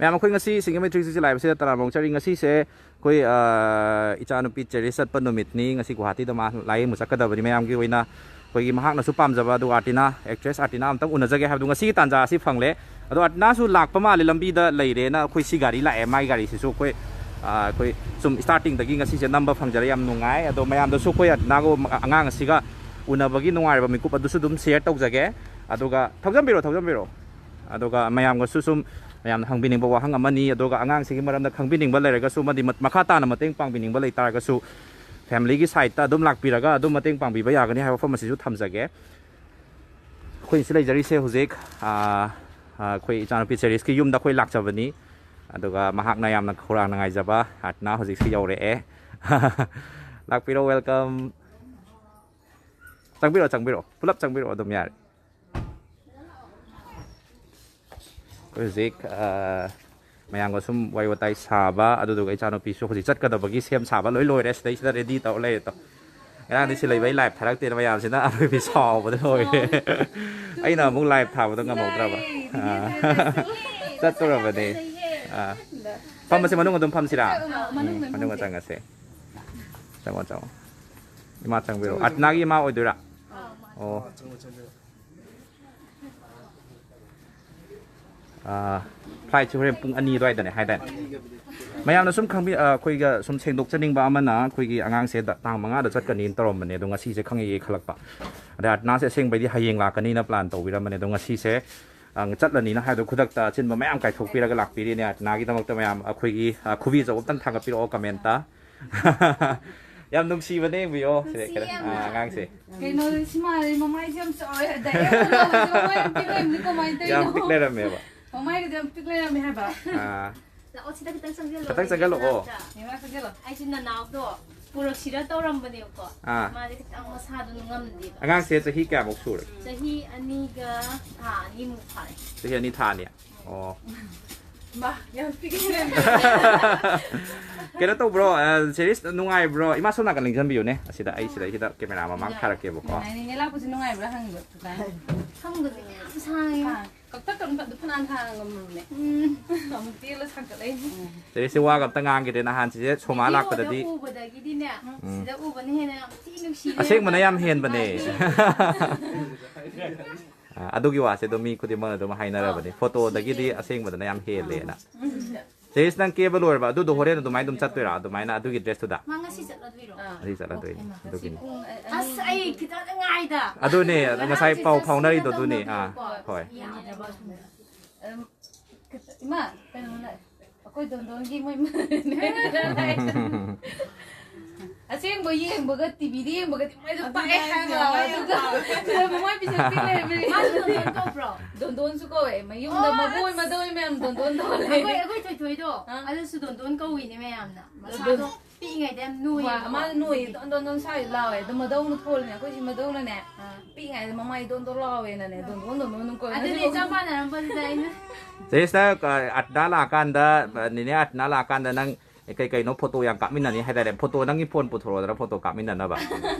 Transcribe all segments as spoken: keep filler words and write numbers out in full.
ꯃꯌꯥꯝ, ꯑꯩꯈꯣꯏ ꯉꯁꯤ ꯁꯤꯡꯖꯃꯩ ꯊ꯭ꯔꯤ ꯁꯤꯛꯁꯇꯤ ꯂꯥꯛꯏꯕꯁꯤꯗ ꯇꯔꯥꯃꯔꯨ ꯆꯠꯂꯤ꯫ ꯉꯁꯤꯁꯦ ꯑꯩꯈꯣꯏ, ꯑ, ꯏꯆꯥꯅꯨꯄꯤ ꯆꯦꯔꯤꯁ ꯆꯠꯄ ꯅꯨꯃꯤꯠꯅꯤ꯫ ꯉꯁꯤ ꯒꯨꯍꯥꯇꯤꯗ ꯃꯥ ꯂꯥꯌꯦꯡꯕ ꯆꯠꯀꯗꯕꯅꯤ꯫ ꯃꯌꯥꯝꯒꯤ ꯑꯣꯏꯅ ꯑꯩꯈꯣꯏꯒꯤ ꯃꯍꯥꯛꯅꯁꯨ ꯄꯥꯝꯖꯕ, ꯑꯗꯨꯒ ꯑꯥꯔꯇꯤꯅꯥ, ꯑꯦꯛꯇ꯭ꯔꯦꯁ ꯑꯥꯔꯇꯤꯅꯥ ꯑꯝꯇꯪ ꯎꯅꯖꯒꯦ ꯍꯥꯏꯕꯗꯣ ꯉꯁꯤꯒꯤ ꯇꯥꯟꯖꯥ ꯑꯁꯤ ꯐꯪꯂꯦ꯫ ꯑꯗꯣ ꯑꯥꯔꯇꯤꯅꯥꯁꯨ ꯂꯥꯛꯄ ꯃꯥꯜꯂꯦ, ꯂꯝꯕꯤꯗ ꯂꯩꯔꯦꯅ꯫ ꯑꯩꯈꯣꯏ ꯁꯤ ꯒꯥꯔꯤ ꯂꯥꯛꯑꯦ, ꯃꯥꯒꯤ ꯒꯥꯔꯤꯁꯤꯁꯨ ꯑꯩꯈꯣꯏ, ꯑ, ꯑꯩꯈꯣꯏ ꯁꯨꯝ ꯁ꯭ꯇꯥꯔꯇꯤꯡꯗꯒꯤ ꯉꯁꯤꯁꯦ ꯅꯝꯕ ꯐꯪꯖꯔꯦ, ꯌꯥꯝ ꯅꯨꯡꯉꯥꯏ꯫ ꯑꯗꯣ ꯃꯌꯥꯝꯗꯁꯨ ꯑꯩꯈꯣꯏ ꯑꯥꯔꯇꯤꯅꯥꯒ ꯑꯉꯥꯡ ꯑꯁꯤꯒ ꯎꯅꯕꯒꯤ ꯅꯨꯡꯉꯥꯏꯔꯕ ꯃꯤꯀꯨꯞ ꯑꯗꯨꯁꯨ ꯑꯗꯨꯝ ꯁꯤꯌꯔ ꯇꯧꯖꯒꯦ꯫ ꯑꯗꯨꯒ ꯊꯧꯖꯟꯕꯤꯔꯣ, ꯊꯧꯖꯟꯕꯤꯔꯣ꯫ ꯑꯗꯨꯒ ꯃꯌꯥꯝꯒꯁꯨ ꯁꯨꯝ ꯃꯌꯥꯝꯅ ꯍꯪꯕꯤꯅꯤꯡꯕ ꯋꯥꯍꯪ ꯑꯃꯅꯤ, ꯑꯗꯨꯒ ꯑꯉꯥꯡꯁꯤꯒꯤ ꯃꯔꯝꯗ ꯈꯪꯕꯤꯅꯤꯡꯕ ꯂꯩꯔꯒꯁꯨ ꯑꯃꯗꯤ ꯃꯠ-, ꯃꯈꯥ ꯇꯥꯅ ꯃꯇꯦꯡ ꯄꯥꯡꯕꯤꯅꯤꯡꯕ ꯂꯩꯇꯥꯔꯒꯁꯨ ꯐꯦꯃꯤꯂꯤꯒꯤ ꯁꯥꯏꯠꯇ ꯑꯗꯨꯝ ꯂꯥꯛꯄꯤꯔꯒ ꯑꯗꯨꯝ ꯃꯇꯦꯡ ꯄꯥꯡꯕꯤꯕ ꯌꯥꯒꯅꯤ ꯍꯥꯏꯕ ꯋꯥꯐꯝ ꯑꯁꯤꯁꯨ ꯊꯝꯖꯒꯦ꯫ ꯑꯩꯈꯣꯏ ꯁꯤ ꯂꯩꯖꯔꯤꯁꯦ ꯍꯧꯖꯤꯛ, ꯑꯥ, ꯑꯥ, ꯑꯩꯈꯣꯏ ꯏꯆꯥꯅꯨꯄꯤ ꯆꯦꯔꯤꯁꯀꯤ ꯌꯨꯝꯗ ꯑꯩꯈꯣꯏ ꯂꯥꯛꯆꯕꯅꯤ꯫ ꯑꯗꯨꯒ ꯃꯍꯥꯛꯅ ꯌꯥꯝꯅ ꯈꯧꯔꯥꯡꯅ ꯉꯥꯏꯖꯕ ꯑꯥꯔꯇꯅꯥ ꯍꯧꯖꯤꯛꯁꯤ ꯌꯧꯔꯛꯑꯦ꯫ ꯂꯥꯛꯄꯤꯔꯣ, ꯋꯦꯜꯀꯝ꯫ ꯆꯪꯕꯤꯔꯛꯑꯣ, ꯆꯪꯕꯤꯔꯛꯑꯣ, ꯄꯨꯂꯞ ꯆꯪꯕꯤꯔꯛꯑꯣ, ꯑꯗꯨꯝ ꯌꯥꯔꯦ꯫ ꯑꯩꯈꯣꯏ ꯍꯧꯖꯤꯛ, ꯑ, ꯃꯌꯥꯝꯒ ꯁꯨꯝ ꯋꯥꯔꯤ ꯋꯥꯇꯥꯏ ꯁꯥꯕ, ꯑꯗꯨꯗꯨꯒ ꯏꯆꯥꯅꯨꯄꯤꯁꯨ ꯍꯧꯖꯤꯛ ꯆꯠꯀꯗꯕꯒꯤ ꯁꯦꯝ ꯁꯥꯕ ꯂꯣꯏ ꯂꯣꯏꯔꯦ꯫ ꯁꯤꯗꯩꯁꯤꯗ ꯔꯦꯗꯤ ꯇꯧꯔ ꯂꯩꯔꯦ꯫ ꯇꯣ, ꯉꯔꯥꯡꯗꯤ ꯁꯤ ꯂꯩꯕ ꯑꯩ ꯂꯥꯏꯞ ꯊꯥꯔꯛꯇꯦꯅ ꯃꯌꯥꯝꯁꯤꯅ ꯑꯔꯣꯏꯕꯤ ꯁꯥꯎꯕꯗ ꯂꯣꯏꯔꯦ꯫ ꯑꯩꯅ ꯑꯃꯨꯛ ꯂꯥꯏꯞ ꯊꯥꯕꯗꯣ ꯉꯝꯍꯧꯗ꯭ꯔꯕ꯫ ꯑꯥ꯫ ꯆꯠꯇꯣꯔꯕꯅꯦ꯫ ꯑꯥ꯫ ꯐꯝꯕꯁꯦ ꯃꯅꯨꯡ ꯑꯗꯨꯝ ꯐꯝꯁꯤꯔꯥ? ꯑꯥ, ꯃꯅꯨꯡꯗ ꯎꯝ, ꯃꯅꯨꯡꯗ ꯐꯝꯁꯦ꯫ ꯆꯪꯉꯁꯦ꯫ ꯆꯪꯉꯣ, ꯆꯪꯉꯣ꯫ ꯏꯃꯥ ꯆꯪꯕꯤꯔꯣ꯫ ꯆꯪꯉꯣ, ꯆꯪꯉꯣ꯫ ꯑꯥꯔꯇꯅꯥꯒꯤ ꯏꯃꯥ ꯑꯣꯏꯗꯣꯏꯔꯥ? ꯑꯥ, ꯆꯪꯉꯣ, ꯆꯪꯉꯣ꯫ ꯑꯥ, ꯐ꯭ꯂꯥꯏꯠꯁꯦ ꯍꯣꯔꯦꯟ ꯄꯨꯡ ꯑꯅꯤ ꯑꯗꯨꯋꯥꯏꯗꯅꯦ ꯍꯥꯏꯗꯥꯏꯅꯦ? ꯃꯌꯥꯝꯅ ꯁꯨꯝ ꯈꯪꯕꯤ-, ꯑ, ꯑꯩꯈꯣꯏꯒ ꯁꯨꯝ ꯁꯦꯡꯗꯣꯛꯆꯅꯤꯡꯕ ꯑꯃꯅ, ꯑꯩꯈꯣꯏꯒꯤ ꯑꯉꯥꯡꯁꯦ ꯗ-, ꯇꯥꯡ ꯃꯉꯥꯗ ꯆꯠꯀꯅꯤꯅ ꯇꯧꯔꯝꯕꯅꯦ, ꯑꯗꯣ ꯉꯁꯤꯁꯦ ꯈꯪꯉꯛꯑꯦ ꯈꯜꯂꯛꯄ꯫ ꯑꯗ ꯑꯥꯔꯇꯅꯥꯁꯦ ꯑꯁꯦꯡꯕꯩꯗꯤ ꯍꯌꯦꯡ ꯂꯥꯛꯀꯅꯤꯅ ꯄ꯭ꯂꯥꯟ ꯇꯧꯕꯤꯔꯝꯕꯅꯦ, ꯑꯗꯣ ꯉꯁꯤꯁꯦ, ꯑ, ꯆꯠꯂꯅꯤꯅ ꯍꯥꯏꯕꯗꯣ ꯈꯨꯗꯛꯇ ꯑꯆꯤꯟꯕ ꯃꯌꯥꯝ ꯀꯥꯏꯊꯣꯛꯄꯤꯔꯒ ꯂꯥꯛꯄꯤꯔꯤꯅꯦ꯫ ꯑꯥꯔꯇꯅꯥꯒꯤꯗꯃꯛꯇ ꯃꯌꯥꯝ ꯑꯩꯈꯣꯏꯒꯤ, ꯑ, ꯈꯨꯕꯤ ꯑꯆꯧꯕ ꯑꯝꯇꯪ ꯊꯥꯡꯒꯠꯄꯤꯔꯛꯑꯣ ꯀꯃꯦꯟꯇ꯫ ꯌꯥꯝ ꯅꯨꯡꯁꯤꯕꯅꯦ, ꯌꯦꯡꯕꯤꯌꯣ꯫ ꯁꯤꯗ ꯅꯨꯡꯁꯤ ꯀꯩꯅꯣ, ꯌꯥꯝꯅ꯫ ꯑꯥ, ꯑꯉꯥꯡꯁꯦ꯫ ꯀꯩꯅꯣ, ꯁꯤ ꯃꯥꯜꯂꯦ, ꯃꯃꯥꯏꯁꯦ ꯌꯥꯝ ꯆꯥꯎꯋꯦ꯫ ꯗꯥꯏꯔꯦꯛ ꯎꯕꯗ ꯃꯃꯥꯏ ꯌꯥꯝ ꯄꯤꯛ ꯂꯩꯔꯝꯃꯤ, ꯀꯃꯥꯏꯅ ꯌꯥꯝ ꯇꯧꯔꯤꯅꯣ? ꯄꯤꯛ ꯂꯩꯔꯝꯃꯦꯕ꯫ ꯃꯃꯥꯏꯒꯁꯦ ꯌꯥꯝ ꯄꯤꯛ ꯂꯩꯔꯝꯃꯦ ꯍꯥꯏꯕ꯫ ꯑꯥ꯫ ꯂꯥꯛꯑꯣ, ꯁꯤꯗ ꯈꯤꯇꯪ ꯆꯪꯁꯤꯜꯂꯣ꯫ ꯈꯤꯇꯪ ꯆꯪꯁꯤꯜꯂꯛꯑꯣ꯫ ꯅꯦꯅꯥ, ꯆꯪꯁꯤꯜꯂꯣ꯫ ꯑꯩꯁꯦ ꯅꯅꯥꯎꯗꯣ ꯄꯨꯔꯛꯁꯤꯔ ꯇꯧꯔꯝꯕꯅꯦꯕꯀꯣ꯫ ꯑꯥ꯫ ꯃꯥꯁꯦ ꯈꯤꯇꯪ ꯃꯁꯥꯗꯣ ꯉꯝꯗꯦꯕ꯫ ꯑꯉꯥꯡꯁꯦ ꯆꯍꯤ ꯀꯌꯥꯃꯨꯛ ꯁꯨꯔꯦ? ꯆꯍꯤ ꯑꯅꯤꯒ ꯊꯥ ꯑꯅꯤꯃꯨꯛ ꯐꯥꯔꯦ꯫ ꯆꯍꯤ ꯑꯅꯤ ꯊꯥ ꯑꯅꯤ? ꯑꯣ꯫ ꯃꯥ, ꯌꯥꯝ ꯄꯤꯛꯏ꯫ ꯀꯩꯅꯣ ꯇꯧꯕ꯭ꯔꯣ, ꯑ, ꯁꯦꯔꯤꯁ ꯅꯨꯡꯉꯥꯏꯕ꯭ꯔꯣ? ꯏꯃꯥ ꯁꯣꯝ ꯅꯥꯀꯟ ꯂꯦꯡꯁꯤꯟꯕꯤꯌꯨꯅꯦ꯫ ꯑꯁꯤꯗ, ꯑꯩ ꯁꯤꯗꯩꯁꯤꯗ ꯀꯦꯃꯦꯔꯥ ꯃꯃꯥꯡ ꯊꯥꯔꯛꯀꯦꯕꯀꯣ꯫ ꯅꯨꯡꯉꯥꯏꯅꯤꯅꯦ, ꯂꯥꯛꯄꯁꯦ ꯅꯨꯡꯉꯥꯏꯕ꯭ꯔꯥ ꯍꯪꯉꯤꯕ꯫ ꯐꯝꯒꯁꯦ ꯌꯥꯝ ꯁꯥꯡꯉꯦ꯫ ꯑꯥ꯫ ꯀꯛꯊꯠꯀꯅꯨ, ꯑꯗꯨ ꯐꯅꯥꯟ ꯊꯥꯅ ꯉꯝꯃꯨꯅꯦ꯫ ꯎꯝ꯫ ꯑꯃꯨꯛ ꯇꯦꯜꯂ ꯁꯥꯡꯒꯠꯂꯛꯏꯅꯦ꯫ ꯆꯦꯁꯦ ꯋꯥꯒ ꯑꯝꯇ ꯉꯥꯡꯈꯤꯗ꯭ꯔꯦ ꯅꯍꯥꯟ ꯆꯦꯁꯦ ꯁꯣꯃꯥ ꯚꯤꯗꯤꯑꯣꯗ ꯂꯥꯛꯄꯗꯗꯤ꯫ ꯎꯕꯗꯒꯤꯗꯤꯅꯦ, ꯎꯝ꯫ ꯁꯤꯗ ꯎꯕꯅ ꯍꯦꯟꯅ ꯌꯥꯝ ꯊꯤ ꯅꯨꯡꯁꯤꯔꯦ꯫ ꯑꯁꯦꯡꯕꯅ ꯌꯥꯝ ꯍꯦꯟꯕꯅꯦ꯫ ꯑ, ꯑꯗꯨꯒꯤ ꯋꯥꯁꯦ ꯑꯗꯨꯝ ꯃꯤ ꯈꯨꯗꯤꯡꯃꯛꯅ ꯑꯗꯨꯝ ꯍꯥꯏꯅꯔꯕꯅꯦ, ꯑꯥ꯫ ꯐꯣꯇꯣꯗꯒꯤꯗꯤ ꯑꯁꯦꯡꯕꯗꯅ ꯌꯥꯝ ꯍꯦꯜꯂꯦꯅ꯫ ꯎꯝ꯫ ꯆꯦꯁ, ꯅꯪ ꯀꯦꯕ ꯂꯣꯏꯔꯕ? ꯑꯗꯨꯗꯣ ꯍꯣꯔꯦꯟ ꯑꯗꯨꯃꯥꯏꯅ ꯑꯗꯨꯝ ꯆꯠꯇꯣꯏꯔꯥ? ꯑꯗꯨꯃꯥꯏꯅ ꯑꯗꯨꯒꯤ ꯗ꯭ꯔꯦꯁꯇꯨꯗ? ꯃꯥ ꯉꯁꯤ ꯆꯠꯂꯗꯣꯏꯔꯣ? ꯑꯥ꯫ ꯉꯁꯤ ꯆꯠꯂꯗꯣꯏꯅꯦ꯫ ꯑꯣ, ꯍꯩꯃꯥ꯫ ꯑꯗꯨꯒꯤꯅꯤ꯫ ꯄꯨꯡ ꯑ-, ꯑꯁ, ꯑꯅꯤ꯫ ꯑꯩ ꯈꯤꯇꯪ ꯉꯥꯏꯗ꯫ ꯑꯗꯨꯅꯦ, ꯑꯗꯨ ꯉꯁꯥꯏ ꯄꯥꯎ ꯐꯥꯎꯅꯔꯤꯗꯣ ꯑꯗꯨꯅꯦ꯫ ꯑꯥ, ꯍꯣꯏ꯫ ꯌꯥꯗ꯭ꯔꯕ? ꯑꯗꯨꯝ, ꯏꯃꯥ, ꯀꯩꯅꯣ, ꯑꯩꯈꯣꯏ ꯗꯣꯟꯗꯣꯟꯒꯤ ꯃꯣꯏ ꯑꯁꯦꯡꯕ ꯌꯦꯡꯕꯒ ꯇꯤꯚꯤꯗ ꯌꯦꯡꯕꯒꯗꯤ ꯃꯣꯏꯗꯣ ꯑꯗꯨꯅꯦ ꯄꯥꯛꯑꯦ ꯍꯥꯏꯁꯦ, ꯍꯥꯏꯕ꯫ ꯃꯣꯏ ꯑꯗꯨꯒ ꯃꯣꯏ ꯄꯤꯁꯛ ꯄꯤꯛ ꯂꯩꯔꯝꯃꯦ꯫ ꯃꯥꯁꯨ ꯗꯣꯟꯗꯣꯟ ꯀꯧꯕ꯭ꯔꯣ? ꯗꯣꯟꯗꯣꯟꯁꯨ ꯀꯧꯋꯦ꯫ ꯃꯌꯨꯝꯗ ꯑꯣ, ꯃꯕꯣꯏ ꯑꯁ꯫ ꯃꯗꯣꯏ ꯃꯌꯥꯝ ꯗꯣꯟꯗꯣꯟ ꯇꯧ ꯂꯩ꯫ ꯑꯩꯈꯣꯏ, ꯑꯩꯈꯣꯏ ꯊꯣꯏꯊꯣꯏꯗꯣ, ꯑꯥ꯫ ꯑꯗꯨꯁꯨ ꯗꯣꯟꯗꯣꯟ ꯀꯧꯏꯅꯦ ꯃꯌꯥꯝꯅ꯫ ꯃꯁꯥꯗꯣ ꯄꯤꯛꯏꯉꯩꯗ ꯌꯥꯝ ꯅꯣꯏꯌꯦꯕꯀꯣ꯫ ꯃꯥ ꯗꯣꯟ ꯗꯣꯟ ꯗꯣꯟ ꯁꯥꯏ ꯂꯥꯎꯋꯦ꯫ ꯑꯗꯣ ꯃꯗꯧꯅ ꯊꯣꯜꯂꯤꯅꯦ꯫ ꯑꯩꯈꯣꯏꯁꯤ ꯃꯗꯧꯅꯅꯦ, ꯑꯥ꯫ ꯄꯤꯛꯏꯉꯩꯗ ꯃꯃꯥꯏ ꯗꯣꯟ ꯗꯣꯟ ꯂꯥꯎꯋꯦꯅꯅꯦ, ꯗꯣꯟ ꯗꯣꯟ ꯗꯣꯟ ꯗꯣꯟ ꯑꯗꯨꯝ ꯀꯧꯋꯦ꯫ ꯑꯗꯨꯗꯤ ꯉꯁꯤꯐꯥꯎ ꯆꯞ ꯃꯥꯟꯅꯔꯝꯕꯗꯨꯗ ꯑꯩꯅ ꯆꯦꯁꯇ, ꯑ, ꯑꯠꯅꯥ ꯂꯥꯛꯑꯀꯥꯟꯗ, ꯑ, ꯅꯦꯅꯦ ꯑꯠꯅꯥ ꯂꯥꯛꯑꯀꯥꯟꯗ ꯅꯪ ꯀꯩ ꯀꯩꯅꯣ ꯐꯣꯇꯣ ꯌꯥꯝ ꯀꯥꯞꯃꯤꯟꯅꯅꯤ ꯍꯥꯏꯇꯥꯔꯦ꯫ ꯐꯣꯇꯣ, ꯅꯪꯒꯤ ꯐꯣꯟ ꯄꯨꯊꯣꯔꯛꯑꯣꯗꯅ ꯐꯣꯇꯣ ꯀꯥꯞꯃꯤꯟꯅꯅꯕ꯫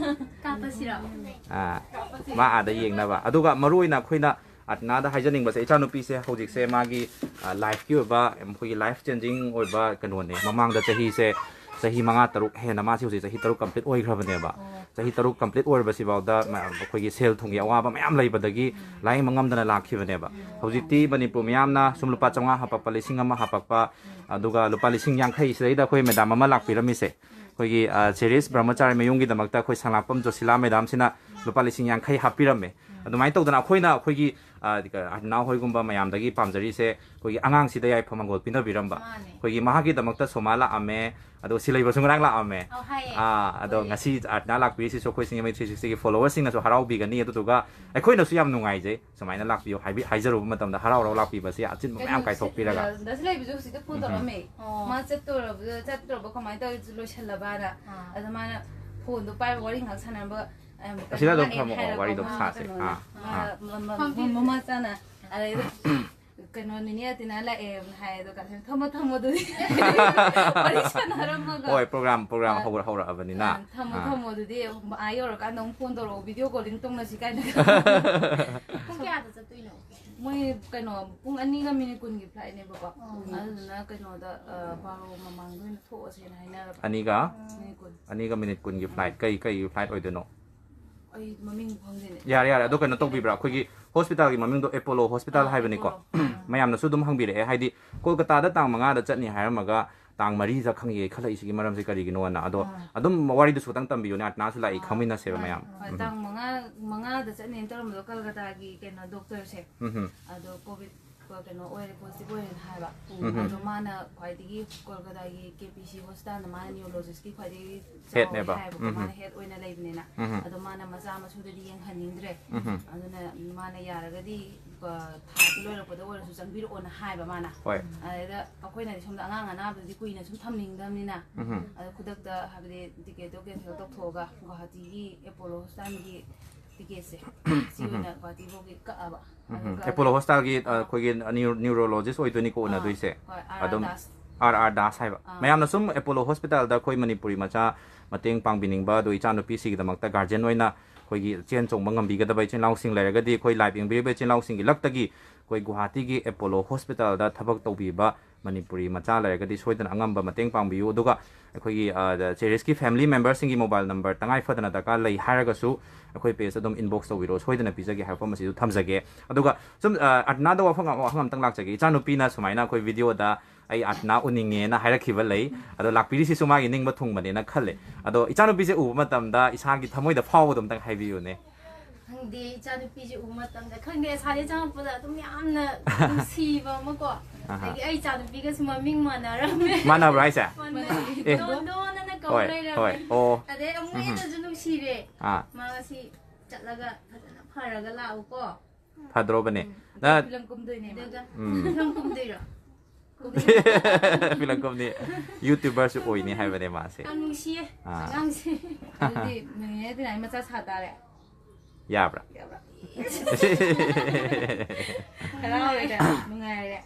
ꯀꯥꯞꯄꯁꯤꯔꯣ? ꯑꯥ, ꯃꯥ ꯑꯥꯗ ꯌꯦꯡꯅꯕ꯫ ꯑꯗꯨꯒ ꯃꯔꯨ ꯑꯣꯏꯅ ꯑꯩꯈꯣꯏꯅ ꯑꯠꯅꯥꯗ ꯍꯥꯏꯖꯅꯤꯡꯕꯁꯦ, ꯏꯆꯥꯅꯨꯄꯤꯁꯦ ꯍꯧꯖꯤꯛꯁꯦ ꯃꯥꯒꯤ, ꯑ, ꯂꯥꯏꯐꯀꯤ ꯑꯣꯏꯕ, ꯑꯩꯈꯣꯏꯒꯤ ꯂꯥꯏꯐ ꯆꯦꯟꯖꯤꯡ ꯑꯣꯏꯕ ꯀꯩꯅꯣꯅꯦ꯫ ꯃꯃꯥꯡꯗ ꯆꯍꯤꯁꯦ, ꯆꯍꯤ ꯃꯉꯥ ꯇꯔꯨꯛ ꯍꯦꯟꯅ, ꯃꯥꯁꯤ ꯍꯧꯖꯤꯛ ꯆꯍꯤ ꯇꯔꯨꯛ ꯀꯝꯄ꯭ꯂꯤꯠ ꯑꯣꯏꯈ꯭ꯔꯕꯅꯦꯕ꯫ ꯑꯣ꯫ ꯆꯍꯤ ꯇꯔꯨꯛ ꯀꯝꯄ꯭ꯂꯤꯠ ꯑꯣꯏꯔꯕꯁꯤꯐꯥꯎꯗ ꯃ-, ꯑꯩꯈꯣꯏꯒꯤ ꯁꯦꯜ ꯊꯨꯝꯒꯤ ꯑꯋꯥꯕ ꯃꯌꯥꯝ ꯂꯩꯕꯗꯒꯤ ꯎꯝ꯫ ꯂꯥꯌꯦꯡꯕ ꯉꯝꯗꯅ ꯂꯥꯛꯈꯤꯕꯅꯦꯕ꯫ ꯎꯝ꯫ ꯍꯧꯖꯤꯛꯇꯤ ꯃꯅꯤꯄꯨꯔ ꯃꯤꯌꯥꯝꯅ ꯁꯨꯝ ꯂꯨꯄꯥ ꯆꯥꯝꯃꯉꯥ ꯍꯥꯄꯛꯄ, ꯂꯤꯁꯤꯡ ꯑꯃ ꯍꯥꯄꯛꯄ, ꯎꯝ꯫ ꯑꯗꯨꯒ ꯂꯨꯄꯥ ꯂꯤꯁꯤꯡ ꯌꯥꯡꯈꯩ ꯁꯤꯗꯩꯗ ꯑꯩꯈꯣꯏ ꯃꯦꯗꯥꯝ ꯑꯃ ꯂꯥꯛꯄꯤꯔꯝꯃꯤꯁꯦ꯫ ꯑꯩꯈꯣꯏꯒꯤ, ꯑ, ꯁꯦꯔꯤꯁ ꯕ꯭ꯔꯍꯃꯆꯥꯔꯤ ꯃꯌꯨꯝꯒꯤꯗꯃꯛꯇ ꯑꯩꯈꯣꯏ ꯁꯉꯥꯛꯄꯝ ꯖꯣꯁꯤꯂꯥ ꯃꯦꯗꯥꯝꯁꯤꯅ ꯂꯨꯄꯥ ꯂꯤꯁꯤꯡ ꯌꯥꯡꯈꯩ ꯍꯥꯞꯄꯤꯔꯝꯃꯦ꯫ ꯑꯗꯨꯃꯥꯏꯅ ꯇꯧꯗꯅ ꯑꯩꯈꯣꯏꯅ ꯑꯩꯈꯣꯏꯒꯤ, ꯑ, ꯅꯅꯥꯎ ꯍꯣꯏꯒꯨꯝꯕ ꯃꯌꯥꯝꯗꯒꯤ ꯄꯥꯝꯖꯔꯤꯁꯦ ꯑꯩꯈꯣꯏꯒꯤ ꯑꯉꯥꯡꯁꯤꯗ ꯌꯥꯏꯐ ꯃꯪꯒꯣꯜ ꯄꯤꯅꯕꯤꯔꯝꯕ꯫ ꯃꯥꯅꯦ꯫ ꯑꯩꯈꯣꯏꯒꯤ ꯃꯍꯥꯛꯀꯤꯗꯃꯛꯇ ꯁꯣꯃꯥ ꯂꯥꯛꯑꯝꯃꯦ, ꯑꯗꯣ ꯁꯤꯂꯩꯕꯁꯨ ꯉꯔꯥꯡ ꯂꯥꯛꯑꯝꯃꯦ꯫ ꯑꯧ, ꯍꯥꯏꯌꯦ꯫ ꯑꯥ, ꯑꯗꯣ ꯍꯣꯏ꯫ ꯉꯁꯤ ꯑꯠꯅꯥ ꯂꯥꯛꯄꯤꯔꯤꯁꯤꯁꯨ ꯑꯩꯈꯣꯏ ꯁꯤꯡꯖꯃꯩ ꯊ꯭ꯔꯤ ꯁꯤꯛꯁꯇꯤꯒꯤ ꯐꯣꯂꯣꯋꯔꯁꯤꯡꯅꯁꯨ ꯍꯔꯥꯎꯕꯤꯒꯅꯤ, ꯑꯗꯨꯗꯨꯒ ꯑꯩꯈꯣꯏꯅꯁꯨ ꯌꯥꯝ ꯅꯨꯡꯉꯥꯏꯖꯩ꯫ ꯁꯨꯃꯥꯏꯅ ꯂꯥꯛꯄꯤꯌꯨ ꯍꯥꯏꯕꯤ-, ꯍꯥꯏꯖꯔꯨꯕ ꯃꯇꯝꯗ ꯍꯔꯥꯎ ꯍꯔꯥꯎ ꯂꯥꯛꯄꯤꯕꯁꯦ ꯑꯆꯤꯟꯕ ꯃꯌꯥꯝ ꯀꯩꯅꯣ, ꯀꯥꯏꯊꯣꯛꯄꯤꯔꯒ꯫ ꯁꯤ-, ꯗ ꯁꯤ ꯂꯩꯕꯁꯨ ꯍꯧꯖꯤꯛꯇ ꯐꯣꯟ ꯎꯝ꯫ ꯇꯧꯔꯛꯑꯝꯃꯦ꯫ ꯑꯣ꯫ ꯃꯥ ꯆꯠꯇꯣꯔꯕ-, ꯆꯠꯇ꯭ꯔꯕ ꯀꯃꯥꯏꯅ ꯇꯧꯔꯤ ꯂꯣꯏꯁꯜꯂꯕꯅ꯫ ꯑꯥ꯫ ꯑꯗ ꯃꯥꯅ ꯐꯣꯟꯗꯣ ꯄꯥꯏꯔꯒ ꯋꯥꯔꯤ ꯉꯥꯏꯍꯥꯛ ꯁꯥꯟꯅꯔꯝꯕꯒ, ꯑ, ꯑꯁꯤꯗ ꯑꯗꯨꯝ ꯀꯩꯅꯣ ꯊꯝꯃꯛꯑꯣ, ꯂꯥꯛꯑꯦ ꯋꯥꯔꯤꯗꯣ ꯍꯥꯏꯔꯛꯄ ꯃꯥ ꯁꯥꯁꯦ꯫ ꯀꯩꯅꯣꯅ꯫ ꯑꯥ, ꯃꯥ, ꯑꯥ꯫ ꯃ-, ꯃ-, ꯃꯃꯥ ꯆꯥꯅ ꯑꯗꯩꯗ ꯀꯩꯅꯣ ꯅꯤꯅꯦ ꯑꯇꯤꯅ ꯂꯥꯛꯑꯦ ꯍꯥꯏ, ꯑꯗꯣ ꯀꯥꯁꯤꯅ, "ꯊꯝꯃꯣ, ꯊꯝꯃꯣ ꯑꯗꯨꯗꯤ꯫ ꯋꯥꯔꯤ ꯁꯥꯟꯅꯔꯝꯃꯒ꯫ ꯍꯣꯏ, ꯄ꯭ꯔꯣꯒ꯭ꯔꯥꯝ, ꯄ꯭ꯔꯣꯒ꯭ꯔꯥꯝ ꯑꯥ꯫ ꯍꯧꯔ-, ꯍꯧꯔꯛꯑꯕꯅꯤꯅ꯫ ꯑꯥ, ꯊꯝꯃꯣ, ꯑꯥ꯫ ꯊꯝꯃꯣ ꯑꯗꯨꯗꯤ, ꯑꯥ ꯌꯧꯔꯀꯥꯟꯗ ꯑꯃꯨꯛ ꯐꯣꯟ ꯇꯧꯔꯛꯑꯣ, ꯚꯤꯗꯤꯑꯣ ꯀꯣꯂꯤꯡ ꯇꯧꯅꯁꯤ" ꯀꯥꯏꯅ꯫ ꯄꯨꯡ ꯀꯌꯥꯗ ꯆꯠꯇꯣꯏꯅꯣ? ꯃꯣꯏ ꯀꯩꯅꯣ ꯄꯨꯡ ꯑꯅꯤꯒ ꯃꯤꯅꯤꯠ ꯀꯨꯟꯒꯤ ꯐ꯭ꯂꯥꯏꯠꯅꯦꯕꯀꯣ꯫ ꯑꯗꯨꯗꯨꯅ ꯀꯩꯅꯣꯗ, ꯑ, ꯕꯥꯔꯣ ꯃꯃꯥꯡꯗ ꯑꯣꯏꯅ ꯊꯣꯛꯑꯁꯦꯅ ꯍꯥꯏꯅꯔꯕ꯫ ꯑꯅꯤꯒ ꯃꯤꯅꯤꯠ ꯀꯨꯟ꯫ ꯑꯅꯤꯒ ꯃꯤꯅꯤꯠ ꯀꯨꯟꯒꯤ ꯐ꯭ꯂꯥꯏꯠ꯫ ꯀꯩ, ꯀꯩ ꯐ꯭ꯂꯥꯏꯠ ꯑꯣꯏꯗꯣꯏꯅꯣ? ꯑꯩ ꯃꯃꯤꯡ ꯈꯪꯗꯦꯅꯦ꯫ ꯌꯥꯔꯦ, ꯌꯥꯔꯦ꯫ ꯑꯗꯣ ꯀꯩꯅꯣ ꯇꯧꯕꯤꯕ꯭ꯔꯥ? ꯑꯩꯈꯣꯏꯒꯤ ꯍꯣꯁꯄꯤꯇꯥꯜꯒꯤ ꯃꯃꯤꯡꯗꯣ ꯑꯦꯄꯣꯂꯣ ꯍꯣꯁꯄꯤꯇꯥꯜ ꯑꯥ, ꯍꯥꯏꯕꯅꯤꯀꯣ꯫ ꯑꯦꯄꯣꯂꯣ꯫ ꯃꯌꯥꯝꯅꯁꯨ ꯑꯗꯨꯝ ꯍꯪꯕꯤꯔꯛꯑꯦ, ꯍꯥꯏꯗꯤ ꯀꯣꯜꯀꯇꯥꯗ ꯇꯥꯡ ꯃꯉꯥꯗ ꯆꯠꯅꯤ ꯍꯥꯏꯔꯝꯃꯒ ꯇꯥꯡ ꯃꯔꯤꯗ ꯈꯪꯉꯦ ꯈꯜꯂꯛꯏꯁꯤꯒꯤ ꯃꯔꯝꯁꯦ ꯀꯔꯤꯒꯤꯅꯣꯅ꯫ ꯑꯗꯣ ꯑꯥ꯫ ꯑꯗꯨꯝ ꯋꯥꯔꯤꯗꯨꯁꯨ ꯈꯇꯪ ꯇꯝꯕꯤꯌꯨꯅꯦ, ꯑꯥꯔꯇꯅꯥꯁꯨ ꯂꯥꯛꯏ, ꯑꯥ꯫ ꯈꯪꯃꯤꯟꯅꯁꯦꯕ ꯃꯥꯅꯦ, ꯃꯌꯥꯝ꯫ ꯍꯣꯏ, ꯎꯝ꯫ ꯇꯥꯡ ꯃꯉꯥ, ꯃꯉꯥꯗ ꯆꯠꯅꯦꯅ ꯇꯧꯔꯝꯕꯗꯣ ꯀꯜꯀꯇꯥꯒꯤ ꯀꯩꯅꯣ ꯗꯣꯛꯇꯔꯁꯦ꯫ ꯎꯝ ꯍꯝ꯫ ꯑꯗꯣ ꯀꯣꯚꯤꯗ ꯀꯩꯅꯣ ꯑꯣꯏꯔꯦ, ꯄꯣꯖꯤꯇꯤꯚ ꯑꯣꯏꯔꯦꯅ ꯍꯥꯏꯕ꯫ ꯎꯝ ꯍꯝ꯫ ꯑꯗꯣ ꯃꯥꯅ ꯈ꯭ꯋꯥꯏꯗꯒꯤ ꯀꯣꯜꯀꯇꯥꯒꯤ ꯀꯦ ꯄꯤ ꯁꯤ ꯍꯣꯁꯄꯤꯇꯥꯜꯗ ꯃꯥꯅ ꯅ꯭ꯌꯨꯔꯣꯂꯣꯖꯤꯁꯀꯤ ꯈ꯭ꯋꯥꯏꯗꯒꯤ ꯆꯥꯎꯋꯦ ꯍꯦꯗꯅꯦꯕ꯫ ꯍꯥꯏꯕꯀꯣ, ꯎꯝ ꯍꯝ꯫ ꯃꯥꯅ ꯍꯦꯗ ꯑꯣꯏꯅ ꯂꯩꯕꯅꯤꯅ꯫ ꯎꯝ ꯍꯝ꯫ ꯑꯗꯣ ꯃꯥꯅ ꯃꯆꯥ ꯃꯁꯨꯗꯗꯤ ꯌꯦꯡꯍꯟꯅꯤꯡꯗ꯭ꯔꯦ꯫ ꯎꯝ ꯍꯝ꯫ ꯑꯗꯨꯅ ꯃꯥꯅ ꯌꯥꯔꯒꯗꯤ, ꯑ, ꯊꯥꯁꯤ ꯂꯣꯏꯔꯛꯄꯗ ꯑꯣꯏꯔꯁꯨ ꯆꯪꯕꯤꯔꯛꯑꯣꯅ ꯍꯥꯏꯕ ꯃꯥꯅ꯫ ꯍꯣꯏ꯫ ꯑꯗꯨꯗ ꯑꯩꯈꯣꯏꯅꯗꯤ ꯁꯣꯝꯗ ꯑꯉꯥꯡ ꯑꯅꯥꯕꯗꯨꯗꯤ ꯀꯨꯏꯅ ꯁꯨꯝ ꯊꯝꯅꯤꯡꯗꯕꯅꯤꯅ, ꯎꯝ ꯍꯝ꯫ ꯑꯗꯣ ꯈꯨꯗꯛꯇ ꯍꯥꯏꯕꯗꯤ ꯇꯤꯀꯦꯠꯇꯣ ꯀꯦꯟꯁꯦꯜ ꯇꯧꯊꯣꯛꯑꯒ ꯒꯨꯋꯥꯍꯥꯇꯤꯒꯤ ꯑꯦꯄꯣꯂꯣ ꯍꯣꯁꯄꯤꯇꯥꯜꯒꯤ ꯇꯤꯀꯦꯠꯁꯦ ꯁꯤ ꯎꯝ ꯍꯝ꯫ ꯑꯣꯏꯅ ꯒꯨꯋꯥꯍꯥꯇꯤꯐꯥꯎꯒꯤ ꯀꯛꯑꯕ꯫ ꯎꯝ ꯍꯝ꯫ ꯑꯗꯨꯒ ꯑꯦꯄꯣꯂꯣ ꯍꯣꯁꯄꯤꯇꯥꯜꯒꯤ, ꯑ, ꯑꯥ꯫ ꯑꯩꯈꯣꯏꯒꯤ ꯅ꯭ꯌꯨ-, ꯅ꯭ꯌꯨꯔꯣꯂꯣꯖꯤꯁ ꯑꯣꯏꯗꯣꯏꯅꯤꯀꯣ ꯑꯥ, ꯎꯅꯗꯣꯏꯁꯦ꯫ ꯍꯣꯏ, ꯑꯥꯔ ꯑꯥꯔ ꯑꯗꯨꯝ ꯗꯥꯁ꯫ ꯑꯥꯔ ꯑꯥꯔ ꯗꯥꯁ ꯍꯥꯏꯕ꯫ ꯑꯥ꯫ ꯃꯌꯥꯝꯅ ꯁꯨꯝ ꯑꯦꯄꯣꯂꯣ ꯍꯣꯁꯄꯤꯇꯥꯜꯗ ꯑꯩꯈꯣꯏ ꯃꯅꯤꯄꯨꯔꯤ ꯃꯆꯥ ꯃꯇꯦꯡ ꯄꯥꯡꯕꯤꯅꯤꯡꯕ, ꯑꯗꯣ ꯏꯆꯥꯅꯨꯄꯤꯁꯤꯒꯤꯗꯃꯛꯇ ꯒꯥꯔꯖꯤꯌꯟ ꯑꯣꯏꯅ ꯑꯩꯈꯣꯏꯒꯤ ꯆꯦꯟ ꯆꯣꯡꯕ ꯉꯝꯕꯤꯒꯗꯕ ꯏꯆꯤꯟ ꯏꯅꯥꯎꯁꯤꯡ ꯂꯩꯔꯒꯗꯤ, ꯑꯩꯈꯣꯏ live ꯌꯦꯡꯕꯤꯔꯤꯕ ꯏꯆꯤꯟ ꯏꯅꯥꯎꯁꯤꯡꯒꯤ ꯂꯛꯇꯒꯤ ꯑꯩꯈꯣꯏ ꯒꯨꯋꯥꯍꯥꯇꯤꯒꯤ ꯑꯦꯄꯣꯂꯣ ꯍꯣꯁꯄꯤꯇꯥꯜꯗ ꯊꯕꯛ ꯇꯧꯕꯤꯕ ꯃꯅꯤꯄꯨꯔꯤ ꯃꯆꯥ ꯂꯩꯔꯒꯗꯤ ꯁꯣꯏꯗꯅ ꯑꯉꯝꯕ ꯃꯇꯦꯡ ꯄꯥꯡꯕꯤꯌꯨ꯫ ꯑꯗꯨꯒ ꯑꯩꯈꯣꯏꯒꯤ, ꯑ, ꯆꯦꯔꯤꯁꯀꯤ family memberꯁꯤꯡꯒꯤ mobile number ꯇꯉꯥꯏ ꯐꯗꯅ ꯗꯔꯀꯥꯔ ꯂꯩ ꯍꯥꯏꯔꯒꯁꯨ ꯑꯩꯈꯣꯏ page ꯑꯗꯨꯝ inbox ꯇꯧꯕꯤꯔꯛꯑꯣ, ꯁꯣꯏꯗꯅ ꯄꯤꯖꯒꯦ ꯍꯥꯏꯕ ꯃꯐꯝ ꯑꯁꯤꯁꯨ ꯊꯝꯖꯒꯦ꯫ ꯑꯗꯨꯒ ꯁꯨꯝ, ꯑ, ꯑꯥꯔꯇꯅꯥꯗ ꯋꯥꯐꯝ, ꯋꯥꯍꯪ ꯑꯝꯇꯪ ꯂꯥꯛꯆꯒꯦ꯫ ꯏꯆꯥꯅꯨꯄꯤꯅ ꯁꯨꯃꯥꯏꯅ ꯑꯩꯈꯣꯏ videoꯗ ꯑꯩ ꯑꯥꯔꯇꯅꯥ ꯎꯅꯤꯡꯉꯦꯅ ꯍꯥꯏꯔꯛꯈꯤꯕ ꯂꯩ꯫ ꯑꯗꯣ ꯂꯥꯛꯄꯤꯔꯤꯁꯤꯁꯨ ꯃꯥꯒꯤ ꯅꯤꯡꯕ ꯊꯨꯡꯕꯅꯦꯅ ꯈꯜꯂꯦ꯫ ꯑꯗꯣ ꯏꯆꯥꯅꯨꯄꯤꯁꯦ ꯎꯕ ꯃꯇꯝꯗ ꯏꯁꯥꯒꯤ ꯊꯃꯣꯏꯗ ꯐꯥꯎꯕꯗꯣ ꯑꯝꯇꯪ ꯍꯥꯏꯕꯤꯌꯨꯅꯦ꯫ ꯈꯪꯗꯦ, ꯏꯆꯥꯅꯨꯄꯤꯁꯦ ꯎꯕ ꯃꯇꯝꯗ, ꯈꯪꯗꯦ, ꯑꯁꯥꯗꯩ ꯆꯪꯉꯛꯄꯗ ꯑꯗꯨꯝ ꯌꯥꯝꯅ ꯅꯨꯡꯁꯤꯕ ꯑꯃꯀꯣ꯫ ꯑꯍꯥ꯫ ꯑꯗꯒꯤ ꯑꯩ ꯏꯆꯥꯅꯨꯄꯤꯒꯁꯨ ꯃꯃꯤꯡ ꯃꯥꯟꯅꯔꯝꯃꯦ꯫ ꯃꯥꯟꯅꯕ꯭ꯔꯣ ꯍꯥꯏꯁꯦ? ꯃꯥꯟꯅꯩ꯫ ꯑꯦ꯫ ꯗꯣꯟ ꯗꯣꯟ ꯑꯅ ꯀꯧ ꯍꯣꯏ, ꯂꯩꯔꯝꯃꯦ꯫ ꯍꯣꯏ꯫ ꯑꯣ꯫ ꯑꯗꯩ ꯑꯃꯨꯛ ꯎꯝ꯫ ꯍꯦꯟꯅꯁꯨ ꯅꯨꯡꯁꯤꯔꯦ꯫ ꯑꯥ꯫ ꯃꯥ ꯉꯁꯤ ꯆꯠꯂꯒ ꯐꯖꯅ ꯐꯔꯒ ꯂꯥꯛꯎꯀꯣ꯫ ꯐꯗ꯭ꯔꯣꯕꯅꯦ꯫ ꯎꯝ꯫ ꯅ- ꯐꯤꯂꯝ ꯀꯨꯝꯗꯣꯏꯅꯦꯕ꯫ ꯑꯗꯨꯒ ꯎꯝ꯫ ꯐꯤꯂꯝ ꯀꯨꯝꯗꯣꯏꯔꯣ? ꯐꯤꯂꯝ ꯀꯨꯝꯅꯤ꯫ YouTuberꯁꯨ ꯑꯣꯏꯅꯤ ꯍꯥꯏꯕꯅꯦ ꯃꯥꯁꯦ꯫ ꯌꯥꯝ ꯅꯨꯡꯁꯤꯌꯦ ꯑꯥ꯫ ꯑꯉꯥꯡꯁꯦ꯫ ꯑꯗꯨꯗꯤ ꯅꯦꯅꯦ ꯇꯤꯅꯥꯒꯤ ꯃꯆꯥ ꯁꯥ ꯇꯥꯔꯦ꯫ ꯌꯥꯕ꯭ꯔꯥ? ꯌꯥꯕ꯭ꯔꯥ? ꯍꯔꯥꯎꯔꯦꯗ, ꯅꯨꯡꯉꯥꯏꯔꯦ꯫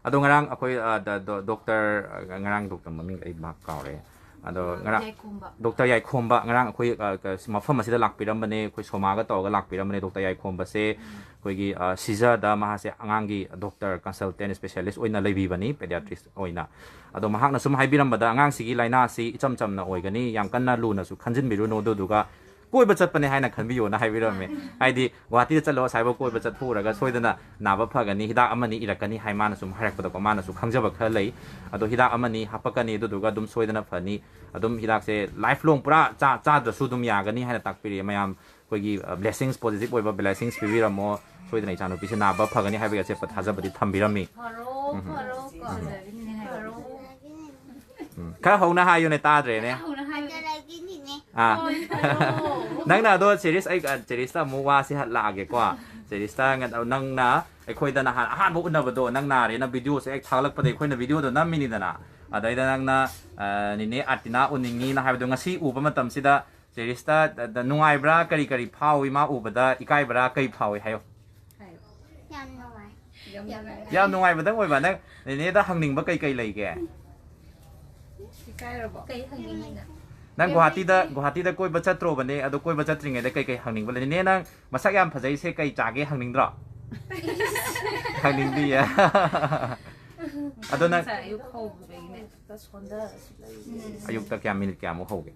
ꯑꯗꯣ ꯉꯔꯥꯡ ꯑꯩꯈꯣꯏ, ꯑ, ꯗ-, ꯗꯣ-, ꯗꯣꯛꯇꯔ, ꯑ, ꯉꯔꯥꯡ ꯗꯣꯛꯇꯔ ꯃꯃꯤꯡ ꯑꯩ ꯚꯥꯞ ꯀꯥꯎꯔꯦ꯫ ꯑꯗꯣ ꯉꯔꯥꯡ ꯌꯥꯏꯈꯣꯝꯕ꯫ ꯗꯣꯛꯇꯔ ꯌꯥꯏꯈꯣꯝꯕ ꯉꯔꯥꯡ ꯑꯩꯈꯣꯏ, ꯑ, ꯀ-, ꯃꯐꯝ ꯑꯁꯤꯗ ꯂꯥꯛꯄꯤꯔꯝꯕꯅꯦ, ꯑꯩꯈꯣꯏ ꯁꯣꯃꯥꯒ ꯇꯧꯔꯒ ꯂꯥꯛꯄꯤꯔꯝꯕꯅꯦ꯫ ꯗꯣꯛꯇꯔ ꯌꯥꯏꯈꯣꯝꯕꯁꯦ ꯑꯩꯈꯣꯏꯒꯤ, ꯑ, ꯁꯤꯖꯗ ꯃꯍꯥꯛꯁꯦ ꯑꯉꯥꯡꯒꯤ ꯗꯣꯛꯇꯔ ꯀꯟꯁꯜꯇꯦꯟ ꯁ꯭ꯄꯦꯁꯤꯌꯦꯂꯤꯁ ꯑꯣꯏꯅ ꯂꯩꯕꯤꯕꯅꯤ, ꯄꯦꯗꯤꯌꯥꯇ꯭ꯔꯤꯁ ꯑꯣꯏꯅ꯫ ꯑꯗꯣ ꯃꯍꯥꯛꯅ ꯁꯨꯝ ꯍꯥꯏꯕꯤꯔꯝꯕꯗ, ꯑꯉꯥꯡꯁꯤꯒꯤ ꯂꯥꯏꯅꯥꯁꯤ ꯏꯆꯝ ꯆꯝꯅ ꯑꯣꯏꯒꯅꯤ, ꯌꯥꯝ ꯀꯟꯅ ꯂꯨꯅꯁꯨ ꯈꯟꯖꯤꯟꯕꯤꯔꯨꯅꯨ, ꯑꯗꯨꯗꯨꯒ ꯀꯣꯏꯕ ꯆꯠꯄꯅꯦ ꯍꯥꯏꯅ ꯈꯟꯕꯤꯌꯣꯅ ꯍꯥꯏꯕꯤꯔꯝꯃꯦ꯫ ꯍꯥꯏꯗꯤ ꯒꯨꯍꯥꯇꯤꯗ ꯆꯠꯂꯣ, ꯑꯁꯥꯏꯐꯥꯎ ꯀꯣꯏꯕ ꯆꯠꯊꯣꯛꯎꯔꯒ ꯁꯣꯏꯗꯅ ꯅꯥꯕ ꯐꯒꯅꯤ, ꯍꯤꯗꯥꯛ ꯑꯃꯅꯤ ꯏꯔꯛꯀꯅꯤ ꯍꯥꯏ ꯃꯥꯅ ꯁꯨꯝ ꯍꯥꯏꯔꯛꯄꯗꯀꯣ, ꯃꯥꯅꯁꯨ ꯈꯪꯖꯕ ꯈꯔ ꯂꯩ꯫ ꯑꯗꯣ ꯍꯤꯗꯥꯛ ꯑꯃꯅꯤ ꯍꯥꯞꯄꯛꯀꯅꯤ, ꯑꯗꯨꯗꯨꯒ ꯑꯗꯨꯝ ꯁꯣꯏꯗꯅ ꯐꯅꯤ꯫ ꯑꯗꯨꯝ ꯍꯤꯗꯥꯛꯁꯦ ꯂꯥꯏꯐ ꯂꯣꯡ ꯄꯨꯔꯥ ꯆꯥ-, ꯆꯥꯗ꯭ꯔꯁꯨ ꯑꯗꯨꯝ ꯌꯥꯒꯅꯤ ꯍꯥꯏꯅ ꯇꯥꯛꯄꯤꯔꯛꯑꯦ꯫ ꯃꯌꯥꯝ ꯑꯩꯈꯣꯏꯒꯤ, ꯑ, ꯕ꯭ꯂꯦꯁꯤꯡꯁ, ꯄꯣꯖꯤꯇꯤꯚ ꯑꯣꯏꯕ ꯕ꯭ꯂꯦꯁꯤꯡꯁ ꯄꯤꯕꯤꯔꯝꯃꯣ, ꯁꯣꯏꯗꯅ ꯏꯆꯥꯅꯨꯄꯤꯁꯦ ꯅꯥꯕ ꯐꯒꯅꯤ ꯍꯥꯏꯕꯒꯤ ꯑꯆꯦꯠꯄ ꯊꯥꯖꯕꯗꯤ ꯊꯝꯕꯤꯔꯝꯃꯤ꯫ ꯐꯔꯣ, ꯎꯝ꯫ ꯐꯔꯣ, ꯀꯣ꯫ ꯐꯔꯣ꯫ ꯎꯝ꯫ ꯈꯔ ꯍꯧꯅ ꯍꯥꯏꯌꯨꯅꯦ, ꯇꯥꯗ꯭ꯔꯦꯅꯦ꯫ ꯍꯧꯅ ꯍꯥꯏꯌꯨꯅꯦ꯫ ꯑꯥ꯫ ꯍꯣꯏ, ꯐꯔꯣ꯫ ꯅꯪꯅ ꯑꯗꯣ ꯆꯦꯔꯤꯁ, ꯑꯩ, ꯑ, ꯆꯦꯔꯤꯁꯇ ꯑꯃꯨꯛ ꯋꯥꯁꯦ ꯍꯠꯂꯛꯑꯒꯦꯀꯣ꯫ ꯆꯦꯔꯤꯁꯇ ꯉ-, ꯅꯪꯅ ꯑꯩꯈꯣꯏꯗ ꯅꯍꯥꯟ ꯑꯍꯥꯟꯕ ꯎꯅꯕꯗꯣ, ꯅꯪ ꯅꯥꯔꯦꯅ ꯚꯤꯗꯤꯑꯣꯁꯦ ꯍꯦꯛ ꯊꯥꯒꯠꯂꯛꯄꯗ ꯑꯩꯈꯣꯏꯅ ꯚꯤꯗꯤꯑꯣꯗꯣ ꯅꯝꯃꯤꯅꯤꯗꯅ꯫ ꯑꯗꯩꯗ ꯅꯪꯅ, ꯑ, "ꯅꯦꯅꯦ ꯑꯥꯔꯇꯤꯅꯥ ꯎꯅꯤꯡꯉꯤꯅ" ꯍꯥꯏꯕꯗꯣ ꯉꯁꯤ ꯎꯕ ꯃꯇꯝꯁꯤꯗ ꯆꯦꯔꯤꯁꯇ, ꯗ, ꯗ, ꯅꯨꯡꯉꯥꯏꯕ꯭ꯔꯥ? ꯀꯔꯤ ꯀꯔꯤ ꯐꯥꯎꯏ? ꯃꯥ ꯎꯕꯗ ꯏꯀꯥꯏꯕ꯭ꯔꯥ? ꯀꯔꯤ ꯐꯥꯎꯏ? ꯍꯥꯏꯌꯣ꯫ ꯌꯥꯝ ꯅꯨꯡꯉꯥꯏ꯫ ꯌꯥꯝ ꯅꯨꯡꯉꯥꯏ꯫ ꯌꯥꯝ ꯅꯨꯡꯉꯥꯏꯕꯗꯪ ꯑꯣꯏꯕ꯫ ꯅꯪ ꯅꯦꯅꯦꯗ ꯍꯪꯅꯤꯡꯕ ꯀꯩ ꯀꯩ ꯂꯩꯒꯦ? ꯏꯀꯥꯏꯔꯕꯣ? ꯀꯩ ꯍꯪꯅꯤꯡꯉꯤꯅꯣ? ꯅꯪ ꯒꯨꯍꯥꯇꯤꯗ, ꯒꯨꯍꯥꯇꯤꯗ ꯀꯣꯏꯕ ꯆꯠꯇ꯭ꯔꯣꯕꯅꯦ? ꯑꯗꯣ ꯀꯣꯏꯕ ꯆꯠꯇ꯭ꯔꯤꯉꯩꯗ ꯀꯩ ꯀꯩ ꯍꯪꯅꯤꯡꯕ ꯂꯩ? ꯅꯦꯅꯦ, ꯅꯪ ꯃꯁꯛ ꯌꯥꯝ ꯐꯖꯩꯁꯦ ꯀꯩ ꯆꯥꯒꯦ ꯍꯪꯅꯤꯡꯗ꯭ꯔꯣ? ꯍꯪꯅꯤꯡꯗꯤꯌꯦ꯫ ꯑꯗꯣ ꯅꯪ ꯉꯁꯥꯏ ꯑꯌꯨꯛ ꯍꯧꯕꯗꯒꯤꯅꯦ ꯍꯦꯛꯇ ꯁꯣꯟꯊꯔꯁꯨ ꯂꯩ꯫ ꯎꯝ꯫ ꯑꯌꯨꯛꯇ ꯀꯌꯥ, ꯃꯤꯅꯤꯠ ꯀꯌꯥꯃꯨꯛ ꯍꯧꯒꯦ?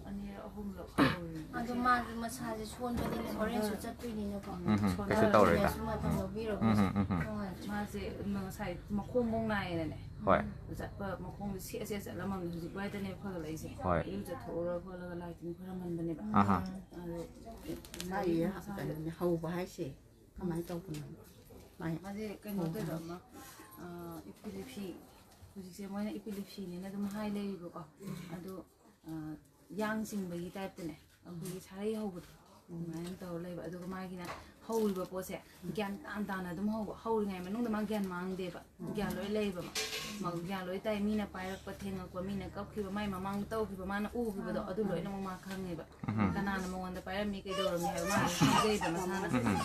ꯑꯅꯤꯔꯛ ꯑꯍꯨꯝꯂꯛ ꯍꯧꯔꯤꯅꯦ꯫ ꯑꯗꯣ ꯃꯥꯁꯨ ꯃꯁꯥꯁꯦ ꯁꯣꯟꯕꯅꯤꯅ ꯍꯣꯔꯦꯟꯁꯨ ꯆꯠꯇꯣꯏꯅꯤꯅꯀꯣ꯫ ꯎꯝ, ꯎꯝ, ꯀꯩꯁꯨ ꯁꯣꯟꯊꯔꯁꯨ ꯇꯧꯔꯣꯏꯗ꯫ ꯃꯇꯝ ꯂꯧꯕꯤꯔꯒ ꯎꯝ, ꯎꯝ, ꯎꯝ, ꯎꯝ꯫ ꯅꯨꯡꯉꯥꯏꯇ꯭ꯔꯦ꯫ ꯃꯥꯁꯦ ꯉꯁꯥꯏ ꯃꯈꯣꯡꯐꯧ ꯅꯥꯏꯌꯦꯅꯅꯦ꯫ ꯍꯣꯏ꯫ ꯆꯠꯄ ꯃꯈꯣꯡꯗꯣ ꯁꯦꯠ ꯁꯦꯠ ꯆꯠꯂꯝꯃꯝꯅꯦ, ꯍꯧꯖꯤꯛ ꯋꯥꯏꯗꯅꯦ ꯐꯒꯠꯂꯛꯏꯁꯦ꯫ ꯍꯣꯏ꯫ ꯏꯔꯨꯖꯊꯣꯛꯎꯔ ꯈꯣꯠꯂꯒ ꯂꯥꯏ ꯇꯤꯟ ꯈꯣꯏꯔꯝꯍꯟꯕꯅꯦꯕ꯫ ꯑꯍꯥ꯫ ꯑꯗꯣ ꯃꯥꯒꯤ ꯃꯁꯥꯁꯦ ꯀꯩꯅꯣꯅꯦ, ꯍꯧꯕ ꯍꯥꯏꯁꯦ ꯀꯃꯥꯏꯅ ꯇꯧꯕꯅꯣ? ꯃꯥꯏ ꯃꯥꯁꯦ ꯀꯩꯅꯣ ꯍꯧꯕ ꯇꯧꯕ ꯍꯥꯏꯁꯦ꯫ ꯑꯃ, ꯑ, ꯏꯄꯤꯂꯤꯞꯁꯤ, ꯍꯧꯖꯤꯛꯁꯦ ꯃꯣꯏꯅ ꯏꯄꯤꯂꯤꯞꯁꯤꯅꯦꯅ ꯑꯗꯨꯝ ꯍꯥꯏ ꯂꯩꯔꯤꯕꯀꯣ꯫ ꯑꯗꯣ ꯑ, ꯌꯥꯡ ꯆꯤꯡꯕꯒꯤ ꯇꯥꯏꯞꯇꯅꯦ, ꯑꯩꯈꯣꯏꯒꯤ ꯁꯥꯔꯩ ꯍꯧꯕꯗꯣ, ꯑꯗꯨꯃꯥꯏꯅ ꯇꯧꯔ ꯂꯩꯕ꯫ ꯑꯗꯨꯒ ꯃꯥꯒꯤꯅ ꯍꯧꯔꯤꯕ ꯄꯣꯠꯁꯦ ꯒ꯭ꯌꯥꯟ ꯇꯥꯅ ꯇꯥꯅ ꯑꯗꯨꯝ ꯍꯧꯕ, ꯍꯧꯔꯤꯉꯩ ꯃꯅꯨꯡꯗ ꯃꯥ ꯒ꯭ꯌꯥꯟ ꯃꯥꯡꯗꯦꯕ, ꯒ꯭ꯌꯥꯟ ꯂꯣꯏ ꯂꯩꯌꯦꯕ꯫ ꯃꯥ ꯒ꯭ꯌꯥꯟ ꯂꯣꯏ ꯇꯥꯏ, ꯃꯤꯅ ꯄꯥꯏꯔꯛꯄ, ꯊꯦꯡꯉꯛꯄ, ꯃꯤꯅ ꯀꯞꯈꯤꯕ, ꯃꯥꯏ ꯃꯃꯥꯡꯗ ꯇꯧꯈꯤꯕ, ꯃꯥꯅ ꯎꯈꯤꯕꯗꯣ, ꯑꯗꯨ ꯂꯣꯏꯅꯃꯛ ꯃꯥ ꯈꯪꯉꯦꯕ꯫ ꯎꯝ꯫ ꯀꯅꯥꯅ ꯃꯉꯣꯟꯗ ꯄꯥꯏꯔꯝꯃꯤ, ꯀꯩꯗꯧꯔꯝꯃꯤ ꯍꯥꯏꯕ ꯃꯥ ꯂꯣꯏ ꯈꯪꯖꯩꯕ ꯃꯁꯥꯅ꯫ ꯎꯝ꯫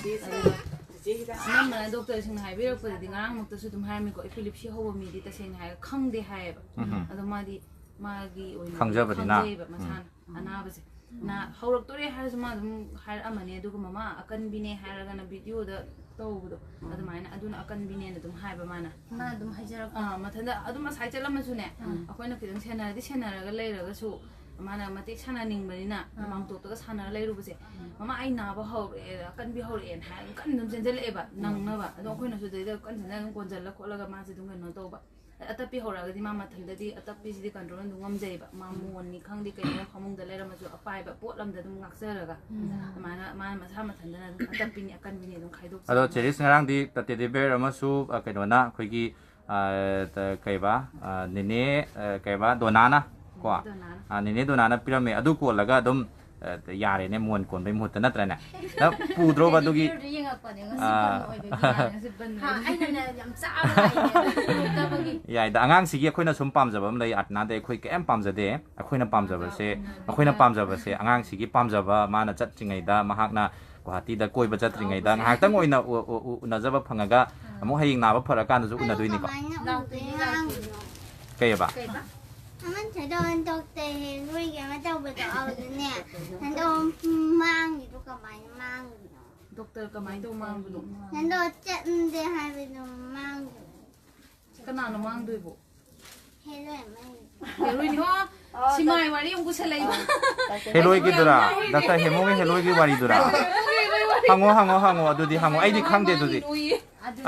ꯑꯗꯨꯒ ꯑꯅꯝꯕꯅ ꯗꯣꯛꯇꯔꯁꯤꯡꯅ ꯍꯥꯏꯕꯤꯔꯛꯄꯗꯗꯤ, ꯉꯔꯥꯡꯃꯛꯇꯁꯨ ꯑꯗꯨꯝ ꯍꯥꯏꯔꯝꯃꯤꯀꯣ, ꯏꯄꯤꯂꯤꯞꯁꯤ ꯍꯧꯕ ꯃꯤꯗꯤ ꯇꯁꯦꯡꯅ ꯍꯥꯏꯔꯒ ꯈꯪꯗꯦ ꯍꯥꯏꯌꯦꯕ꯫ ꯎꯝ꯫ ꯑꯗꯣ ꯃꯥꯗꯤ ꯃꯥꯒꯤ ꯑꯣꯏꯅ ꯈꯪꯖꯕꯅꯤꯅ꯫ ꯈꯪꯖꯩꯕ ꯎꯝ꯫ ꯃꯁꯥꯅ꯫ ꯎꯝ꯫ ꯑꯅꯥꯕꯁꯦ꯫ ꯎꯝ꯫ ꯅꯥ-, ꯍꯧꯔꯛꯇꯣꯔꯦ ꯍꯥꯏꯔꯁꯨ ꯃꯥ ꯑꯗꯨꯝ ꯍꯥꯏꯔꯛꯑꯝꯃꯅꯤ, ꯑꯗꯨꯒ ꯃꯃꯥ ꯑꯀꯟꯕꯤꯅꯦ ꯍꯥꯏꯔꯒꯅ ꯚꯤꯗꯤꯑꯣꯗ ꯇꯧꯕꯗꯣ, ꯎꯝ꯫ ꯑꯗꯨꯃꯥꯏꯅ ꯑꯗꯨꯅ ꯑꯀꯟꯕꯤꯅꯦꯅ ꯑꯗꯨꯝ ꯍꯥꯏꯕ ꯃꯥꯅ꯫ ꯃꯥ ꯑꯗꯨꯝ ꯍꯥꯏꯖꯔꯛꯄ꯫ ꯑꯥ, ꯃꯊꯟꯇ ꯑꯗꯨꯝ ꯑꯁꯥꯏ ꯆꯠꯂꯝꯃꯁꯨꯅꯦ, ꯎꯝ꯫ ꯑꯩꯈꯣꯏꯅ ꯈꯤꯇꯪ ꯁꯦꯟꯅꯔꯗꯤ ꯁꯦꯟꯅꯔꯒ ꯂꯩꯔꯒꯁꯨ, ꯃꯥꯅ ꯃꯇꯦꯛ ꯁꯥꯟꯅꯅꯤꯡꯕꯅꯤꯅ, ꯎꯝ꯫ ꯃꯥꯡꯇꯣꯞꯇꯒ ꯁꯥꯟꯅꯔ ꯂꯩꯔꯨꯕꯁꯦ, ꯎꯝ꯫ "ꯃꯃꯥ, ꯑꯩ ꯅꯥꯕ ꯍꯧꯔꯛꯑꯦ, ꯑꯀꯟꯕꯤ ꯍꯧꯔꯛꯑꯦꯅ" ꯍꯥꯏꯔꯒ ꯀꯟꯅ ꯑꯗꯨꯝ ꯆꯦꯟꯖꯜꯂꯛꯑꯦꯕ, ꯎꯝ꯫ ꯅꯪꯅꯕ꯫ ꯑꯗꯣ ꯑꯩꯈꯣꯏꯅꯁꯨ ꯑꯗꯩꯗ ꯀꯟꯅ ꯆꯦꯟꯖꯜꯂꯒ ꯑꯗꯨꯝ ꯀꯣꯟꯁꯤꯜꯂ ꯈꯣꯠꯂꯒ ꯃꯥꯁꯦ ꯑꯗꯨꯝ ꯀꯩꯅꯣ ꯇꯧꯕ꯫ ꯑꯇꯞꯄꯤ ꯍꯧꯔꯛꯑꯒꯗꯤ ꯃꯥ ꯃꯊꯟꯇꯗꯤ ꯑꯇꯞꯄꯤꯁꯤꯗꯤ ꯀꯟꯇ꯭ꯔꯣꯜ ꯑꯗꯨꯝ ꯉꯝꯖꯩꯕ꯫ ꯃꯥ ꯃꯣꯟꯅꯤ ꯈꯪꯗꯦ, ꯀꯩꯅꯣ ꯐꯃꯨꯡꯗ ꯂꯩꯔꯝꯃꯁꯨ ꯑꯄꯥꯏꯕ ꯄꯣꯠ ꯑꯝꯗ ꯑꯗꯨꯝ ꯉꯥꯛꯆꯔꯒ, ꯎꯝ꯫ ꯑꯗꯨꯃꯥꯏꯅ ꯃꯥꯅ ꯃꯁꯥ ꯃꯊꯟꯇꯅ ꯑꯗꯨꯝ ꯑꯇꯞꯄꯤꯅꯤ ꯑꯀꯟꯕꯤꯅꯤ ꯑꯗꯨꯝ ꯈꯥꯏꯗꯣꯛꯆꯩ꯫ ꯑꯗꯣ ꯆꯦꯔꯤꯁ, ꯉꯔꯥꯡꯗꯤ ꯇꯦꯗꯤ ꯕꯤꯌꯔ ꯑꯃꯁꯨ, ꯑ, ꯀꯩꯅꯣꯅ, ꯑꯩꯈꯣꯏꯒꯤ, ꯑ, ꯇ-, ꯀꯩꯕ, ꯑ, ꯅꯦꯅꯦ, ꯑ, ꯀꯩꯕ, ꯗꯣꯅꯥꯅ ꯀꯣ? ꯗꯣꯅꯥꯅ꯫ ꯑ, ꯅꯦꯅꯦ ꯗꯣꯅꯥꯅ ꯄꯤꯔꯝꯃꯦ꯫ ꯑꯗꯨ ꯀꯣꯜꯂꯒ ꯑꯗꯨꯝ, ꯑ, ꯌꯥꯔꯦꯅꯦ, ꯃꯣꯟ ꯀꯣꯟꯕꯩ ꯃꯍꯨꯠꯇ, ꯅꯠꯇ꯭ꯔꯅꯦ? ꯅꯪ ꯄꯨꯗ꯭ꯔꯣꯕ ꯑꯗꯨꯒꯤ? ꯇꯦꯗꯤ ꯕꯤꯌꯔꯗꯨ ꯌꯦꯡꯉꯛꯄꯅꯦ, ꯉꯁꯤ ꯑꯥ꯫ ꯕꯟ ꯑꯣꯏꯕꯒꯤ꯫ ꯉꯁꯤ ꯕꯟ ꯍꯥ, ꯑꯣꯏꯕꯒꯤ꯫ ꯑꯩꯅꯅꯦ ꯌꯥꯝ ꯆꯥꯕ ꯉꯥꯏꯅꯦ, ꯄꯨꯔꯛꯇꯕꯒꯤ꯫ ꯌꯥꯏꯗ, ꯑꯉꯥꯡꯁꯤꯒꯤ ꯑꯩꯈꯣꯏꯅ ꯁꯨꯝ ꯄꯥꯝꯖꯕ ꯑꯃ ꯂꯩ, ꯑꯥꯔꯠꯅꯥꯗ ꯑꯩꯈꯣꯏ ꯀꯌꯥꯝ ꯄꯥꯝꯖꯗꯦ꯫ ꯑꯩꯈꯣꯏꯅ ꯄꯥꯝꯖꯕꯁꯦ, ꯑꯩꯈꯣꯏꯅ ꯄꯥꯝꯖꯕꯁꯦ ꯑꯉꯥꯡꯁꯤꯒꯤ ꯄꯥꯝꯖꯕ, ꯃꯥꯅ ꯆꯠꯇ꯭ꯔꯤꯉꯩꯗ, ꯃꯍꯥꯛꯅ ꯒꯨꯍꯥꯇꯤꯗ ꯀꯣꯏꯕ ꯆꯠꯇ꯭ꯔꯤꯉꯩꯗ, ꯉꯥꯏꯍꯥꯛꯇꯪ ꯑꯣꯏꯅ ꯎ-, ꯎ-, ꯎ-, ꯎꯅꯖꯕ ꯐꯪꯉꯒ, ꯑꯃꯨꯛ ꯍꯌꯦꯡ ꯅꯥꯕ ꯐꯔꯀꯥꯟꯗꯁꯨ ꯎꯅꯗꯣꯏꯅꯤꯀꯣ꯫ ꯀꯃꯥꯏꯅ ꯎꯗꯣꯏꯅꯣ? ꯀꯩꯕ? ꯀꯩꯕ? ꯑꯃ ꯊꯣꯏꯗꯣꯛ ꯍꯦꯟꯗꯣꯛꯇꯦ, ꯅꯣꯏꯒꯤ ꯑꯃ ꯇꯧꯕꯗꯣ ꯑꯗꯨꯅꯦ, ꯍꯟꯗꯣꯛ ꯃꯥꯡꯉꯤꯗꯣ ꯀꯃꯥꯏꯅ ꯃꯥꯡꯉꯤꯅꯣ? ꯗꯣꯛꯇꯔ ꯀꯃꯥꯏꯅ ꯇꯧ ꯃꯥꯡꯕꯅꯣ? ꯍꯟꯗꯣꯛ ꯆꯠꯅꯤꯡꯗꯦ ꯍꯥꯏꯕꯗꯣ ꯃꯥꯡꯉꯤꯅꯣ? ꯀꯅꯥꯅꯣ ꯃꯥꯡꯗꯣꯏꯕꯣ? ꯍꯦꯔꯣꯏꯟ ꯃꯥꯡꯉꯤ꯫ ꯍꯦꯔꯣꯏꯟ, ꯑꯣ, ꯑꯣ, ꯁꯤꯃꯥꯏ ꯋꯥꯔꯤ ꯑꯃꯨꯛ ꯄꯨꯁꯜꯂꯛꯏꯕ꯫ ꯑꯣ, ꯗꯥꯛꯇꯔ ꯍꯦꯃꯣꯒꯤ ꯍꯦꯔꯣꯏꯒꯤ ꯋꯥꯔꯤꯗꯣ꯫ ꯍꯦꯂꯣꯏꯒꯤ ꯋꯥꯔꯤꯗꯨꯔꯥ? ꯍꯪꯉꯣ, ꯍꯪꯉꯣ, ꯍꯪꯉꯣ, ꯑꯗꯨꯗꯤ ꯍꯪꯉꯣ꯫ ꯑꯩꯗꯤ ꯈꯪꯗꯦ ꯑꯗꯨꯗꯤ꯫ ꯃꯥꯡꯉꯤꯅꯣꯌꯦ꯫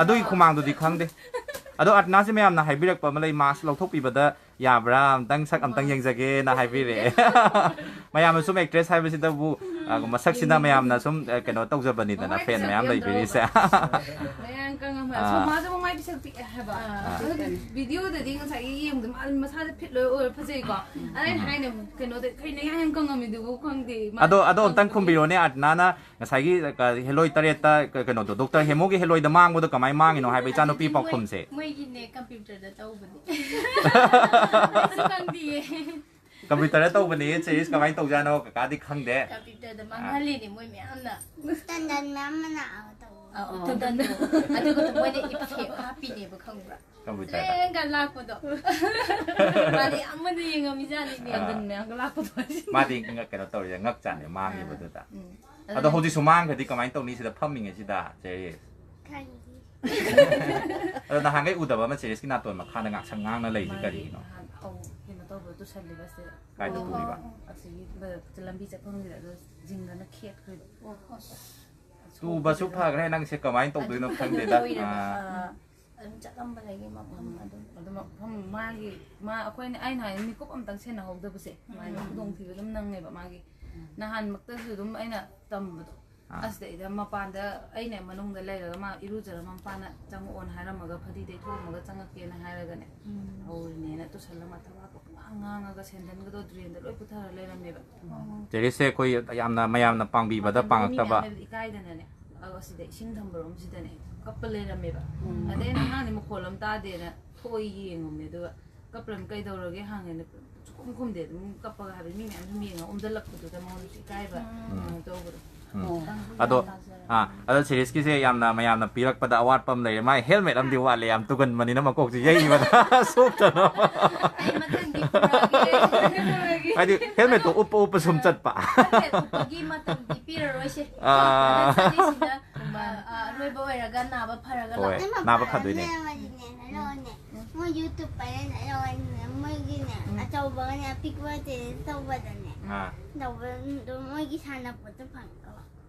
ꯑꯗꯨꯒꯤ ꯈꯨꯃꯥꯡꯗꯨꯗꯤ ꯈꯪꯗꯦ꯫ ꯑꯗꯣ ꯑꯥꯔꯠꯅꯥꯁꯦ ꯃꯌꯥꯝꯅ ꯍꯥꯏꯕꯤꯔꯛꯄ ꯑꯃ ꯂꯩ, ꯃꯥꯁ ꯂꯧꯊꯣꯛꯄꯤꯕꯗ ꯌꯥꯕ꯭ꯔꯥ? ꯑꯝꯇꯪ ꯁꯛ ꯑꯝꯇꯪ ꯌꯦꯡꯖꯒꯦꯅ ꯍꯥꯏꯕꯤꯔꯛꯑꯦ꯫ ꯃꯌꯥꯝꯅ ꯁꯨꯝ ꯑꯦꯛꯇ꯭ꯔꯦꯁ ꯍꯥꯏꯕꯁꯤꯗꯕꯨ, ꯑ, ꯃꯁꯛꯁꯤꯅ ꯃꯌꯥꯝꯅ ꯁꯨꯝ, ꯑ, ꯀꯩꯅꯣ ꯇꯧꯖꯕꯅꯤꯗꯅ, ꯃꯃꯥꯏ ꯐꯦꯟ ꯃꯌꯥꯝ ꯄꯤꯁꯛ ꯂꯩꯕꯤꯔꯤꯁꯦ꯫ ꯄꯤꯛꯑꯝꯗ꯭ꯔꯣ? ꯃꯌꯥꯡ ꯀꯪꯉꯝꯃꯦ꯫ ꯑꯥ꯫ ꯁꯣꯃꯥꯁꯨ ꯃꯃꯥꯏ ꯄꯤꯁꯛ ꯄꯤꯛꯑꯦ ꯍꯥꯏꯕ꯫ ꯑꯥ꯫ ꯑꯗꯨꯒꯤ ꯚꯤꯗꯤꯑꯣꯗꯗꯤ ꯉꯁꯥꯏꯒꯤ ꯌꯦꯡꯕꯗ ꯃꯥ ꯃꯁꯥꯗ ꯐꯤꯠ ꯂꯣꯏ ꯑꯣꯏꯔ ꯐꯖꯩꯀꯣ꯫ ꯑꯗ ꯑꯩꯅ ꯎꯝ꯫ ꯍꯥꯏꯅꯦ, ꯀꯩꯅꯣꯗ, "ꯀꯩꯅꯣ ꯌꯥꯝ ꯌꯥꯝ ꯀꯪꯉꯝꯃꯤꯗꯨꯕꯨ?" ꯈꯪꯗꯦ꯫ ꯃꯥ ꯑꯗꯣ, ꯑꯗꯣ ꯑꯝꯇꯪ ꯀꯪꯕꯒꯤ ꯈꯨꯝꯕꯤꯔꯣꯅꯦ, ꯑꯥꯔꯠꯅꯥꯅ ꯉꯁꯥꯏꯒꯤ, ꯑ, ꯍꯦꯂꯣꯏ ꯇꯔꯦꯠꯇ, ꯀ-, ꯀꯩꯅꯣꯗꯣ, ꯗꯣꯛꯇꯔ ꯍꯦꯃꯣꯒꯤ ꯍꯦꯂꯣꯏꯗ ꯃꯥꯡꯕꯗꯣ ꯀꯃꯥꯏꯅ ꯃꯥꯡꯉꯤꯅꯣ ꯍꯥꯏꯕ ꯏꯆꯥꯅꯨꯄꯤ ꯃꯣꯏ-, ꯄꯥꯎꯈꯨꯝꯁꯦ꯫ ꯃꯣꯏꯒꯤꯅꯦ, ꯀꯝꯄ꯭ꯌꯨꯇꯔꯗ ꯇꯧꯕꯅꯦ꯫ ꯑꯩꯁꯨ ꯈꯪꯗꯤꯌꯦ꯫ ꯀꯝꯄ꯭ꯌꯨꯇꯔꯗ ꯇꯧꯕꯅꯦ, ꯆꯦꯔꯤꯁ, ꯀꯃꯥꯏꯅ ꯇꯧꯖꯥꯠꯅꯣ? ꯀꯀꯥꯗꯤ ꯈꯪꯗꯦ꯫ ꯀꯝꯄ꯭ꯌꯨꯇꯔꯗ ꯑꯥ꯫ ꯃꯥꯡꯍꯜꯂꯤꯅꯦ ꯃꯣꯏ ꯃꯌꯥꯝꯅ꯫ ꯇꯟꯗꯟ ꯃꯌꯥꯝ ꯑꯃ ꯂꯥꯛꯑꯒ ꯇꯧꯕ꯫ ꯑ, ꯑ, ꯑ꯫ ꯇꯟꯗꯟꯗꯣ꯫ ꯑꯗꯨꯒ ꯃꯣꯏꯅ ꯏꯐꯦꯛ ꯍꯥꯞꯄꯤꯅꯦꯕ, ꯈꯪꯕ꯭ꯔꯥ? ꯇꯧꯕꯩ ꯇꯥꯏꯞꯇ꯫ ꯆꯦꯡꯒ ꯂꯥꯛꯄꯗꯣ꯫ ꯃꯥꯗꯤ ꯑꯃꯗ ꯌꯦꯡꯉꯝꯃꯤꯖꯥꯠꯅꯤꯅꯦ꯫ ꯑꯥ꯫ ꯑꯗꯨꯅꯦ, ꯉꯥꯛ ꯂꯥꯛꯄꯗꯣ꯫ ꯃꯥꯗꯤ ꯉꯛ-, ꯀꯩꯅꯣ ꯇꯧꯔꯤꯁꯦ, ꯉꯛ ꯆꯥꯅꯦ ꯃꯥꯡꯉꯤꯕꯗꯨꯗ꯫ ꯎꯝ꯫ ꯑꯗꯣ ꯑꯗꯨꯅꯦ꯫ ꯍꯧꯖꯤꯛꯁꯨ ꯃꯥꯡꯈ꯭ꯔꯗꯤ ꯀꯃꯥꯏꯅ ꯇꯧꯅꯤ ꯁꯤꯗ ꯐꯝꯃꯤꯉꯩꯁꯤꯗ, ꯆꯦꯔꯤꯁ? ꯈꯪꯗꯦ꯫ ꯑꯗꯣ ꯅꯍꯥꯟꯈꯩ ꯎꯗꯕ ꯑꯃ ꯆꯦꯔꯤꯁꯀꯤ ꯅꯥꯇꯣꯟ ꯃꯈꯥꯗ ꯉꯥꯛꯁꯪ ꯉꯥꯡꯅ ꯂꯩꯁꯦ ꯃꯥꯗꯤ ꯀꯔꯤꯒꯤꯅꯣ? ꯅꯍꯥꯟ, ꯑꯧ, ꯀꯩꯅꯣ ꯇꯧꯕꯗꯣ, ꯇꯨꯁꯜꯂꯤꯕ ꯁꯤꯗ꯫ ꯀꯥꯏꯗ ꯑꯣ꯫ ꯇꯨꯔꯤꯕ? ꯑꯁꯤꯒꯤ ꯕ-, ꯂꯝꯕꯤ ꯆꯠꯐꯝꯒꯤꯗ ꯑꯗꯣ ꯖꯤꯡꯒꯅ ꯈꯦꯠꯈ꯭ꯔꯤꯕ꯫ ꯑꯣ꯫ ꯇꯨꯕꯁꯨ ꯐꯈ꯭ꯔꯦ, ꯅꯪꯁꯦ ꯀꯃꯥꯏꯅ ꯇꯧꯗꯣꯏꯅꯣ ꯑꯗꯨꯝ ꯈꯪꯗꯦꯗ꯫ ꯇꯣꯏꯔꯦꯕ꯫ ꯑꯥ꯫ ꯑꯗꯨꯝ ꯆꯠꯂꯝꯕꯗꯒꯤ ꯃꯐꯝ ꯎꯝ꯫ ꯑꯗꯨꯝ ꯑꯗꯨ ꯃꯐꯝ ꯃꯥꯒꯤ, ꯃꯥ, ꯑꯩꯈꯣꯏꯅ, ꯑꯩꯅ ꯍꯥꯏ, ꯃꯤꯀꯨꯞ ꯑꯝꯇꯪ ꯁꯦꯟꯅꯍꯧꯗꯕꯁꯦ, ꯁꯨꯃꯥꯏꯅ ꯎꯝ꯫ ꯈꯨꯗꯣꯡꯊꯤꯕ ꯑꯗꯨꯝ ꯅꯪꯉꯦꯕ ꯃꯥꯒꯤ꯫ ꯎꯝ꯫ ꯅꯍꯥꯟꯃꯛꯇꯁꯨ ꯑꯗꯨꯝ ꯑꯩꯅ ꯇꯝꯕꯗꯣ, ꯑꯥ꯫ ꯑꯁꯤꯗꯩꯗ ꯃꯄꯥꯟꯗ ꯑꯩꯅ ꯃꯅꯨꯡꯗ ꯂꯩꯔꯒ ꯃꯥ ꯏꯔꯨꯖꯔ ꯃꯄꯥꯟꯗ ꯆꯪꯉꯛꯑꯣꯅ ꯍꯥꯏꯔꯝꯃꯒ ꯐꯗꯤ ꯇꯩꯊꯣꯛꯑꯝꯃꯒ ꯆꯪꯉꯛꯀꯦꯅ ꯍꯥꯏꯔꯒꯅꯦ, ꯎꯝ꯫ ꯍꯧꯔꯤꯅꯦꯅ ꯇꯨꯁꯜꯂ ꯃꯊꯕꯥꯛꯀ ꯄꯨꯡꯉꯥꯡ ꯉꯥꯡꯉꯒ ꯁꯦꯟꯗꯟꯒꯗꯣ ꯗ꯭ꯔꯦꯟꯗ ꯂꯣꯏ ꯄꯨꯊꯔ ꯂꯩꯔꯝꯃꯦꯕ꯫ ꯎꯝ꯫ ꯆꯦꯔꯤꯁꯁꯦ ꯑꯩꯈꯣꯏ ꯌꯥꯝꯅ ꯃꯌꯥꯝꯅ ꯄꯥꯡꯕꯤꯕꯗ ꯃꯇꯝꯗꯨꯗ ꯃꯤ ꯄꯥꯡꯉꯛꯇꯕ꯫ ꯃꯌꯥꯝꯅ ꯏꯀꯥꯏꯗꯅꯅꯦ, ꯑꯗꯣ ꯑꯁꯤꯗ ꯏꯁꯤꯡ ꯊꯝꯕꯔꯣꯝꯁꯤꯗꯅꯦ ꯀꯞꯄ ꯂꯩꯔꯝꯃꯦꯕ꯫ ꯎꯝ꯫ ꯑꯗꯩ ꯑꯩꯅ ꯑꯉꯥꯡꯗꯤ ꯃꯈꯣꯜ ꯑꯃ ꯇꯥꯗꯦꯅ ꯊꯣꯛꯑ ꯌꯦꯡꯉꯨꯕꯅꯦ, ꯑꯗꯨꯒ ꯀꯞꯄ ꯂꯩꯔꯝꯃꯦ, "ꯀꯩꯗꯧꯔꯒꯦ?" ꯍꯪꯉꯦꯅ ꯁꯨꯈꯨꯝ ꯈꯨꯝꯗꯦ, ꯑꯗꯨꯝ ꯀꯞꯄꯒ ꯍꯥꯏꯕꯗꯤ ꯃꯤ ꯃꯌꯥꯝ ꯁꯨꯝ ꯌꯦꯡꯉ ꯑꯣꯝꯁꯤꯜꯂꯛꯄꯗꯨꯗ ꯃꯉꯣꯟꯗꯁꯨ ꯏꯀꯥꯏꯕ ꯎꯝ꯫ ꯀꯩꯅꯣ ꯇꯧꯕꯗꯣ꯫ ꯎꯝ꯫ ꯈꯤꯇꯪ ꯑꯗꯣ, ꯇꯥꯖꯔꯦ꯫ ꯑꯥ, ꯑꯗꯣ ꯁꯦꯔꯤꯁꯀꯤꯁꯦ ꯌꯥꯝꯅ ꯃꯌꯥꯝꯅ ꯄꯤꯔꯛꯄꯗ ꯑꯋꯥꯠꯄ ꯑꯃ ꯂꯩꯔꯦ, ꯃꯥꯏ ꯍꯦꯜꯃꯦꯠ ꯑꯃꯗꯤ ꯋꯥꯠꯂꯦ, ꯌꯥꯝ ꯇꯨꯒꯟꯕꯅꯤꯅ ꯃꯀꯣꯛꯁꯦ ꯌꯩꯕꯗ ꯁꯣꯛꯇꯅꯕ꯫ ꯑꯩ ꯃꯊꯪꯗꯤ ꯄꯨꯔꯛꯑꯒꯦ꯫ ꯍꯥꯏꯗꯤ ꯍꯦꯜꯃꯦꯠꯇꯣ ꯎꯞꯄ ꯎꯞꯄ ꯁꯨꯝ ꯆꯠꯄ꯫ ꯍꯦꯜꯃꯦꯠ ꯎꯞꯄꯒꯤ ꯃꯇꯝꯗꯤ ꯄꯤꯔꯔꯣꯏꯁꯦ꯫ ꯑꯥ꯫ ꯆꯠꯂꯤꯁꯤꯅ, ꯑ, ꯑ, ꯑꯔꯣꯏꯕ ꯑꯣꯏꯔꯒ ꯅꯥꯕ ꯐꯔꯒ ꯍꯣꯏ, ꯂꯥꯛꯑꯣ꯫ ꯅꯥꯕ ꯐꯗꯣꯏꯅꯦ꯫ ꯑꯃꯗꯤꯅꯦ, ꯂꯧꯔꯅꯦ꯫ ꯎꯝ꯫ ꯃꯣꯏ YouTube ꯄꯥꯏꯔꯦꯅ ꯂꯧꯔꯅꯤꯅꯦ꯫ ꯃꯣꯏꯒꯤꯅꯦ, ꯎꯝ꯫ ꯑꯆꯧꯕꯒꯅꯦ ꯑꯄꯤꯛꯄ ꯆꯦꯂꯦꯟꯖ ꯇꯧꯕꯗꯅꯦ꯫ ꯑꯥ꯫ ꯇꯧꯕꯗꯣ ꯃꯣꯏꯒꯤ ꯁꯥꯟꯅꯄꯣꯠꯇꯣ ꯐꯪꯉꯛꯑꯣ꯫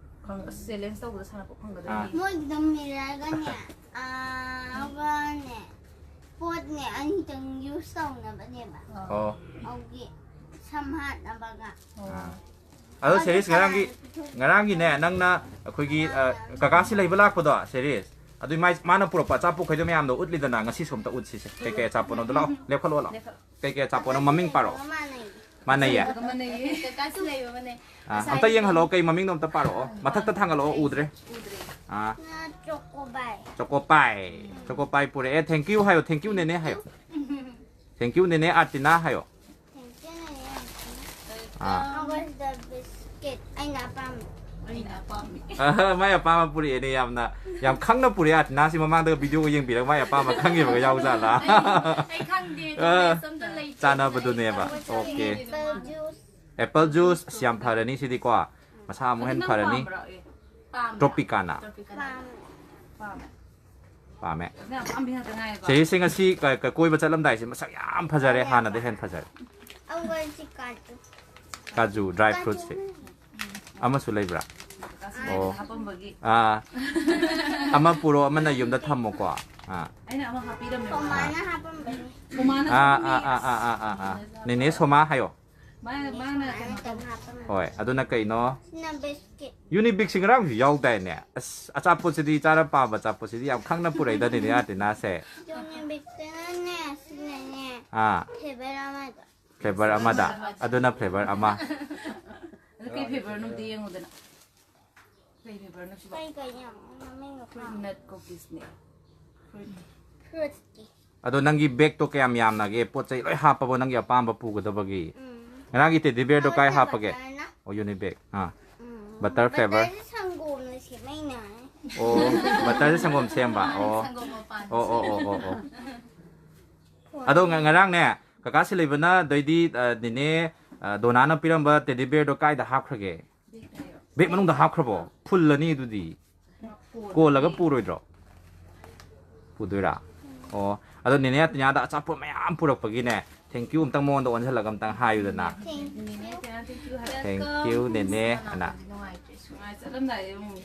ꯈꯪ-, ꯑꯁ, ꯆꯦꯂꯦꯟꯖ ꯇꯧꯕꯗ ꯁꯥꯟꯅꯄꯣꯠ ꯐꯪꯒꯗꯣꯏꯅꯤ꯫ ꯑꯥ꯫ ꯃꯣꯏꯒꯤꯗꯣ ꯃꯤꯔꯔꯒꯅꯦ, ꯑꯥ, ꯑꯗꯨꯒꯅꯦ, ꯄꯣꯠꯅꯦ ꯑꯅꯤꯇꯪ ꯌꯨꯁ ꯇꯧꯅꯕꯅꯦꯕ꯫ ꯑꯥ꯫ ꯑꯣ꯫ ꯑꯗꯨꯒꯤ ꯁꯝ ꯍꯥꯠꯅꯕꯒ꯫ ꯑꯣ꯫ ꯑꯥ꯫ ꯑꯗꯣ ꯑꯗꯣ ꯁꯦꯔꯤꯁ, ꯉꯔꯥꯡꯒꯤ, ꯀꯅꯥꯅ ꯄꯤꯊꯣꯛ-, ꯉꯔꯥꯡꯒꯤꯅꯦ, ꯅꯪꯅ ꯑꯩꯈꯣꯏꯒꯤ, ꯑ, ꯀꯀꯥꯁꯤ ꯂꯩꯕ ꯂꯥꯛꯄꯗꯣ, ꯁꯦꯔꯤꯁ, ꯑꯗꯨꯏ ꯃꯥꯏ-, ꯃꯥꯅ ꯄꯨꯔꯛꯄ ꯑꯆꯥꯄꯣꯠꯈꯩꯗꯣ ꯃꯌꯥꯝꯗꯣ ꯎꯠꯂꯤꯗꯅ, ꯉꯁꯤꯁꯨ ꯑꯝꯇ ꯎꯠꯁꯤꯁꯦ꯫ ꯀꯩꯀꯩ ꯑꯆꯥꯄꯣꯠꯅꯣꯗꯣ ꯂꯥꯛꯑꯣ, ꯂꯦꯞꯈꯠꯂꯣ, ꯂꯥꯛꯑꯣ꯫ ꯂꯦꯞꯈꯠꯂꯣ꯫ ꯀꯩꯀꯩ ꯑꯆꯥꯄꯣꯠꯅꯣ ꯃꯃꯤꯡ ꯄꯥꯔꯛꯑꯣ꯫ ꯃꯥꯟꯅꯩ꯫ ꯃꯥꯟꯅꯩꯌꯦ? ꯑꯗꯨꯒ ꯃꯥꯟꯅꯩꯌꯦ꯫ ꯀꯀꯥꯁꯤ ꯂꯩꯕ ꯃꯥꯟꯅꯩ꯫ ꯑꯥ, ꯉꯁꯥꯏ ꯑꯝꯇ ꯌꯦꯡꯍꯜꯂꯛꯑꯣ, ꯀꯩ ꯃꯃꯤꯡꯅꯣ ꯑꯝꯇ ꯄꯥꯔꯛꯑꯣ꯫ ꯃꯊꯛꯇ ꯊꯥꯡꯒꯠꯂꯛꯑꯣ, ꯎꯗ꯭ꯔꯦ꯫ ꯎꯗ꯭ꯔꯦ꯫ ꯑꯥ꯫ ꯉꯥ ꯆꯣꯀꯣꯕꯥꯏ꯫ ꯆꯣꯀꯣꯄꯥꯏ꯫ ꯎꯝ꯫ ꯆꯣꯀꯣꯄꯥꯏ ꯄꯨꯔꯛꯑꯦ꯫ Thank you ꯍꯥꯏꯌꯣ, thank you ꯅꯦꯅꯦ ꯍꯥꯏꯌꯣ꯫ Thank you ꯅꯦꯅꯦ ꯑꯥꯔꯇꯤꯅꯥ ꯍꯥꯏꯌꯣ꯫ Thank you ꯅꯦꯅꯦ ꯑꯥꯔꯇꯤꯅꯥ꯫ ꯑꯥ꯫ How was the biscuit? ꯑꯩꯅ ꯑꯄꯥꯝꯕ꯫ ꯑꯍ, ꯃꯥꯏ ꯑꯄꯥꯝꯕ ꯄꯨꯔꯛꯑꯦꯅꯦ꯫ ꯌꯥꯝꯅ, ꯌꯥꯝ ꯈꯪꯅ ꯄꯨꯔꯛꯑꯦ꯫ ꯑꯇꯤꯅꯥꯁꯤ ꯃꯃꯥꯡꯗꯒ ꯚꯤꯗꯤꯑꯣꯒ ꯌꯦꯡꯕꯤꯔꯒ ꯃꯥꯏ ꯑꯄꯥꯝꯕ ꯈꯪꯉꯤꯕꯒ ꯌꯥꯎꯖꯥꯠꯂꯥ? ꯑꯩ ꯈꯪꯗꯦ, ꯑ, ꯗ꯭ꯔꯦꯁ ꯑꯝꯇ ꯂꯩꯇꯦ꯫ ꯆꯥꯟꯅꯕꯗꯨꯅꯦꯕ꯫ Okay. Apple juice. Apple juice, ꯑꯁ, ꯌꯥꯝ ꯐꯔꯅꯤ ꯁꯤꯗꯤꯀꯣ꯫ ꯃꯁꯥ ꯑꯃꯨꯛ ꯑꯗꯨ ꯍꯦꯟꯅ ꯅꯪ ꯐꯔꯅꯤ꯫ ꯄꯥꯝꯕ꯭ꯔꯣ? ꯑꯦ, ꯄꯥꯝꯃꯦ꯫ ꯇ꯭ꯔꯣꯄꯤꯀꯥꯅ꯫ ꯇ꯭ꯔꯣꯄꯤꯀꯥꯅ꯫ ꯄꯥꯝꯃꯦ꯫ ꯄꯥꯝꯃꯦ꯫ ꯄꯥꯝꯃꯦ꯫ ꯅꯪ ꯑꯄꯥꯝꯕꯤ ꯉꯥꯛꯇ ꯉꯥꯏꯔꯦꯀꯣ꯫ ꯆꯦꯁꯤꯡ ꯑꯁꯤ ꯀ-, ꯀ-, ꯀꯣꯏꯕ ꯆꯠꯂꯝꯗꯥꯏꯁꯦ ꯃꯁꯛ ꯌꯥꯝ ꯐꯖꯔꯦ, ꯍꯥꯟꯅꯗꯩ ꯍꯦꯟꯅ ꯐꯖꯔꯦ꯫ ꯑꯪꯒꯜꯁꯤ ꯀꯥꯖꯨ꯫ ꯀꯥꯖꯨ, ꯗ꯭ꯔꯥꯏ ꯀꯥꯖꯨ꯫ ꯐ꯭ꯔꯨꯠꯁꯦ꯫ ꯑꯃꯁꯨ ꯂꯩꯕ꯭ꯔꯥ? ꯀꯥꯖꯨ ꯑꯣ꯫ ꯍꯥꯄꯝꯕꯒꯤ꯫ ꯑꯥ꯫ ꯑꯃ ꯄꯨꯔꯣ, ꯑꯃꯅ ꯌꯨꯝꯗ ꯊꯝꯃꯣꯀꯣ꯫ ꯑꯥ꯫ ꯑꯩꯅ ꯑꯃ ꯍꯥꯄꯤꯔꯝꯃꯦꯕ꯫ ꯃꯃꯥꯅ ꯍꯥꯄꯝꯕꯅꯤ꯫ ꯃꯃꯥꯅ ꯑꯥ, ꯍꯥꯄꯝꯃꯦ꯫ ꯑꯥ, ꯑꯥ, ꯑꯥ, ꯑꯥ, ꯑꯥ꯫ ꯅꯦꯅꯦ ꯁꯣꯃꯥ ꯍꯥꯏꯌꯣ꯫ ꯃꯥꯅ, ꯃꯥꯅ ꯀꯩꯅꯣ ꯇꯧ-, ꯍꯣꯏ, ꯑꯗꯨꯅ ꯀꯩꯅꯣ? ꯁꯤꯅ ꯕꯤꯁꯀꯤꯠ꯫ ꯌꯨꯅꯤꯕꯤꯛꯁꯤ ꯉꯔꯥꯡꯁꯨ ꯌꯥꯎꯗꯥꯏꯅꯦ? ꯑꯁ, ꯑꯆꯥꯄꯣꯠꯁꯤꯗꯤ, ꯆꯥꯅ ꯄꯥꯝꯕ ꯑꯆꯥꯄꯣꯠꯁꯤꯗꯤ ꯌꯥꯝ ꯈꯪꯅ ꯄꯨꯔꯛꯏꯗꯅꯤꯅꯦ, ꯑꯇꯤꯅꯥꯁꯦ꯫ ꯌꯨꯅꯤꯕꯤꯛꯇꯅꯅꯦ, ꯁꯤꯅꯅꯦ, ꯑꯥ꯫ ꯐ꯭ꯂꯦꯚꯔ ꯑꯃꯗ꯫ ꯐ꯭ꯂꯦꯚꯔ ꯑꯃꯗ, ꯑꯗꯨꯅ ꯐ꯭ꯂꯦꯚꯔ ꯑꯃ꯫ ꯑꯗꯨ ꯀꯩ ꯐ꯭ꯂꯦꯚꯔꯅꯣ ꯑꯝꯇ ꯌꯦꯡꯉꯨꯗꯅ꯫ ꯀꯩ ꯐ꯭ꯂꯦꯚꯔꯅꯣ ꯁꯤꯕꯣ? ꯀꯩ ꯀꯩꯅꯣ ꯃꯃꯤꯡꯗꯣ ꯀꯥꯎ-, ꯅꯠ ꯀꯨꯀꯤꯁꯅꯦ꯫ ꯐ꯭ꯔꯨꯠ꯫ ꯐ꯭ꯔꯨꯠꯀꯤ꯫ ꯑꯗꯣ ꯅꯪꯒꯤ ꯕꯦꯒꯇꯣ ꯀꯌꯥꯝ ꯌꯥꯝꯅꯒꯦ? ꯄꯣꯠ ꯆꯩ ꯂꯣꯏ ꯍꯥꯞꯄꯕꯣ ꯅꯪꯒꯤ ꯑꯄꯥꯝꯕ ꯄꯨꯒꯗꯕꯒꯤ? ꯎꯝ꯫ ꯉꯔꯥꯡꯒꯤ ꯇꯦꯗꯤ ꯕꯤꯌꯔꯗꯣ ꯀꯥꯏ ꯑꯃꯁꯦ ꯍꯥꯞꯄꯒꯦ? ꯕꯇꯔꯅ꯫ ꯑꯣ, ꯌꯨꯅꯤꯕꯦꯛ꯫ ꯑꯥ꯫ ꯎꯝ꯫ Butter flavour? ꯕꯇꯔꯁꯦ ꯁꯪꯒꯣꯝꯅ ꯁꯦꯝꯃꯛꯏꯅꯦ꯫ ꯑꯣ, ꯕꯇꯔꯁꯦ ꯁꯪꯒꯣꯝ ꯁꯦꯝꯕ? ꯃꯥꯅꯦ, ꯑꯣ꯫ ꯁꯪꯒꯣꯝ ꯃꯄꯥꯟ꯫ ꯑꯣ, ꯑꯣ, ꯑꯣ, ꯑꯣ, ꯑꯣ꯫ ꯑꯗꯣ ꯉ-, ꯉꯔꯥꯡꯅꯦ, ꯀꯀꯥ ꯁꯤꯂꯩꯕꯅ, ꯑꯗꯩꯗꯤ, ꯑ, ꯅꯦꯅꯦ, ꯑ, ꯗꯣꯅꯥꯅ ꯄꯤꯔꯝꯕ ꯇꯦꯗꯤ ꯕꯤꯌꯔꯗꯣ ꯀꯥꯏꯗ ꯍꯥꯞꯈ꯭ꯔꯒꯦ? ꯕꯦꯛ ꯃꯅꯨꯡꯗ ꯍꯥꯞꯈ꯭ꯔꯕꯣ? ꯐꯨꯜꯂꯅꯤ ꯑꯗꯨꯗꯤ꯫ ꯀꯣꯜꯂꯒ ꯄꯨꯔꯣꯏꯗ꯭ꯔꯣ? ꯄꯨꯗꯣꯏꯔꯥ? ꯑꯣ, ꯑꯗꯣ ꯅꯦꯅꯦ ꯑꯇꯤꯅꯥꯗ ꯑꯆꯥꯄꯣꯠ ꯃꯌꯥꯝ ꯄꯨꯔꯛꯄꯒꯤꯅꯦ, thank you ꯑꯝꯇꯪ ꯃꯉꯣꯟꯗ ꯑꯣꯟꯁꯤꯜꯂꯒ ꯑꯝꯇꯪ ꯍꯥꯏꯌꯨꯗꯅ꯫ Thank you꯫ Thank you, ꯅꯦꯅꯦ, ꯑꯅ꯫ ꯅꯨꯡꯉꯥꯏꯇ꯭ꯔꯦ, ꯁꯨꯃꯥꯏꯅ ꯆꯠꯂꯝꯗꯥꯏꯗ ꯑꯃꯨꯛ꯫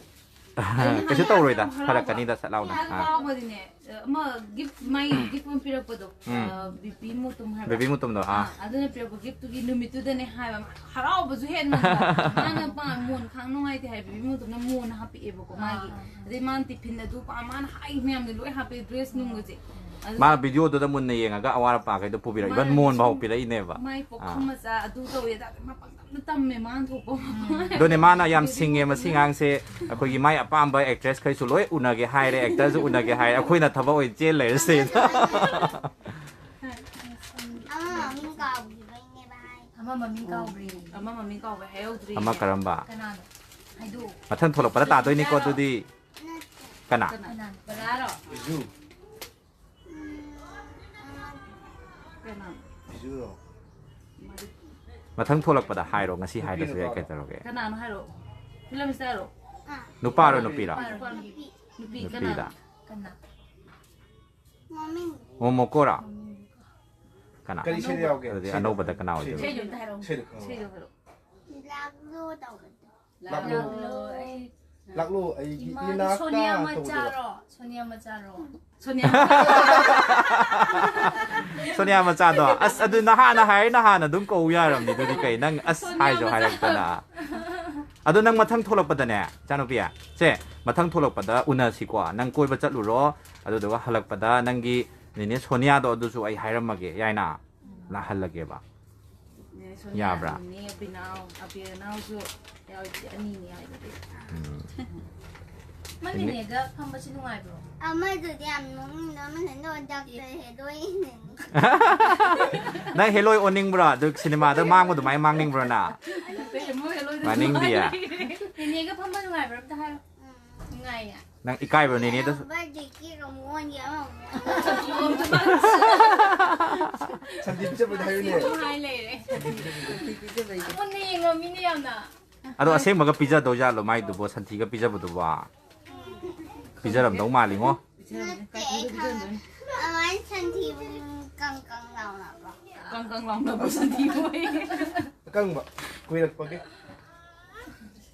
ꯀꯩꯁꯨ ꯇꯧꯔꯣꯏꯗ, ꯐꯔꯛꯀꯅꯤꯗ ꯁꯠ ꯂꯥꯎꯅ꯫ ꯑꯥ꯫ ꯍꯔꯥꯎꯕꯗꯤꯅꯦ, ꯑꯃ ꯒꯤꯐ, ꯃꯥꯏ ꯒꯤꯐ ꯑꯃ ꯄꯤꯔꯛꯄꯗꯣ, ꯎꯝ꯫ ꯑ, ꯕꯦꯕꯤ ꯃꯣꯇꯨꯝ ꯍꯥꯏꯕ꯭ꯔꯥ? ꯕꯦꯕꯤ ꯃꯣꯇꯨꯝꯗꯣ, ꯑꯥ꯫ ꯑꯥ, ꯑꯗꯨꯅ ꯄꯤꯔꯛꯄ ꯒꯤꯐꯇꯨꯒꯤ ꯅꯨꯃꯤꯠꯇꯨꯗꯅꯦ ꯍꯥꯏꯕ, ꯃꯥ ꯍꯔꯥꯎꯕꯁꯨ ꯍꯦꯟꯃꯟꯕ꯫ ꯃꯥꯅ ꯄꯥ-, ꯃꯣꯟ ꯈꯥꯡ ꯅꯨꯡꯉꯥꯏꯇꯦ ꯍꯥꯏ, ꯕꯦꯕꯤ ꯃꯣꯇꯨꯝꯅ ꯃꯣꯟ ꯍꯥꯞꯄꯛꯑꯦꯕꯀꯣ, ꯃꯥꯒꯤ꯫ ꯑꯥ꯫ ꯑꯗꯩ ꯃꯥꯅ ꯇꯤꯐꯤꯟ ꯑꯗꯨ ꯄꯥ-, ꯃꯥꯅ ꯍꯥꯏ ꯃꯌꯥꯝꯗꯣ ꯂꯣꯏ ꯍꯥꯞꯄꯛꯑꯦ, ꯗ꯭ꯔꯦꯁ ꯅꯨꯡꯒꯁꯦ꯫ ꯑꯗꯨ ꯃꯥ ꯚꯤꯗꯤꯑꯣꯗꯨꯗ ꯃꯨꯟꯅ ꯌꯦꯡꯉꯒ ꯑꯋꯥꯠ ꯑꯄꯥꯈꯩꯗꯣ ꯄꯨꯕꯤꯔꯛꯑꯣ, ꯏꯚꯟ ꯃꯥꯅ ꯃꯣꯟ ꯐꯥꯎ ꯇꯤꯐꯤꯟ ꯄꯤꯔꯛꯏꯅꯦꯕ꯫ ꯃꯥꯏ ꯄꯨꯈꯝ ꯑꯥ꯫ ꯃꯆꯥ ꯑꯗꯨ ꯇꯧꯋꯦ, ꯑꯗꯥ ꯇꯧꯋꯦ, ꯃꯥ ꯄꯪꯇꯝꯗ ꯇꯝꯃꯦ, ꯃꯥꯅ ꯊꯣꯛꯄ꯫ ꯎꯝ꯫ ꯑꯗꯨꯅꯦ, ꯃꯥꯅ ꯌꯥꯝ ꯁꯤꯡꯉꯦ, ꯃꯁꯤ ꯑꯉꯥꯡꯁꯦ꯫ ꯑꯩꯈꯣꯏꯒꯤ ꯃꯥꯏ ꯑꯄꯥꯝꯕ ꯑꯦꯛꯇ꯭ꯔꯦꯁ ꯈꯩꯁꯨ ꯂꯣꯏ ꯎꯅꯒꯦ ꯍꯥꯏꯔꯦ, ꯑꯦꯛꯇꯔꯁꯨ ꯎꯅꯒꯦ ꯍꯥꯏꯔꯦ, ꯑꯩꯈꯣꯏꯅ ꯊꯕꯛ ꯑꯣꯏꯅ ꯆꯦꯟ ꯂꯩꯔꯁꯦ꯫ ꯑꯃ ꯃꯃꯤꯡ ꯀꯥꯎꯈꯤꯕꯩꯅꯦ ꯚꯥꯏ꯫ ꯑꯃ ꯃꯃꯤꯡ ꯀꯥꯎꯈ꯭ꯔꯦ꯫ ꯑꯃ ꯃꯃꯤꯡ ꯀꯥꯎꯕ ꯍꯥꯏꯍꯧꯗ꯭ꯔꯤ꯫ ꯑꯃ ꯀꯔꯝꯕ? ꯀꯅꯥꯅꯣ? ꯃꯊꯪ ꯊꯣꯛꯂꯛꯄꯗ ꯇꯥꯗꯣꯏꯅꯤꯀꯣ ꯑꯗꯨꯗꯤ꯫ ꯀꯅꯥ? ꯕꯂꯥꯔꯣ? ꯕꯤꯖꯨ꯫ ꯀꯅꯥ? ꯕꯤꯖꯨꯔꯣ? ꯃꯊꯪ ꯊꯣꯛꯂꯛꯄꯗ ꯍꯥꯏꯔꯣ, ꯉꯁꯤ ꯍꯥꯏꯗ꯭ꯔꯁꯨ ꯌꯥꯏ, ꯀꯩꯗꯧꯔꯒꯦ? ꯀꯅꯥꯅꯣ ꯍꯥꯏꯔꯣ? ꯐꯤꯂꯝ ꯏꯁꯇꯥꯔꯔꯣ? ꯅꯨꯄꯥꯔꯣ ꯅꯨꯄꯤꯔꯣ? ꯅꯨꯄꯤ ꯅꯨꯄꯤꯗ꯫ ꯀꯅꯥ? ꯃꯃꯤꯡ ꯃꯣꯃꯣꯀꯣꯔꯣ? ꯀꯅꯥ? ꯀꯔꯤ ꯏꯁꯩꯗ ꯌꯥꯎꯒꯦ? ꯑꯗꯨꯗꯤ ꯏꯁꯩꯗꯣ? ꯑꯅꯧꯕꯗ ꯀꯅꯥ ꯑꯣꯏꯗꯣꯏꯅꯣ? ꯏꯁꯩꯗꯣ ꯑꯝꯇ ꯍꯥꯏꯔꯛꯑꯣ꯫ ꯏꯁꯩꯗꯣ ꯈꯪꯉꯣ꯫ ꯏꯁꯩꯗꯣ ꯍꯥꯏꯔꯛꯑꯣ꯫ ꯂꯥꯛꯂꯣ ꯇꯧꯕꯗꯣ꯫ ꯂꯥꯛꯂꯣ꯫ ꯂꯥꯛꯂꯣ ꯑꯩ ꯂꯥꯛꯂꯣ ꯑꯩꯒꯤ ꯏꯃꯥꯗꯤ ꯏꯅꯥꯛꯇ ꯁꯣꯅꯤꯌꯥ ꯇꯧꯕꯗꯨꯔꯣ? ꯃꯆꯥꯔꯣ? ꯁꯣꯅꯤꯌꯥ ꯃꯆꯥꯔꯣ? ꯁꯣꯅꯤꯌꯥ ꯁꯣꯅꯤꯌꯥ ꯃꯆꯥꯗꯣ꯫ ꯑꯁ, ꯑꯗꯨ ꯅꯍꯥꯟꯅ ꯍꯥꯏꯔꯦ, ꯅꯍꯥꯟꯅ ꯑꯗꯨꯝ ꯀꯧ ꯌꯥꯔꯕꯅꯤ꯫ ꯑꯗꯨꯗꯤ ꯀꯩ, ꯅꯪ ꯑꯁ ꯁꯣꯅꯤꯌꯥ ꯍꯥꯏꯁꯨ ꯃꯆꯥ꯫ ꯍꯥꯏꯔꯛꯇꯅ꯫ ꯑꯗꯣ ꯅꯪ ꯃꯊꯪ ꯊꯣꯛꯂꯛꯄꯗꯅꯦ, ꯏꯆꯥꯅꯨꯄꯤ, ꯁꯦ, ꯃꯊꯪ ꯊꯣꯛꯂꯛꯄꯗ ꯎꯅꯁꯤꯀꯣ꯫ ꯅꯪ ꯀꯣꯏꯕ ꯆꯠꯂꯨꯔꯣ, ꯑꯗꯨꯗꯨꯒ ꯍꯜꯂꯛꯄꯗ ꯅꯪꯒꯤ ꯅꯦꯅꯦ ꯁꯣꯅꯤꯌꯥꯗꯣ ꯑꯗꯨꯁꯨ ꯑꯩ ꯍꯥꯏꯔꯝꯃꯒꯦ, ꯌꯥꯏꯅ? ꯂꯥꯛꯍꯜꯂꯒꯦꯕ꯫ ꯅꯦ ꯁꯣꯅꯤꯌꯥ, ꯌꯥꯕ꯭ꯔꯥ? ꯅꯦ ꯑꯕꯤꯅꯥꯎ, ꯑꯕꯤꯅꯥꯎꯁꯨ ꯌꯥꯎꯔꯤꯁꯦ ꯑꯅꯤꯅꯤ ꯍꯥꯏꯗꯨꯗꯤ꯫ ꯎꯝ꯫ ꯃꯥ ꯅꯦꯅꯦꯒ ꯐꯝꯕꯁꯤ ꯅꯨꯡꯉꯥꯏꯕ꯭ꯔꯣ? ꯑꯃꯗꯨꯗꯤ ꯌꯥꯝ ꯅꯣꯛꯅꯤꯡꯗꯣ ꯑꯃꯅ ꯅꯣ ꯗꯥꯛꯇꯔ ꯍꯦꯗꯣꯏꯅꯦ꯫ ꯅꯪ ꯍꯦꯂꯣꯏ ꯑꯣꯟꯅꯤꯡꯕ꯭ꯔꯣ? ꯑꯗꯨ ꯁꯤꯅꯦꯃꯥꯗ ꯃꯥꯡꯕ ꯑꯗꯨꯃꯥꯏꯅ ꯃꯥꯡꯅꯤꯡꯕ꯭ꯔꯣ ꯅꯪ? ꯅꯠꯇꯦ, ꯃꯣꯏ ꯍꯦꯂꯣꯏꯗ ꯃꯥꯅꯤꯡꯗꯤꯌꯦ꯫ ꯅꯦꯅꯦꯒ ꯐꯝꯕ ꯅꯨꯡꯉꯥꯏꯕ꯭ꯔꯥ ꯑꯝꯇ ꯍꯥꯏꯔꯣ꯫ ꯅꯨꯡꯉꯥꯏꯌꯦ꯫ ꯅꯪ ꯏꯀꯥꯏꯕ꯭ꯔꯣ ꯅꯦꯅꯦꯗ? ꯕꯥꯔꯗꯦ ꯀꯦꯛ ꯑꯃꯨꯛ ꯑꯣꯟꯒꯦ ꯑꯃꯃꯨꯛ ꯑꯣꯟꯒꯦ꯫ ꯁꯟꯗꯤꯞ ꯆꯠꯄꯗ ꯍꯥꯏꯌꯨꯅꯦ꯫ ꯑꯗꯨꯝ ꯍꯥꯏ ꯂꯩꯔꯦ꯫ ꯃꯨꯟꯅ ꯌꯦꯡꯉꯝꯃꯤꯅꯦ ꯌꯥꯝꯅ꯫ ꯑꯗꯣ ꯑꯁꯦꯡꯕꯒ ꯄꯤꯖꯗꯣꯏ ꯖꯥꯠꯂꯣ ꯃꯥꯏꯗꯨꯕꯣ, ꯁꯟꯊꯤꯒ ꯄꯤꯖꯕꯗꯨꯕꯣ? ꯄꯤꯖꯔꯝꯗꯧ ꯃꯥꯜꯂꯤꯉꯣ꯫ ꯅꯠꯇꯦ, ꯑꯩ ꯈꯪꯉꯦ꯫ ꯑꯗꯨꯃꯥꯏꯅ ꯁꯟꯊꯤꯕꯨꯡ ꯀꯪ ꯀꯪ ꯂꯥꯎꯅꯕ꯭ꯔꯣ? ꯀꯪ ꯀꯪ ꯂꯥꯎꯅꯕ ꯁꯟꯊꯤꯕꯣꯏ꯫ ꯑꯀꯪꯕ ꯀꯨꯏꯔꯛꯄꯒꯤ꯫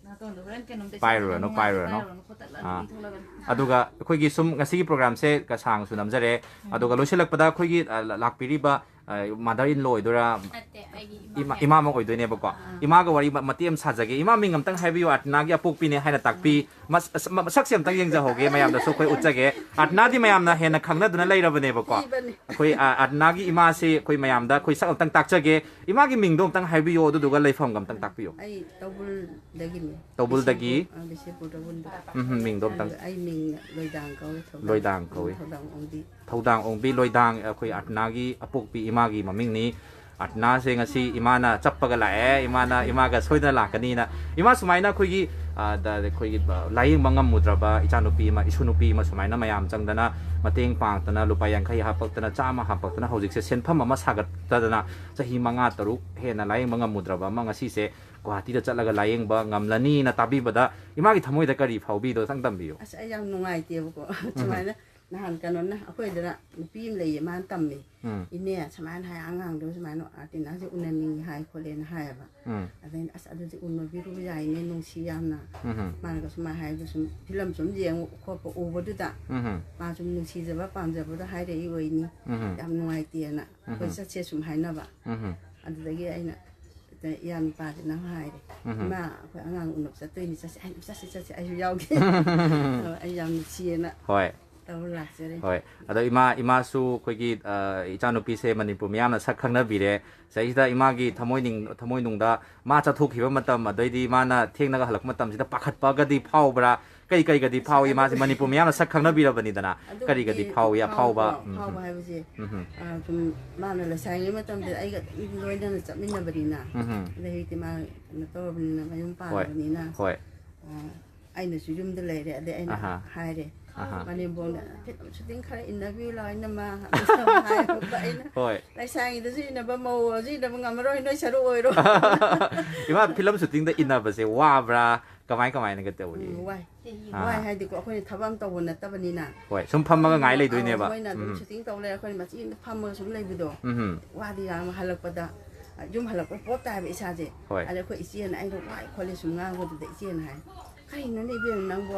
ꯅꯥꯇꯣꯟꯗꯣ ꯍꯣꯔꯦꯟ ꯀꯩꯅꯣꯝꯇ ꯄꯥꯏꯔꯨꯔꯅꯨ, ꯏꯁꯤꯡ ꯄꯥꯏꯔꯨꯔꯅꯨ꯫ ꯄꯥꯏꯔꯨꯔꯅꯨ, ꯈꯣꯠꯇꯠꯂꯒ ꯑꯥ꯫ ꯏ ꯊꯣꯛꯂꯛꯀꯅꯤ꯫ ꯑꯗꯨꯒ ꯑꯩꯈꯣꯏꯒꯤ ꯁꯨꯝ ꯉꯁꯤꯒꯤ ꯄ꯭ꯔꯣꯒ꯭ꯔꯥꯝꯁꯦ ꯀ-, ꯁꯥꯡꯁꯨ ꯅꯝꯖꯔꯦ꯫ ꯑꯗꯨꯒ ꯂꯣꯏꯁꯤꯜꯂꯛꯄꯗ ꯑꯩꯈꯣꯏꯒꯤ, ꯑ, ꯂ-, ꯂꯥꯛꯄꯤꯔꯤꯕ, ꯑ, ꯃꯥꯗꯔ ꯏꯟ ꯂꯣ ꯑꯣꯏꯗꯣꯏꯔꯥ? ꯅꯠꯇꯦ, ꯑꯩꯒꯤ ꯏꯃꯥ, ꯏꯃꯥ꯫ ꯏꯃꯥꯃꯛ ꯑꯣꯏꯗꯣꯏꯅꯦꯕꯀꯣ꯫ ꯏꯃꯥꯒ ꯋꯥꯔꯤ ꯃ-, ꯃꯇꯦꯛ ꯑꯃ ꯁꯥꯖꯒꯦ꯫ ꯏꯃꯥ, ꯃꯤꯡ ꯑꯝꯇꯪ ꯍꯥꯏꯕꯤꯌꯨ, ꯑꯥꯔꯇꯅꯥꯒꯤ ꯑꯄꯣꯛꯄꯤꯅꯦ ꯍꯥꯏꯅ ꯇꯥꯛꯄꯤ꯫ ꯃꯁ-, ꯑꯁ-, ꯃ-, ꯃꯁꯛꯁꯦ ꯑꯝꯇꯪ ꯌꯦꯡꯖꯍꯧꯒꯦ, ꯃꯌꯥꯝꯗꯁꯨ ꯑꯩꯈꯣꯏ ꯎꯠꯆꯒꯦ꯫ ꯑꯥꯔꯇꯅꯥꯗꯤ ꯃꯌꯥꯝꯅ ꯍꯦꯟꯅ ꯈꯪꯅꯗꯨꯅ ꯂꯩꯔꯕꯅꯦꯕꯀꯣ꯫ ꯑꯩꯈꯣꯏ, ꯑ, ꯑꯥꯔꯇꯅꯥꯒꯤ ꯏꯃꯥꯁꯤ ꯑꯩꯈꯣꯏ ꯃꯌꯥꯝꯗ ꯑꯩꯈꯣꯏ ꯁꯛ ꯑꯝꯇꯪ ꯇꯥꯛꯆꯒꯦ꯫ ꯏꯃꯥꯒꯤ ꯃꯤꯡꯗꯣ ꯑꯝꯇꯪ ꯍꯥꯏꯕꯤꯌꯣ, ꯑꯗꯨꯗꯨꯒ ꯂꯩꯐꯝꯒ ꯑꯝꯇꯪ ꯇꯥꯛꯄꯤꯌꯣ꯫ ꯑꯩ ꯇꯧꯕꯨꯜꯗꯒꯤꯅꯤ꯫ ꯇꯧꯕꯨꯜꯗꯒꯤ? ꯕꯤꯁꯦꯝꯄꯨꯔ, ꯑ, ꯕꯤꯁꯦꯝꯄꯨꯔ ꯇꯧꯕꯨꯜꯗ꯫ ꯎꯝ, ꯃꯤꯡꯗꯣ ꯑꯝꯇꯪ꯫ ꯑꯗꯨ ꯑꯩ ꯃꯤꯡ ꯂꯣꯏꯗꯥꯡ ꯀꯧꯏ, ꯊꯧꯗꯥꯡ꯫ ꯂꯣꯏꯗꯥꯡ ꯀꯧꯏ꯫ ꯊꯧꯗꯥꯡ ꯑꯣꯡꯕꯤ꯫ ꯊꯧꯗꯥꯡ ꯑꯣꯡꯕꯤ ꯂꯣꯏꯗꯥꯡ, ꯑꯩꯈꯣꯏ ꯑꯥꯔꯇꯅꯥꯒꯤ ꯑꯄꯣꯛꯄꯤ ꯏꯃꯥꯒꯤ ꯃꯃꯤꯡꯅꯤ꯫ ꯑꯥꯔꯇꯅꯥꯁꯦ ꯉꯁꯤ ꯏꯃꯥꯅ ꯆꯞꯄꯒ ꯂꯥꯛꯑꯦ, ꯏꯃꯥꯅ, ꯏꯃꯥꯒ ꯁꯣꯏꯗꯅ ꯂꯥꯛꯀꯅꯤꯅ꯫ ꯏꯃꯥ, ꯁꯨꯃꯥꯏꯅ ꯑꯩꯈꯣꯏꯒꯤ ꯑꯗ ꯑꯩꯈꯣꯏꯒꯤ, ꯑ, ꯂꯥꯌꯦꯡꯕ ꯉꯝꯃꯨꯗ꯭ꯔꯕ ꯏꯆꯥꯅꯨꯄꯤ ꯑꯃ, ꯏꯁꯨ ꯅꯨꯄꯤ ꯑꯃ ꯁꯨꯃꯥꯏꯅ ꯃꯌꯥꯝ ꯆꯪꯗꯅ ꯃꯇꯦꯡ ꯄꯥꯡꯗꯅ ꯂꯨꯄꯥ ꯌꯥꯡꯈꯩ ꯍꯥꯞꯄꯛꯇꯅ, ꯆꯥꯝꯃ ꯍꯥꯞꯄꯛꯇꯅ ꯍꯧꯖꯤꯛꯁꯦ ꯁꯦꯟꯐꯝ ꯑꯃ ꯁꯥꯒꯠꯇꯗꯅ ꯆꯍꯤ ꯃꯉꯥ ꯇꯔꯨꯛ ꯍꯦꯟꯅ ꯂꯥꯌꯦꯡꯕ ꯉꯝꯃꯨꯗ꯭ꯔꯕ ꯑꯃ ꯉꯁꯤꯁꯦ ꯒꯨꯍꯥꯇꯤꯗ ꯆꯠꯂꯒ ꯂꯥꯌꯦꯡꯕ ꯉꯝꯂꯅꯤꯅ ꯇꯥꯕꯤꯕꯗ ꯏꯃꯥꯒꯤ ꯊꯃꯣꯏꯗ ꯀꯔꯤ ꯐꯥꯎꯕꯤꯗꯣ ꯈꯤꯇꯪ ꯇꯝꯕꯤꯌꯨ꯫ ꯑꯁ, ꯑꯩ ꯌꯥꯝ ꯅꯨꯡꯉꯥꯏꯇꯦꯕꯀꯣ꯫ ꯎꯝ꯫ ꯁꯨꯃꯥꯏꯅ ꯅꯍꯥꯟ ꯀꯩꯅꯣꯅ ꯑꯩꯈꯣꯏꯗꯅ ꯅꯨꯄꯤ ꯑꯃ ꯂꯩꯌꯦ, ꯃꯥꯅ ꯇꯝꯃꯤ꯫ ꯎꯝ꯫ "ꯏꯅꯦ, ꯁꯨꯃꯥꯏꯅ ꯍꯥꯏ, ꯑꯉꯥꯡꯗꯣ ꯁꯨꯃꯥꯏꯅ ꯑꯥꯔꯇꯤꯅꯥꯁꯦ ꯎꯅꯅꯤꯡꯉꯤ ꯍꯥꯏ ꯈꯣꯠꯂꯦꯅ" ꯍꯥꯏꯌꯦꯕ꯫ ꯎꯝ꯫ ꯑꯗꯩ ꯑꯩꯅ, "ꯑꯁ, ꯑꯗꯨꯗꯤ ꯎꯅꯕꯤꯔꯨꯕ ꯌꯥꯏꯅꯦ, ꯅꯨꯡꯁꯤ ꯌꯥꯝꯅ"꯫ ꯎꯝ꯫ ꯃꯥꯅꯒ ꯁꯨꯃꯥꯏꯅ ꯍꯥꯏꯕꯗꯣ, ꯁꯨꯝ ꯐꯤꯂꯝ ꯁꯨꯝ ꯌꯦꯡꯕ ꯈꯣꯠꯄ ꯎꯕꯗꯨꯗ ꯎꯝ꯫ ꯃꯥ ꯁꯨꯝ ꯅꯨꯡꯁꯤꯖꯕ ꯄꯥꯝꯖꯕꯗꯣ ꯍꯥꯏꯔꯛꯏ ꯑꯣꯏꯅꯤ꯫ ꯎꯝ꯫ "ꯌꯥꯝ ꯅꯨꯡꯉꯥꯏꯇꯦꯅ, ꯑꯩꯈꯣꯏ ꯎꯝ꯫ ꯆꯠꯁꯦ" ꯁꯨꯝ ꯍꯥꯏꯅꯕ꯫ ꯎꯝ꯫ ꯑꯗꯨꯗꯒꯤ ꯑꯩꯅ ꯏꯌꯥ ꯅꯨꯄꯥꯁꯤꯅ ꯍꯥꯏꯔꯦ, ꯎꯝ꯫ "ꯏꯃꯥ, ꯑꯩꯈꯣꯏ ꯑꯉꯥꯡ ꯎꯅꯕ ꯆꯠꯇꯣꯏꯅꯤ, ꯆꯠꯁꯦ"꯫ ꯑꯩꯅ, "ꯆꯠꯁꯦ, ꯆꯠꯁꯦ, ꯑꯩꯁꯨ ꯌꯥꯎꯒꯦ"꯫ ꯑꯗꯣ ꯑꯩ ꯌꯥꯝ ꯅꯨꯡꯁꯤꯌꯦꯅ ꯍꯣꯏ꯫ ꯇꯧꯔ ꯂꯥꯛꯆꯔꯦ꯫ ꯍꯣꯏ꯫ ꯑꯗꯣ ꯏꯃꯥ, ꯏꯃꯥꯁꯨ ꯑꯩꯈꯣꯏꯒꯤ, ꯑ, ꯏꯆꯥꯅꯨꯄꯤꯁꯦ ꯃꯅꯤꯄꯨꯔ ꯃꯤꯌꯥꯝꯅ ꯁꯛ ꯈꯪꯅꯕꯤꯔꯦ꯫ ꯁꯤꯗꯩꯁꯤꯗ ꯏꯃꯥꯒꯤ ꯊꯃꯣꯏꯅꯤꯡ-, ꯊꯃꯣꯏꯅꯨꯡꯗ ꯃꯥ ꯆꯠꯊꯣꯛꯈꯤꯕ ꯃꯇꯝ, ꯑꯗꯩꯗꯤ ꯃꯥꯅ ꯊꯦꯡꯅꯒ ꯍꯜꯂꯛꯄ ꯃꯇꯝꯁꯤꯗ ꯄꯥꯈꯠꯄꯒꯗꯤ ꯐꯥꯎꯕ꯭ꯔꯥ? ꯀꯩ ꯀꯩꯒꯗꯤ ꯑꯁ, ꯐꯥꯎꯏ? ꯑꯗꯨ ꯃꯥꯁꯦ ꯃꯅꯤꯄꯨꯔ ꯃꯤꯌꯥꯝꯅ ꯁꯛ ꯈꯪꯅꯕꯤꯔꯕꯅꯤꯗꯅ꯫ ꯑꯗꯨꯕꯨꯗꯤ ꯀꯔꯤꯒꯗꯤ ꯐꯥꯎꯏ? ꯑꯐꯥꯎꯕ? ꯐꯥꯎꯕ, ꯎꯝ꯫ ꯐꯥꯎꯕ ꯍꯥꯏꯕꯁꯦ, ꯎꯝ꯫ ꯑ, ꯁꯨꯝ ꯃꯥꯅ ꯂꯩꯁꯥꯔꯤꯉꯩ ꯃꯇꯝꯗ ꯑꯩꯒ ꯑꯗꯨꯝ ꯂꯣꯏꯅꯅ ꯆꯠꯃꯤꯟꯅꯕꯅꯤꯅ꯫ ꯎꯝ꯫ ꯑꯗꯩ ꯍꯧꯖꯤꯛꯇꯤ ꯃꯥ ꯀꯩꯅꯣ ꯇꯧꯔꯕꯅꯤꯅ, ꯃꯌꯨꯝ ꯍꯣꯏ꯫ ꯄꯥꯜꯂꯕꯅꯤꯅ꯫ ꯍꯣꯏ꯫ ꯑ, ꯑꯩꯅꯁꯨ ꯌꯨꯝꯗ ꯂꯩꯔꯦ꯫ ꯑꯗꯩ ꯑꯩꯅ ꯑꯍꯥ꯫ ꯍꯥꯏꯔꯦ, ꯑꯍꯥ꯫ "ꯃꯅꯦꯝꯕꯣꯛꯅ ꯐꯤꯂꯝ ꯁꯨꯇꯤꯡ ꯈꯔ ꯏꯟꯅꯕꯤꯌꯨ ꯂꯥꯎ, ꯏꯅꯝꯃ", ꯍꯥꯏꯕ ꯑꯩꯅ꯫ ꯍꯣꯏ꯫ "ꯂꯩꯁꯥꯔꯤꯉꯩꯗꯁꯨ ꯏꯟꯅꯕ, ꯃꯧ ꯑꯣꯏꯔꯁꯨ ꯏꯟꯅꯕ ꯉꯝꯃꯔꯣꯏ, ꯅꯣꯏ ꯁꯔꯨꯛ ꯑꯣꯏꯔꯣ"꯫ ꯏꯃꯥ, ꯐꯤꯂꯝ ꯁꯨꯇꯤꯡꯗ ꯏꯟꯅꯕꯁꯦ ꯋꯥꯕ꯭ꯔꯥ? ꯀꯃꯥꯏ ꯀꯃꯥꯏꯅꯒ ꯇꯧꯏ? ꯎꯝ, ꯋꯥꯏ꯫ ꯑꯥ꯫ ꯋꯥꯏ ꯍꯥꯏꯗꯤꯀꯣ, ꯑꯩꯈꯣꯏꯅ ꯊꯕꯛ ꯑꯃ ꯇꯧꯕ ꯅꯠꯇꯕꯅꯤꯅ꯫ ꯍꯣꯏ, ꯁꯨꯝ ꯐꯝꯃꯒ ꯉꯥꯏ ꯑꯗꯨꯅ, ꯂꯩꯗꯣꯏꯅꯦꯕ꯫ ꯑꯥ, ꯃꯣꯏꯅ ꯑꯗꯨꯝ ꯎꯝ꯫ ꯁꯨꯇꯤꯡ ꯇꯧ ꯂꯩꯔꯦ, ꯑꯩꯈꯣꯏꯅ ꯃꯆꯤ ꯑꯃꯗ ꯐꯝꯃꯒ ꯁꯨꯝ ꯂꯩꯕꯗꯣ꯫ ꯎꯝ꯫ ꯋꯥꯗꯤ ꯌꯥꯝ ꯍꯜꯂꯛꯄꯗ, ꯌꯨꯝ ꯍꯜꯂꯛꯄ ꯄꯣꯞ ꯇꯥꯏꯕ ꯏꯁꯥꯁꯦ꯫ ꯍꯣꯏ꯫ ꯑꯗ ꯑꯩꯈꯣꯏ ꯏꯆꯦꯅ, ꯑꯩꯅ ꯋꯥꯏ ꯈꯣꯠꯂꯦ ꯁꯨꯝ ꯉꯥꯡꯕꯗꯨꯗ ꯏꯆꯦꯅ ꯍꯥꯏ, "ꯀꯩꯅꯣꯅꯦ ꯏꯕꯦꯝꯃ ꯅꯪꯕꯣ?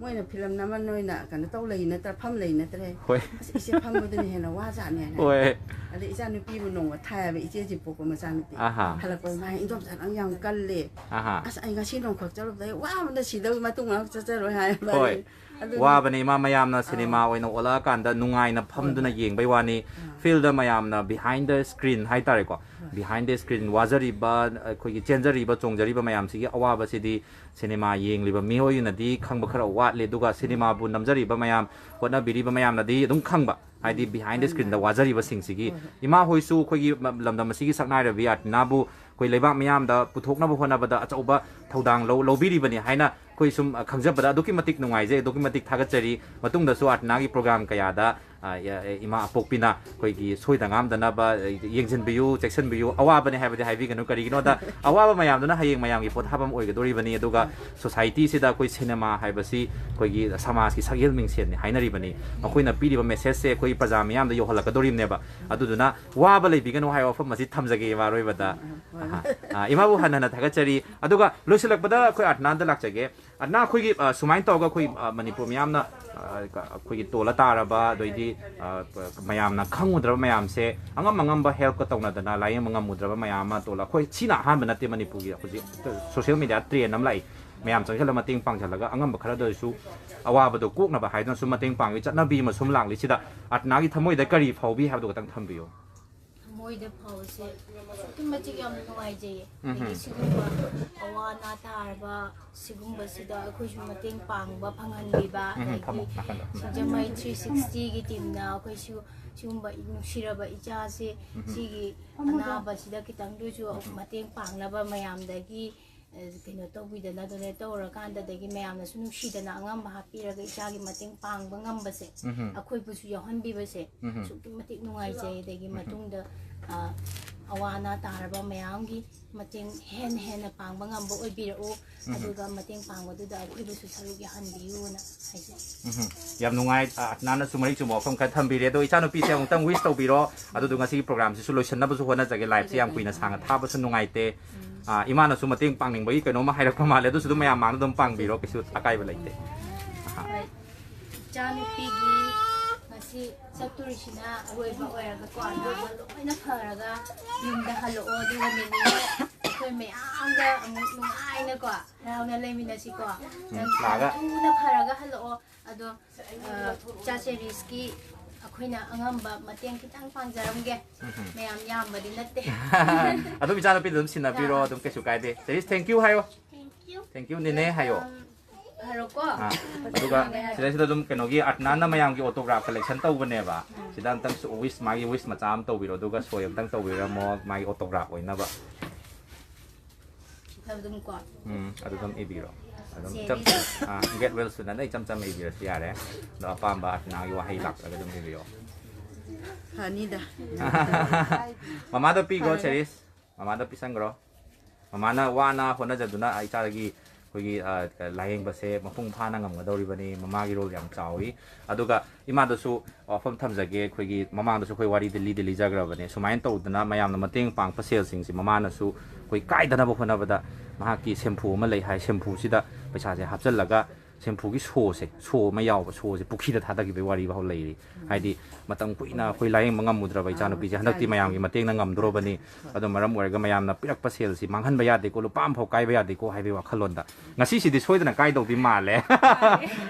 ꯃꯣꯏꯅ ꯐꯤꯂꯝ ꯅꯝꯃ ꯅꯣꯏꯅ ꯀꯩꯅꯣ ꯇꯧ ꯂꯩ ꯅꯠꯇ꯭ꯔꯥ, ꯐꯝ ꯂꯩ ꯅꯠꯇ꯭ꯔꯦ?" ꯍꯣꯏ꯫ "ꯑꯁ, ꯏꯆꯦ, ꯐꯝꯕꯗꯨꯅ ꯍꯦꯟꯅ ꯋꯥꯖꯥꯠꯅꯦꯅ" ꯍꯥꯏ꯫ ꯍꯣꯏ꯫ ꯑꯗꯩ ꯏꯆꯥ ꯅꯨꯄꯤꯕꯨ ꯅꯣꯡꯃ ꯊꯥꯏꯑꯕ, ꯏꯆꯦꯁꯤ ꯄꯣꯛꯄ ꯃꯆꯥꯅꯨꯄꯤ꯫ ꯑꯍꯥ꯫ ꯍꯜꯂꯛꯄꯗ, "ꯃꯥ ꯏꯟꯗꯣꯝꯆꯥ ꯅꯪ ꯌꯥꯝ ꯀꯜꯂꯦ꯫ ꯑꯍꯥ꯫ ꯑꯁ, ꯑꯩ ꯉꯁꯤ ꯅꯣꯡꯈꯛ ꯆꯠꯂꯨꯕꯗ ꯑꯩ ꯋꯥꯕꯅ ꯁꯤꯗꯧ, ꯃꯇꯨꯡ ꯃꯅꯥꯎ ꯆꯠꯆꯔꯣꯏ" ꯍꯥꯏꯌꯦꯕ꯫ ꯍꯣꯏ꯫ ꯑꯗꯨꯅꯤ꯫ ꯋꯥꯕꯅꯦ ꯏꯃꯥ, ꯃꯌꯥꯝꯅ ꯑꯥ꯫ ꯁꯤꯅꯦꯃꯥ ꯑꯣꯏꯅ ꯑꯣꯜꯂꯛꯑꯀꯥꯟꯗ ꯅꯨꯡꯉꯥꯏꯅ ꯍꯣꯏ, ꯐꯝꯗꯨꯅ ꯍꯣꯏ꯫ ꯌꯦꯡꯕꯩ ꯋꯥꯅꯤ꯫ ꯑꯥ꯫ ꯐꯤꯜꯗ ꯃꯌꯥꯝꯅ behind the screen ꯍꯥꯏꯇꯥꯔꯦꯀꯣ꯫ ꯍꯣꯏ꯫ Behind the screen ꯋꯥꯖꯔꯤꯕ, ꯑꯩꯈꯣꯏꯒꯤ ꯆꯦꯟꯖꯔꯤꯕ, ꯆꯣꯡꯖꯔꯤꯕ ꯃꯌꯥꯝꯁꯤꯒꯤ ꯑꯋꯥꯕꯁꯤꯗꯤ ꯁꯤꯅꯦꯃꯥ ꯌꯦꯡꯂꯤꯕ ꯃꯤꯑꯣꯏꯅꯗꯤ ꯈꯪꯕ ꯈꯔ ꯋꯥꯠꯂꯦ꯫ ꯑꯗꯨꯒ ꯎꯝ꯫ ꯁꯤꯅꯦꯃꯥꯕꯨ ꯅꯝꯖꯔꯤꯕ ꯃꯌꯥꯝ, ꯍꯣꯠꯅꯕꯤꯔꯤꯕ ꯃꯌꯥꯝꯅꯗꯤ ꯑꯗꯨꯝ ꯈꯪꯕ꯫ ꯍꯥꯏꯗꯤ ꯎꯝ꯫ behind the ꯃꯥꯅꯤ, screenꯗ ꯃꯥꯅꯤ꯫ ꯋꯥꯖꯔꯤꯕꯁꯤꯡꯁꯤꯒꯤ꯫ ꯍꯣꯏ, ꯍꯣꯏ꯫ ꯏꯃꯥ ꯍꯣꯏꯁꯨ ꯑꯩꯈꯣꯏꯒꯤ ꯂꯝꯗꯝ ꯑꯁꯤꯒꯤ ꯁꯛꯅꯥꯏꯔꯕꯤ ꯑꯥꯔꯇꯤꯅꯥꯕꯨ ꯑꯩꯈꯣꯏ ꯂꯩꯕꯥꯛ ꯃꯤꯌꯥꯝꯗ ꯄꯨꯊꯣꯛꯅꯕ ꯍꯣꯠꯅꯕꯗ ꯑꯆꯧꯕ ꯊꯧꯗꯥꯡ ꯂꯧ ꯂꯧꯕꯤꯔꯤꯕꯅꯤ ꯍꯥꯏꯅ ꯑꯩꯈꯣꯏ ꯁꯨꯝ, ꯑ, ꯈꯪꯖꯕꯗ ꯑꯗꯨꯛꯀꯤ ꯃꯇꯤꯛ ꯅꯨꯡꯉꯥꯏꯖꯩ, ꯑꯗꯨꯛꯀꯤ ꯃꯇꯤꯛ ꯊꯥꯒꯠꯆꯔꯤ꯫ ꯃꯇꯨꯡꯗꯁꯨ ꯑꯥꯔꯇꯅꯥꯒꯤ ꯄ꯭ꯔꯣꯒ꯭ꯔꯥꯝ ꯀꯌꯥꯗ, ꯑ, ꯏ-, ꯏꯃꯥ ꯑꯄꯣꯛꯄꯤꯅ ꯑꯩꯈꯣꯏꯒꯤ ꯁꯣꯏꯗ ꯉꯥꯝꯗꯅꯕ, ꯑ, ꯌꯦꯡꯁꯤꯟꯕꯤꯌꯨ, ꯆꯦꯛꯁꯤꯟꯕꯤꯌꯨ꯫ ꯑꯋꯥꯕꯅꯦ ꯍꯥꯏꯕꯗꯤ ꯍꯥꯏꯕꯤꯒꯅꯨ, ꯀꯔꯤꯒꯤꯅꯣꯗ ꯑꯋꯥꯕ ꯃꯌꯥꯝꯗꯨꯅ ꯍꯌꯦꯡ ꯃꯌꯥꯝꯒꯤ ꯄꯣꯊꯥꯐꯝ ꯑꯣꯏꯒꯗꯧꯔꯤꯕꯅꯤ꯫ ꯑꯗꯨꯒ ꯁꯣꯁꯥꯏꯇꯤꯁꯤꯗ ꯑꯩꯈꯣꯏ ꯁꯤꯅꯦꯃꯥ ꯍꯥꯏꯕꯁꯤ ꯑꯩꯈꯣꯏꯒꯤ ꯁꯃꯥꯖꯀꯤ ꯁꯛꯍꯦꯜ ꯃꯤꯡꯁꯦꯜꯅꯤ ꯍꯥꯏꯅꯔꯤꯕꯅꯤ꯫ ꯃꯈꯣꯏꯅ ꯄꯤꯔꯤꯕ ꯃꯦꯁꯦꯖꯁꯦ ꯑꯩꯈꯣꯏ ꯄ꯭ꯔꯖꯥ ꯃꯤꯌꯥꯝꯗ ꯌꯧꯍꯜꯂꯛꯀꯗꯧꯔꯤꯕꯅꯦꯕ꯫ ꯑꯗꯨꯗꯨꯅ ꯋꯥꯕ ꯂꯩꯕꯤꯒꯅꯨ ꯍꯥꯏꯕ ꯋꯥꯐꯝ ꯑꯁꯤ ꯊꯝꯖꯒꯦ ꯏꯃꯥ ꯑꯔꯣꯏꯕꯗ꯫ ꯑꯍꯥ꯫ ꯑ, ꯏꯃꯥꯕꯨ ꯍꯟꯅ ꯍꯟꯅ ꯊꯥꯒꯠꯆꯔꯤ꯫ ꯑꯗꯨꯒ ꯂꯣꯏꯁꯤꯜꯂꯛꯄꯗ ꯑꯩꯈꯣꯏ ꯑꯥꯔꯇꯅꯥꯗ ꯂꯥꯛꯆꯒꯦ꯫ ꯑꯥꯔꯇꯅꯥ, ꯑꯩꯈꯣꯏꯒꯤ, ꯑ, ꯁꯨꯃꯥꯏꯅ ꯇꯧꯔꯒ ꯑꯩꯈꯣꯏ, ꯑ, ꯃꯅꯤꯄꯨꯔ ꯃꯤꯌꯥꯝꯅ, ꯑ, ꯀ-, ꯑꯩꯈꯣꯏꯒꯤ ꯇꯣꯜꯂ ꯇꯥꯔꯕ, ꯑꯗꯩꯗꯤ, ꯑ, ꯄ-, ꯃꯌꯥꯝꯅ ꯈꯪꯉꯨꯗ꯭ꯔꯕ ꯃꯌꯥꯝꯁꯦ ꯑꯉꯝ ꯑꯉꯝꯕ ꯍꯦꯜꯞꯀ ꯇꯧꯅꯗꯅ ꯂꯥꯏꯌꯦꯡꯕ ꯉꯝꯃꯨꯗ꯭ꯔꯕ ꯃꯌꯥꯝ ꯑꯃ ꯇꯣꯜꯂ꯫ ꯑꯩꯈꯣꯏ ꯁꯤꯅ ꯑꯍꯥꯟꯕ ꯅꯠꯇꯦ ꯃꯅꯤꯄꯨꯔꯒꯤ ꯍꯧꯖꯤꯛ ꯁꯣꯁꯤꯌꯦꯜ ꯃꯦꯗꯤꯌꯥ ꯇ꯭ꯔꯦꯟ ꯑꯃ ꯂꯥꯛꯏ꯫ ꯃꯌꯥꯝ ꯆꯪꯁꯤꯜꯂ ꯃꯇꯦꯡ ꯄꯥꯡꯁꯤꯜꯂꯒ ꯑꯉꯝꯕ ꯈꯔꯗ ꯑꯣꯏꯔꯁꯨ ꯑꯋꯥꯕꯗꯣ ꯀꯣꯛꯅꯕ ꯍꯥꯏꯗꯨꯅ ꯁꯨꯝ ꯃꯇꯦꯡ ꯄꯥꯡꯕꯒꯤ ꯆꯠꯅꯕꯤ ꯑꯃ ꯁꯨꯝ ꯂꯥꯛꯂꯤꯁꯤꯗ ꯑꯥꯔꯇꯅꯥꯒꯤ ꯊꯃꯣꯏꯗ ꯀꯔꯤ ꯐꯥꯎꯕꯤ ꯍꯥꯏꯕꯗꯨ ꯈꯇꯪ ꯊꯝꯕꯤꯌꯨ꯫ ꯊꯃꯣꯏꯗ ꯐꯥꯎꯕꯁꯦ ꯑꯁꯨꯛꯀꯤ ꯃꯇꯤꯛ ꯌꯥꯝꯅ ꯅꯨꯡꯉꯥꯏꯖꯩꯌꯦ꯫ ꯎꯝꯍꯨꯝ꯫ ꯑꯗꯒꯤ ꯁꯤꯒꯨꯝꯕ ꯑꯋꯥ ꯑꯅꯥ ꯇꯥꯔꯕ ꯁꯤꯒꯨꯝꯕꯁꯤꯗ ꯑꯩꯈꯣꯏꯁꯨ ꯃꯇꯦꯡ ꯄꯥꯡꯕ ꯐꯪꯍꯟꯕꯤꯕ, ꯎꯝꯍꯨꯝ, ꯑꯗꯒꯤ ꯐꯝꯃꯣ, ꯅꯥꯀꯟꯗ꯫ ꯎꯝ꯫ ꯁꯤꯡꯖꯃꯩ ꯊ꯭ꯔꯤ ꯁꯤꯛꯁꯇꯤꯒꯤ ꯇꯤꯝꯅ ꯑꯩꯈꯣꯏꯁꯨ ꯁꯤꯒꯨꯝꯕ ꯅꯨꯡꯁꯤꯔꯕ ꯏꯆꯥꯁꯦ, ꯎꯝꯍꯨꯝ꯫ ꯁꯤꯒꯤ ꯑꯅꯥꯕꯁꯤꯗ ꯈꯤꯇꯪꯗꯁꯨ ꯎꯝꯍꯨꯝ꯫ ꯃꯇꯦꯡ ꯄꯥꯡꯅꯕ ꯃꯌꯥꯝꯗꯒꯤ ꯑ, ꯀꯩꯅꯣ ꯇꯧꯕꯤꯗꯅ, ꯗꯣꯅꯦꯠ ꯇꯧꯔꯀꯥꯟꯗꯗꯒꯤ ꯃꯌꯥꯝꯅꯁꯨ ꯅꯨꯡꯁꯤꯗꯅ ꯑꯉꯝꯕ ꯍꯥꯞꯄꯤꯔꯒ ꯏꯆꯥꯒꯤ ꯃꯇꯦꯡ ꯄꯥꯡꯕ ꯉꯝꯕꯁꯦ, ꯎꯝꯍꯨꯝ꯫ ꯑꯩꯈꯣꯏꯕꯨꯁꯨ ꯌꯥꯎꯍꯟꯕꯤꯕꯁꯦ ꯎꯝꯍꯨꯝ꯫ ꯑꯁꯨꯛꯀꯤ ꯃꯇꯤꯛ ꯅꯨꯡꯉꯥꯏꯖꯩ꯫ ꯑꯗꯒꯤ ꯎꯝꯍꯨꯝ꯫ ꯃꯇꯨꯡꯗ, ꯑ, ꯑꯋꯥ ꯑꯅꯥ ꯇꯥꯔꯕ ꯃꯌꯥꯝꯒꯤ ꯃꯇꯦꯡ ꯍꯦꯟꯅ ꯍꯦꯟꯅ ꯄꯥꯡꯕ ꯉꯝꯕ ꯑꯣꯏꯕꯤꯔꯛꯎ꯫ ꯎꯝꯍꯨꯝ꯫ ꯑꯗꯨꯒ ꯃꯇꯦꯡ ꯄꯥꯡꯕꯗꯨꯗ ꯑꯩꯈꯣꯏꯕꯨꯁꯨ ꯁꯔꯨꯛ ꯌꯥꯍꯟꯕꯤꯌꯨꯅ ꯍꯥꯏꯖꯩ꯫ ꯎꯝꯍꯨꯝ꯫ ꯌꯥꯝ ꯅꯨꯡꯉꯥꯏ꯫ ꯑ, ꯑꯥꯔꯇꯅꯥꯅꯁꯨ ꯃꯔꯤꯛ ꯆꯨꯝꯕ ꯋꯥꯐꯝ ꯈꯔ ꯊꯝꯕꯤꯔꯦ꯫ ꯑꯗꯣ ꯏꯆꯥꯅꯨꯄꯤꯁꯦ ꯑꯃꯨꯛꯇꯪ ꯋꯤꯁ ꯇꯧꯕꯤꯔꯣ꯫ ꯑꯗꯨꯗꯨꯒ ꯉꯁꯤꯒꯤ ꯄ꯭ꯔꯣꯒ꯭ꯔꯥꯝꯁꯤꯁꯨ ꯂꯣꯏꯁꯤꯟꯅꯕꯁꯨ ꯍꯣꯠꯅꯖꯒꯦ꯫ ꯂꯥꯏꯐꯁꯦ ꯌꯥꯝ ꯀꯨꯏꯅ ꯁꯥꯡꯅ ꯊꯥꯕꯁꯨ ꯅꯨꯡꯉꯥꯏꯇꯦ꯫ ꯎꯝ꯫ ꯑ, ꯏꯃꯥꯅꯁꯨ ꯃꯇꯦꯡ ꯄꯥꯡꯅꯤꯡꯕꯒꯤ ꯀꯩꯅꯣꯝꯃ ꯍꯥꯏꯔꯛꯄ ꯃꯥꯜꯂꯦ꯫ ꯑꯗꯨꯁꯨ ꯑꯗꯨꯝ ꯃꯌꯥꯝ ꯃꯥꯡꯗ ꯑꯗꯨꯝ ꯄꯥꯡꯕꯤꯔꯣ, ꯀꯩꯁꯨ ꯑꯀꯥꯏꯕ ꯂꯩꯇꯦ꯫ ꯑꯍꯥ꯫ ꯍꯣꯏ꯫ ꯏꯆꯥꯅꯨꯄꯤꯒꯤ ꯉꯁꯤ ꯆꯠꯇꯣꯔꯤꯁꯤꯅ ꯑꯔꯣꯏꯕ ꯑꯣꯏꯔꯒꯀꯣ, ꯑꯅꯥꯕ ꯂꯣꯏꯅ ꯐꯔꯒ ꯌꯨꯝꯗ ꯍꯜꯂꯛꯑꯣ꯫ ꯑꯗꯨꯒ ꯅꯦꯅꯦ ꯑꯩꯈꯣꯏ ꯃꯌꯥꯝꯒ ꯑꯃꯨꯛ ꯅꯨꯡꯉꯥꯏꯅꯀꯣ, ꯍꯔꯥꯎꯅ ꯂꯩꯃꯤꯟꯅꯁꯤꯀꯣ꯫ ꯎꯝ, ꯅꯪ ꯂꯥꯛꯑꯒ꯫ ꯊꯨꯅ ꯐꯔꯒ ꯍꯜꯂꯛꯑꯣ꯫ ꯑꯗꯣ, ꯑ, ꯏꯆꯥ ꯆꯦꯔꯤꯁꯀꯤ ꯑꯩꯈꯣꯏꯅ ꯑꯉꯝꯕ ꯃꯇꯦꯡ ꯈꯤꯇꯪ ꯄꯥꯡꯖꯔꯝꯒꯦ꯫ ꯎꯝ꯫ ꯃꯌꯥꯝ ꯌꯥꯝꯕꯗꯤ ꯅꯠꯇꯦ꯫ ꯑꯗꯨꯝ ꯏꯆꯥꯅꯨꯄꯤꯗ ꯑꯗꯨꯝ ꯁꯤꯟꯅꯕꯤꯔꯣ, ꯑꯗꯨꯝ ꯀꯩꯁꯨ ꯀꯥꯏꯗꯦ꯫ ꯆꯦꯔꯤꯁ, thank you ꯍꯥꯏꯌꯣ꯫ Thank you꯫ Thank you, ꯅꯦꯅꯦ ꯍꯥꯏꯌꯣ꯫ ꯎꯝ, ꯐꯔꯣꯀꯣ꯫ ꯑꯥ, ꯑꯗꯨꯒ ꯁꯤꯗꯩꯁꯤꯗ ꯑꯗꯨꯝ ꯀꯩꯅꯣꯒꯤ ꯑꯥꯔꯇꯅꯥꯅ ꯃꯌꯥꯝꯒꯤ autograph collection ꯇꯧꯕꯅꯦꯕ꯫ ꯁꯤꯗ ꯑꯝꯇꯪ wish, ꯃꯥꯒꯤ wish ꯃꯆꯥ ꯑꯃ ꯇꯧꯕꯤꯔꯣ, ꯑꯗꯨꯒ ꯁꯣꯏ ꯑꯝꯇꯪ ꯇꯧꯕꯤꯔꯝꯃꯣ, ꯃꯥꯒꯤ autograph ꯑꯣꯏꯅꯕ꯫ ꯑꯗꯨꯝ ꯀꯣ꯫ ꯎꯝ, ꯑꯗꯨ ꯑꯗꯨꯝ ꯏꯕꯤꯔꯣ꯫ ꯑꯗꯨꯝ ꯁꯦ, ꯏꯆꯝ ꯏꯕꯤꯔꯣ꯫ ꯑꯥ, get well soon ꯑꯅ ꯏꯆꯝ ꯆꯝꯅ ꯏꯕꯤꯔꯁꯨ ꯌꯥꯔꯦ꯫ ꯑꯗꯣ ꯑꯄꯥꯝꯕ ꯑꯇꯤꯅꯥꯒꯤ ꯋꯥꯍꯩ ꯂꯥꯛꯇ꯭ꯔꯒ ꯑꯗꯨꯝ ꯏꯕꯤꯔꯣ꯫ ꯐꯅꯤꯗ꯫ ꯃꯃꯥꯗ ꯄꯤꯈ꯭ꯔꯣ, ꯐꯔꯦ꯫ ꯆꯦꯔꯤꯁ꯫ ꯃꯃꯥꯗ ꯄꯤꯁꯟꯈ꯭ꯔꯣ꯫ ꯃꯃꯥꯅ ꯋꯥꯅ ꯍꯣꯠꯅꯖꯗꯨꯅ ꯏꯆꯥꯒꯤ ꯑꯩꯈꯣꯏꯒꯤ, ꯑ, ꯂꯥꯏꯌꯦꯡꯕꯁꯦ ꯃꯄꯨꯡ ꯐꯥꯅ ꯉꯝꯒꯗꯧꯔꯤꯕꯅꯤ꯫ ꯃꯃꯥꯒꯤ role ꯌꯥꯝ ꯆꯥꯎꯏ꯫ ꯑꯗꯨꯒ ꯏꯃꯥꯗꯁꯨ ꯋꯥꯐꯝ ꯊꯝꯖꯒꯦ, ꯑꯩꯈꯣꯏꯒꯤ ꯃꯃꯥꯡꯗꯁꯨ ꯑꯩꯈꯣꯏ ꯋꯥꯔꯤꯗꯤ ꯂꯤꯗꯤ ꯂꯤꯖꯈ꯭ꯔꯕꯅꯦ꯫ ꯁꯨꯃꯥꯏꯅ ꯇꯧꯗꯅ ꯃꯌꯥꯝꯅ ꯃꯇꯦꯡ ꯄꯥꯡꯉꯛꯄ ꯁꯦꯜꯁꯤꯡꯁꯦ ꯃꯃꯥꯅꯁꯨ ꯑꯩꯈꯣꯏ ꯀꯥꯏꯗꯅꯕ ꯍꯣꯠꯅꯕꯗ ꯃꯍꯥꯛꯀꯤ ꯁꯦꯝꯐꯨ ꯑꯃ ꯂꯩ ꯍꯥꯏ, ꯁꯦꯝꯐꯨꯁꯤꯗ ꯄꯩꯁꯥꯁꯦ ꯍꯥꯞꯆꯤꯜꯂꯒ ꯁꯦꯝꯐꯨꯒꯤ ꯁꯣꯁꯦ, ꯁꯣ ꯑꯃ ꯌꯥꯎꯕ, ꯁꯣꯁꯦ ꯄꯨꯈ꯭ꯔꯤꯗ ꯊꯥꯗꯈꯤꯕꯒꯤ ꯋꯥꯔꯤ ꯐꯥꯎ ꯂꯩꯔꯤ꯫ ꯍꯥꯏꯗꯤ ꯃꯇꯝ ꯀꯨꯏꯅ ꯑꯩꯈꯣꯏ ꯂꯥꯏꯌꯦꯡꯕ ꯉꯝꯃꯨꯗ꯭ꯔꯕ ꯏꯆꯥꯅꯨꯄꯤꯁꯦ ꯍꯟꯗꯛꯇꯤ ꯃꯌꯥꯝꯒꯤ ꯃꯇꯦꯡꯅ ꯉꯝꯗꯣꯔꯕꯅꯤ꯫ ꯑꯗꯨꯅ ꯃꯔꯝ ꯑꯣꯏꯔꯒ ꯃꯌꯥꯝꯅ ꯄꯤꯔꯛꯄ ꯁꯦꯜꯁꯤ ꯃꯥꯡꯍꯟꯕ ꯌꯥꯗꯦꯀꯣ, ꯂꯨꯄꯥ ꯑꯃ ꯐꯥꯎ ꯀꯥꯏꯕ ꯌꯥꯗꯦꯀꯣ ꯍꯥꯏꯕꯒꯤ ꯋꯥꯈꯜꯂꯣꯟꯗ ꯉꯁꯤꯁꯤꯗꯤ ꯁꯣꯏꯗꯅ ꯀꯥꯏꯗꯧꯗꯤ ꯃꯥꯜꯂꯦ꯫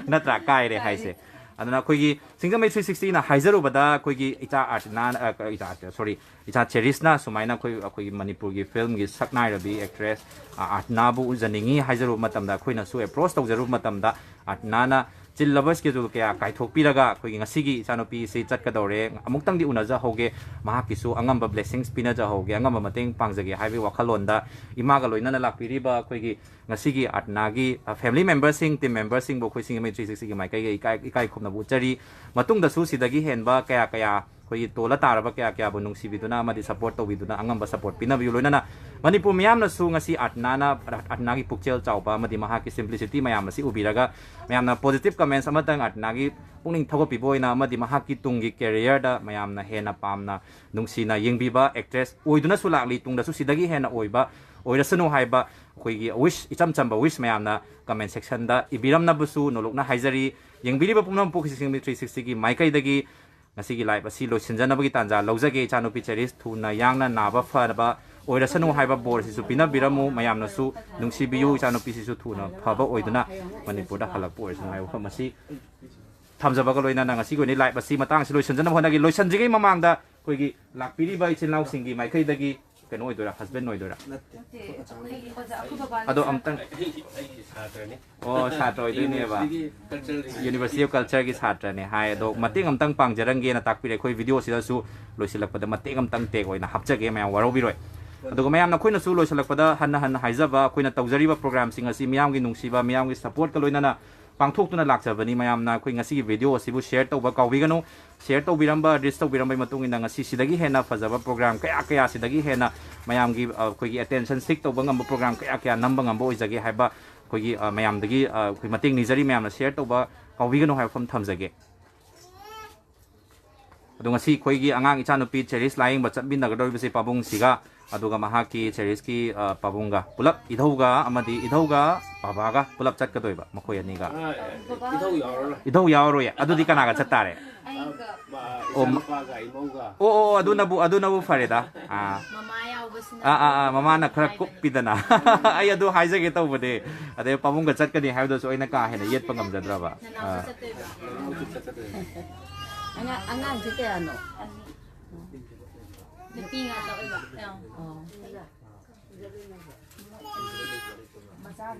ꯅꯠꯇ꯭ꯔꯥ? ꯀꯥꯏꯔꯦ ꯍꯥꯏꯁꯦ꯫ ꯑꯗꯨꯅ ꯑꯩꯈꯣꯏꯒꯤ ꯁꯤꯡꯖꯃꯩ ꯊ꯭ꯔꯤ ꯁꯤꯛꯁꯇꯤꯅ ꯍꯥꯏꯖꯔꯨꯕꯗ ꯑꯩꯈꯣꯏꯒꯤ ꯏꯆꯥ ꯑꯥꯔꯇꯤꯅꯥ, ꯑ, ꯏꯆꯥ, ꯁꯣꯔꯤ, ꯏꯆꯥ ꯆꯦꯔꯤꯁꯅ ꯁꯨꯃꯥꯏꯅ ꯑꯩꯈꯣꯏ, ꯑꯩꯈꯣꯏꯒꯤ ꯃꯅꯤꯄꯨꯔꯒꯤ ꯐꯤꯂꯝꯒꯤ ꯁꯛꯅꯥꯏꯔꯕꯤ ꯑꯦꯛꯇ꯭ꯔꯦꯁ, ꯑ, ꯑꯥꯔꯇꯤꯅꯥꯕꯨ ꯎꯖꯅꯤꯡꯉꯤ ꯍꯥꯏꯖꯔꯨꯕ ꯃꯇꯝꯗ, ꯑꯩꯈꯣꯏꯅꯁꯨ ꯑꯦꯄ꯭ꯔꯣꯁ ꯇꯧꯖꯔꯨꯕ ꯃꯇꯝꯗ, ꯑꯥꯔꯇꯤꯅꯥꯅ ꯆꯤꯜꯂꯕ ꯁ꯭ꯀꯦꯖꯨꯜ ꯀꯌꯥ ꯀꯥꯏꯊꯣꯛꯄꯤꯔꯒ ꯑꯩꯈꯣꯏꯒꯤ ꯉꯁꯤꯒꯤ ꯏꯆꯥꯅꯨꯄꯤꯁꯤ ꯆꯠꯀꯗꯧꯔꯦ, ꯑꯃꯨꯛꯇꯪꯗꯤ ꯎꯅꯖꯍꯧꯒꯦ, ꯃꯍꯥꯛꯀꯤꯁꯨ ꯑꯉꯝꯕ ꯕ꯭ꯂꯦꯁꯤꯡꯁ ꯄꯤꯅꯖꯍꯧꯒꯦ, ꯑꯉꯝꯕ ꯃꯇꯦꯡ ꯄꯥꯡꯖꯒꯦ ꯍꯥꯏꯕꯒꯤ ꯋꯥꯈꯜꯂꯣꯟꯗ ꯏꯃꯥꯒ ꯂꯣꯏꯅꯅ ꯂꯥꯛꯄꯤꯔꯤꯕ ꯑꯩꯈꯣꯏꯒꯤ ꯉꯁꯤꯒꯤ ꯑꯥꯔꯇꯤꯅꯥꯒꯤ, ꯑ, ꯐꯦꯃꯤꯂꯤ ꯃꯦꯝꯕꯔꯁꯤꯡ, ꯇꯤꯝ ꯃꯦꯝꯕꯔꯁꯤꯡꯕꯨ ꯑꯩꯈꯣꯏ ꯁꯤꯡꯖꯃꯩ ꯊ꯭ꯔꯤ ꯁꯤꯛꯁꯇꯤꯒꯤ ꯃꯥꯏꯀꯩꯒ ꯏꯀꯥꯏ, ꯏꯀꯥꯏ ꯈꯨꯝꯅꯕ ꯎꯠꯆꯔꯤ꯫ ꯃꯇꯨꯡꯗꯁꯨ ꯁꯤꯗꯒꯤ ꯍꯦꯟꯕ ꯀꯌꯥ ꯀꯌꯥ ꯑꯩꯈꯣꯏꯒꯤ ꯇꯣꯜꯂ ꯇꯥꯔꯕ ꯀꯌꯥ ꯀꯌꯥꯕꯨ ꯅꯨꯡꯁꯤꯕꯤꯗꯨꯅ ꯑꯃꯗꯤ ꯁꯄꯣꯔꯠ ꯇꯧꯕꯤꯗꯨꯅ ꯑꯉꯝꯕ ꯁꯄꯣꯔꯠ ꯄꯤꯅꯕꯤꯌꯨ꯫ ꯂꯣꯏꯅꯅ ꯃꯅꯤꯄꯨꯔ ꯃꯤꯌꯥꯝꯅꯁꯨ ꯉꯁꯤ ꯑꯥꯔꯇꯤꯅꯥꯅ, ꯑꯥꯔꯇꯤꯅꯥꯒꯤ ꯄꯨꯛꯆꯦꯜ ꯆꯥꯎꯕ ꯑꯃꯗꯤ ꯃꯍꯥꯛꯀꯤ ꯁꯤꯝꯄ꯭ꯂꯤꯁꯤꯇꯤ ꯃꯌꯥꯝ ꯑꯁꯤ ꯎꯕꯤꯔꯒ ꯃꯌꯥꯝꯅ ꯄꯣꯖꯤꯇꯤꯚ ꯀꯃꯦꯟꯁ ꯑꯃꯇꯪ ꯑꯥꯔꯇꯤꯅꯥꯒꯤ ꯄꯨꯛꯅꯤꯡ ꯊꯧꯒꯠꯄꯤꯕ ꯑꯣꯏꯅ ꯑꯃꯗꯤ ꯃꯍꯥꯛꯀꯤ ꯇꯨꯡꯒꯤ ꯀꯦꯔꯤꯌꯔꯗ ꯃꯌꯥꯝꯅ ꯍꯦꯟꯅ ꯄꯥꯝꯅ ꯅꯨꯡꯁꯤꯅ ꯌꯦꯡꯕꯤꯕ ꯑꯦꯛꯇ꯭ꯔꯦꯁ ꯑꯣꯏꯗꯨꯅꯁꯨ ꯂꯥꯛꯂꯤ, ꯇꯨꯡꯗꯁꯨ ꯁꯤꯗꯒꯤ ꯍꯦꯟꯅ ꯑꯣꯏꯕ ꯑꯣꯏꯔꯁꯅꯨ ꯍꯥꯏꯕ ꯑꯩꯈꯣꯏꯒꯤ ꯋꯤꯁ, ꯏꯆꯝ ꯆꯝꯕ ꯋꯤꯁ ꯃꯌꯥꯝꯅ ꯀꯃꯦꯟ ꯁꯦꯛꯁꯟꯗ ꯏꯕꯤꯔꯝꯅꯕꯁꯨ ꯅꯣꯂꯨꯛꯅ ꯍꯥꯏꯖꯔꯤ꯫ ꯌꯦꯡꯕꯤꯔꯤꯕ ꯄꯨꯝꯅꯃꯛꯄꯨ ꯁꯤꯡꯖꯃꯩ ꯊ꯭ꯔꯤ ꯁꯤꯛꯁꯇꯤꯒꯤ ꯃꯥꯏꯀꯩꯗꯒꯤ ꯉꯁꯤꯒꯤ ꯂꯥꯏꯞ ꯑꯁꯤ ꯂꯣꯏꯁꯤꯟꯖꯅꯕꯒꯤ ꯇꯥꯟꯖꯥ ꯂꯧꯖꯒꯦ꯫ ꯏꯆꯥꯅꯨꯄꯤ ꯆꯦꯔꯤꯁ ꯊꯨꯅ ꯌꯥꯡꯅ ꯅꯥꯕ ꯐꯅꯕ ꯑꯣꯏꯔꯁꯅꯨ ꯍꯥꯏꯕ ꯕꯣꯔꯁꯤꯁꯨ ꯄꯤꯅꯕꯤꯔꯝꯃꯨ꯫ ꯃꯌꯥꯝꯅꯁꯨ ꯅꯨꯡꯁꯤꯕꯤꯌꯨ꯫ ꯏꯆꯥꯅꯨꯄꯤꯁꯤꯁꯨ ꯊꯨꯅ ꯐꯕ ꯑꯣꯏꯗꯨꯅ ꯃꯅꯤꯄꯨꯔꯗ ꯍꯜꯂꯛꯄ ꯑꯣꯏꯔꯁꯅꯨ ꯍꯥꯏꯕ ꯋꯥꯐꯝ ꯑꯁꯤ ꯊꯝꯖꯕꯒ ꯂꯣꯏꯅꯅ ꯉꯁꯤꯒꯤ ꯑꯣꯏꯅ ꯂꯥꯏꯞ ꯑꯁꯤ ꯃꯇꯥꯡꯁꯤ ꯂꯣꯏꯁꯤꯟꯖꯅꯕ ꯍꯣꯠꯅꯒꯦ꯫ ꯂꯣꯏꯁꯤꯟꯗ꯭ꯔꯤꯉꯩ ꯃꯃꯥꯡꯗ ꯑꯩꯈꯣꯏꯒꯤ ꯂꯥꯛꯄꯤꯔꯤꯕ ꯏꯆꯤꯜ ꯏꯅꯥꯎꯁꯤꯡꯒꯤ ꯃꯥꯏꯀꯩꯗꯒꯤ ꯀꯩꯅꯣ ꯑꯣꯏꯗꯣꯏꯔꯥ, ꯍꯁꯕꯦꯟ ꯑꯣꯏꯗꯣꯏꯔꯥ? ꯅꯠꯇꯦ, ꯑꯩꯈꯣꯏꯒꯤ ꯑꯣꯖꯥ, ꯑꯩꯈꯣꯏ ꯕꯕꯥꯒꯤ ꯑꯗꯣ ꯁꯥꯇ꯭ꯔ꯫ ꯑꯝꯇꯪ ꯑꯩꯒꯤ ꯑꯩꯒꯤ ꯁꯥꯇ꯭ꯔꯅꯤ꯫ ꯑꯣ, ꯁꯥꯇ꯭ꯔ ꯑꯣꯏꯗꯣꯏꯅꯦꯕ꯫ University ꯒꯤ culture ꯒꯤ University of Culture ꯒꯤ ꯁꯥꯇ꯭ꯔꯅꯦ ꯍꯥꯏ꯫ ꯑꯗꯣ ꯃꯇꯦꯡ ꯑꯝꯇꯪ ꯄꯥꯡꯖꯔꯝꯒꯦꯅ ꯇꯥꯛꯄꯤꯔꯦ꯫ ꯑꯩꯈꯣꯏ ꯚꯤꯗꯤꯑꯣꯁꯤꯗꯁꯨ ꯂꯣꯏꯁꯤꯜꯂꯛꯄꯗ ꯃꯇꯦꯛ ꯑꯝꯇꯪ ꯇꯦꯛ ꯑꯣꯏꯅ ꯍꯥꯞꯆꯒꯦ, ꯃꯌꯥꯝ ꯋꯥꯔꯧꯕꯤꯔꯣꯏ꯫ ꯑꯗꯨꯒ ꯃꯌꯥꯝꯅ ꯑꯩꯈꯣꯏꯅꯁꯨ ꯂꯣꯏꯁꯤꯜꯂꯛꯄꯗ ꯍꯟꯅ ꯍꯟꯅ ꯍꯥꯏꯖꯕ, ꯑꯩꯈꯣꯏꯅ ꯇꯧꯖꯔꯤꯕ ꯄ꯭ꯔꯣꯒ꯭ꯔꯥꯝꯁꯤꯡ ꯑꯁꯤ ꯃꯤꯌꯥꯝꯒꯤ ꯅꯨꯡꯁꯤꯕ, ꯃꯤꯌꯥꯝꯒꯤ ꯁꯄꯣꯔꯠꯀ ꯂꯣꯏꯅꯅ ꯄꯥꯡꯊꯣꯛꯇꯨꯅ ꯂꯥꯛꯆꯕꯅꯤ꯫ ꯃꯌꯥꯝꯅ ꯑꯩꯈꯣꯏ ꯉꯁꯤꯒꯤ ꯚꯤꯗꯤꯑꯣ ꯑꯁꯤꯕꯨ ꯁꯤꯌꯔ ꯇꯧꯕ ꯀꯥꯎꯕꯤꯒꯅꯨ꯫ ꯁꯤꯌꯔ ꯇꯧꯕꯤꯔꯝꯕ, ꯔꯤꯆ ꯇꯧꯕꯤꯔꯝꯕꯒꯤ ꯃꯇꯨꯡ ꯏꯟꯅ ꯉꯁꯤ ꯁꯤꯗꯒꯤ ꯍꯦꯟꯅ ꯐꯖꯕ ꯄ꯭ꯔꯣꯒ꯭ꯔꯥꯝ ꯀꯌꯥ ꯀꯌꯥ, ꯁꯤꯗꯒꯤ ꯍꯦꯟꯅ ꯃꯌꯥꯝꯒꯤ, ꯑ, ꯑꯩꯈꯣꯏꯒꯤ ꯑꯦꯇꯦꯟꯁꯟ ꯁꯤꯛ ꯇꯧꯕ ꯉꯝꯕ ꯄ꯭ꯔꯣꯒ꯭ꯔꯥꯝ ꯀꯌꯥ ꯀꯌꯥ ꯅꯝꯕ ꯉꯝꯕ ꯑꯣꯏꯖꯒꯦ ꯍꯥꯏꯕ ꯑꯩꯈꯣꯏꯒꯤ, ꯑ, ꯃꯌꯥꯝꯗꯒꯤ, ꯑ, ꯑꯩꯈꯣꯏ ꯃꯇꯦꯡ ꯅꯤꯖꯔꯤ꯫ ꯃꯌꯥꯝꯅ ꯁꯤꯌꯔ ꯇꯧꯕ ꯀꯥꯎꯕꯤꯒꯅꯨ ꯍꯥꯏꯕ ꯋꯥꯐꯝ ꯊꯝꯖꯒꯦ꯫ ꯑꯗꯣ ꯉꯁꯤ ꯑꯩꯈꯣꯏꯒꯤ ꯑꯉꯥꯡ ꯏꯆꯥꯅꯨꯄꯤ ꯆꯦꯔꯤꯁ ꯂꯥꯌꯦꯡꯕ ꯆꯠꯃꯤꯟꯅꯒꯗꯧꯔꯤꯕꯁꯤ ꯄꯥꯕꯨꯡꯁꯤꯒ, ꯑꯗꯨꯒ ꯃꯍꯥꯛꯀꯤ, ꯆꯦꯔꯤꯁꯀꯤ, ꯑ, ꯄꯥꯕꯨꯡꯒ ꯄꯨꯂꯞ, ꯏꯙꯧꯒ ꯑꯃꯗꯤ ꯏꯙꯧꯒ ꯕꯕꯥꯒ ꯄꯨꯂꯞ ꯆꯠꯀꯗꯣꯏꯕ ꯃꯈꯣꯏ ꯑꯅꯤꯒ꯫ ꯑ, ꯏꯙꯧ ꯌꯥꯎꯔꯔꯣꯏ꯫ ꯏꯙꯧ ꯌꯥꯎꯔꯔꯣꯏꯌꯦ꯫ ꯑꯗꯨꯗꯤ ꯀꯅꯥꯒ ꯆꯠꯇꯥꯔꯦ? ꯑꯩꯒ꯫ ꯃꯥ, ꯑꯣ, ꯃ-, ꯏꯆꯥꯅꯨꯄꯥꯒ ꯏꯃꯧꯒ꯫ ꯑꯣ, ꯑꯣ, ꯑꯗꯨꯅꯕꯨ, ꯑꯗꯨꯅꯕꯨ ꯐꯔꯦꯗ꯫ ꯑꯥ꯫ ꯃꯃꯥ ꯌꯥꯎꯕꯁꯤꯅ ꯑꯥ, ꯑꯥ, ꯑꯥ, ꯃꯃꯥꯅ ꯈꯔ ꯍꯥꯏꯕꯅꯤ꯫ ꯀꯨꯞꯄꯤꯗꯅ꯫ ꯑꯩ ꯑꯗꯨ ꯍꯥꯏꯖꯒꯦ ꯇꯧꯕꯅꯦ꯫ ꯑꯗꯩ ꯄꯥꯕꯨꯡꯒ ꯆꯠꯀꯅꯤ ꯍꯥꯏꯕꯗꯨꯁꯨ ꯑꯩꯅ ꯀꯥ ꯍꯦꯟꯅ ꯌꯦꯠꯄ ꯉꯝꯖꯗ꯭ꯔꯕ꯫ ꯅꯅꯥꯎꯁꯨ ꯑꯥ꯫ ꯆꯠꯇꯣꯏꯕ꯫ ꯑꯉꯥꯡ, ꯑꯉꯥꯡꯁꯦ ꯀꯌꯥꯅꯣ? ꯅꯨꯄꯤ ꯉꯥꯛꯇ ꯑꯣꯏꯕ꯫ ꯑꯣ꯫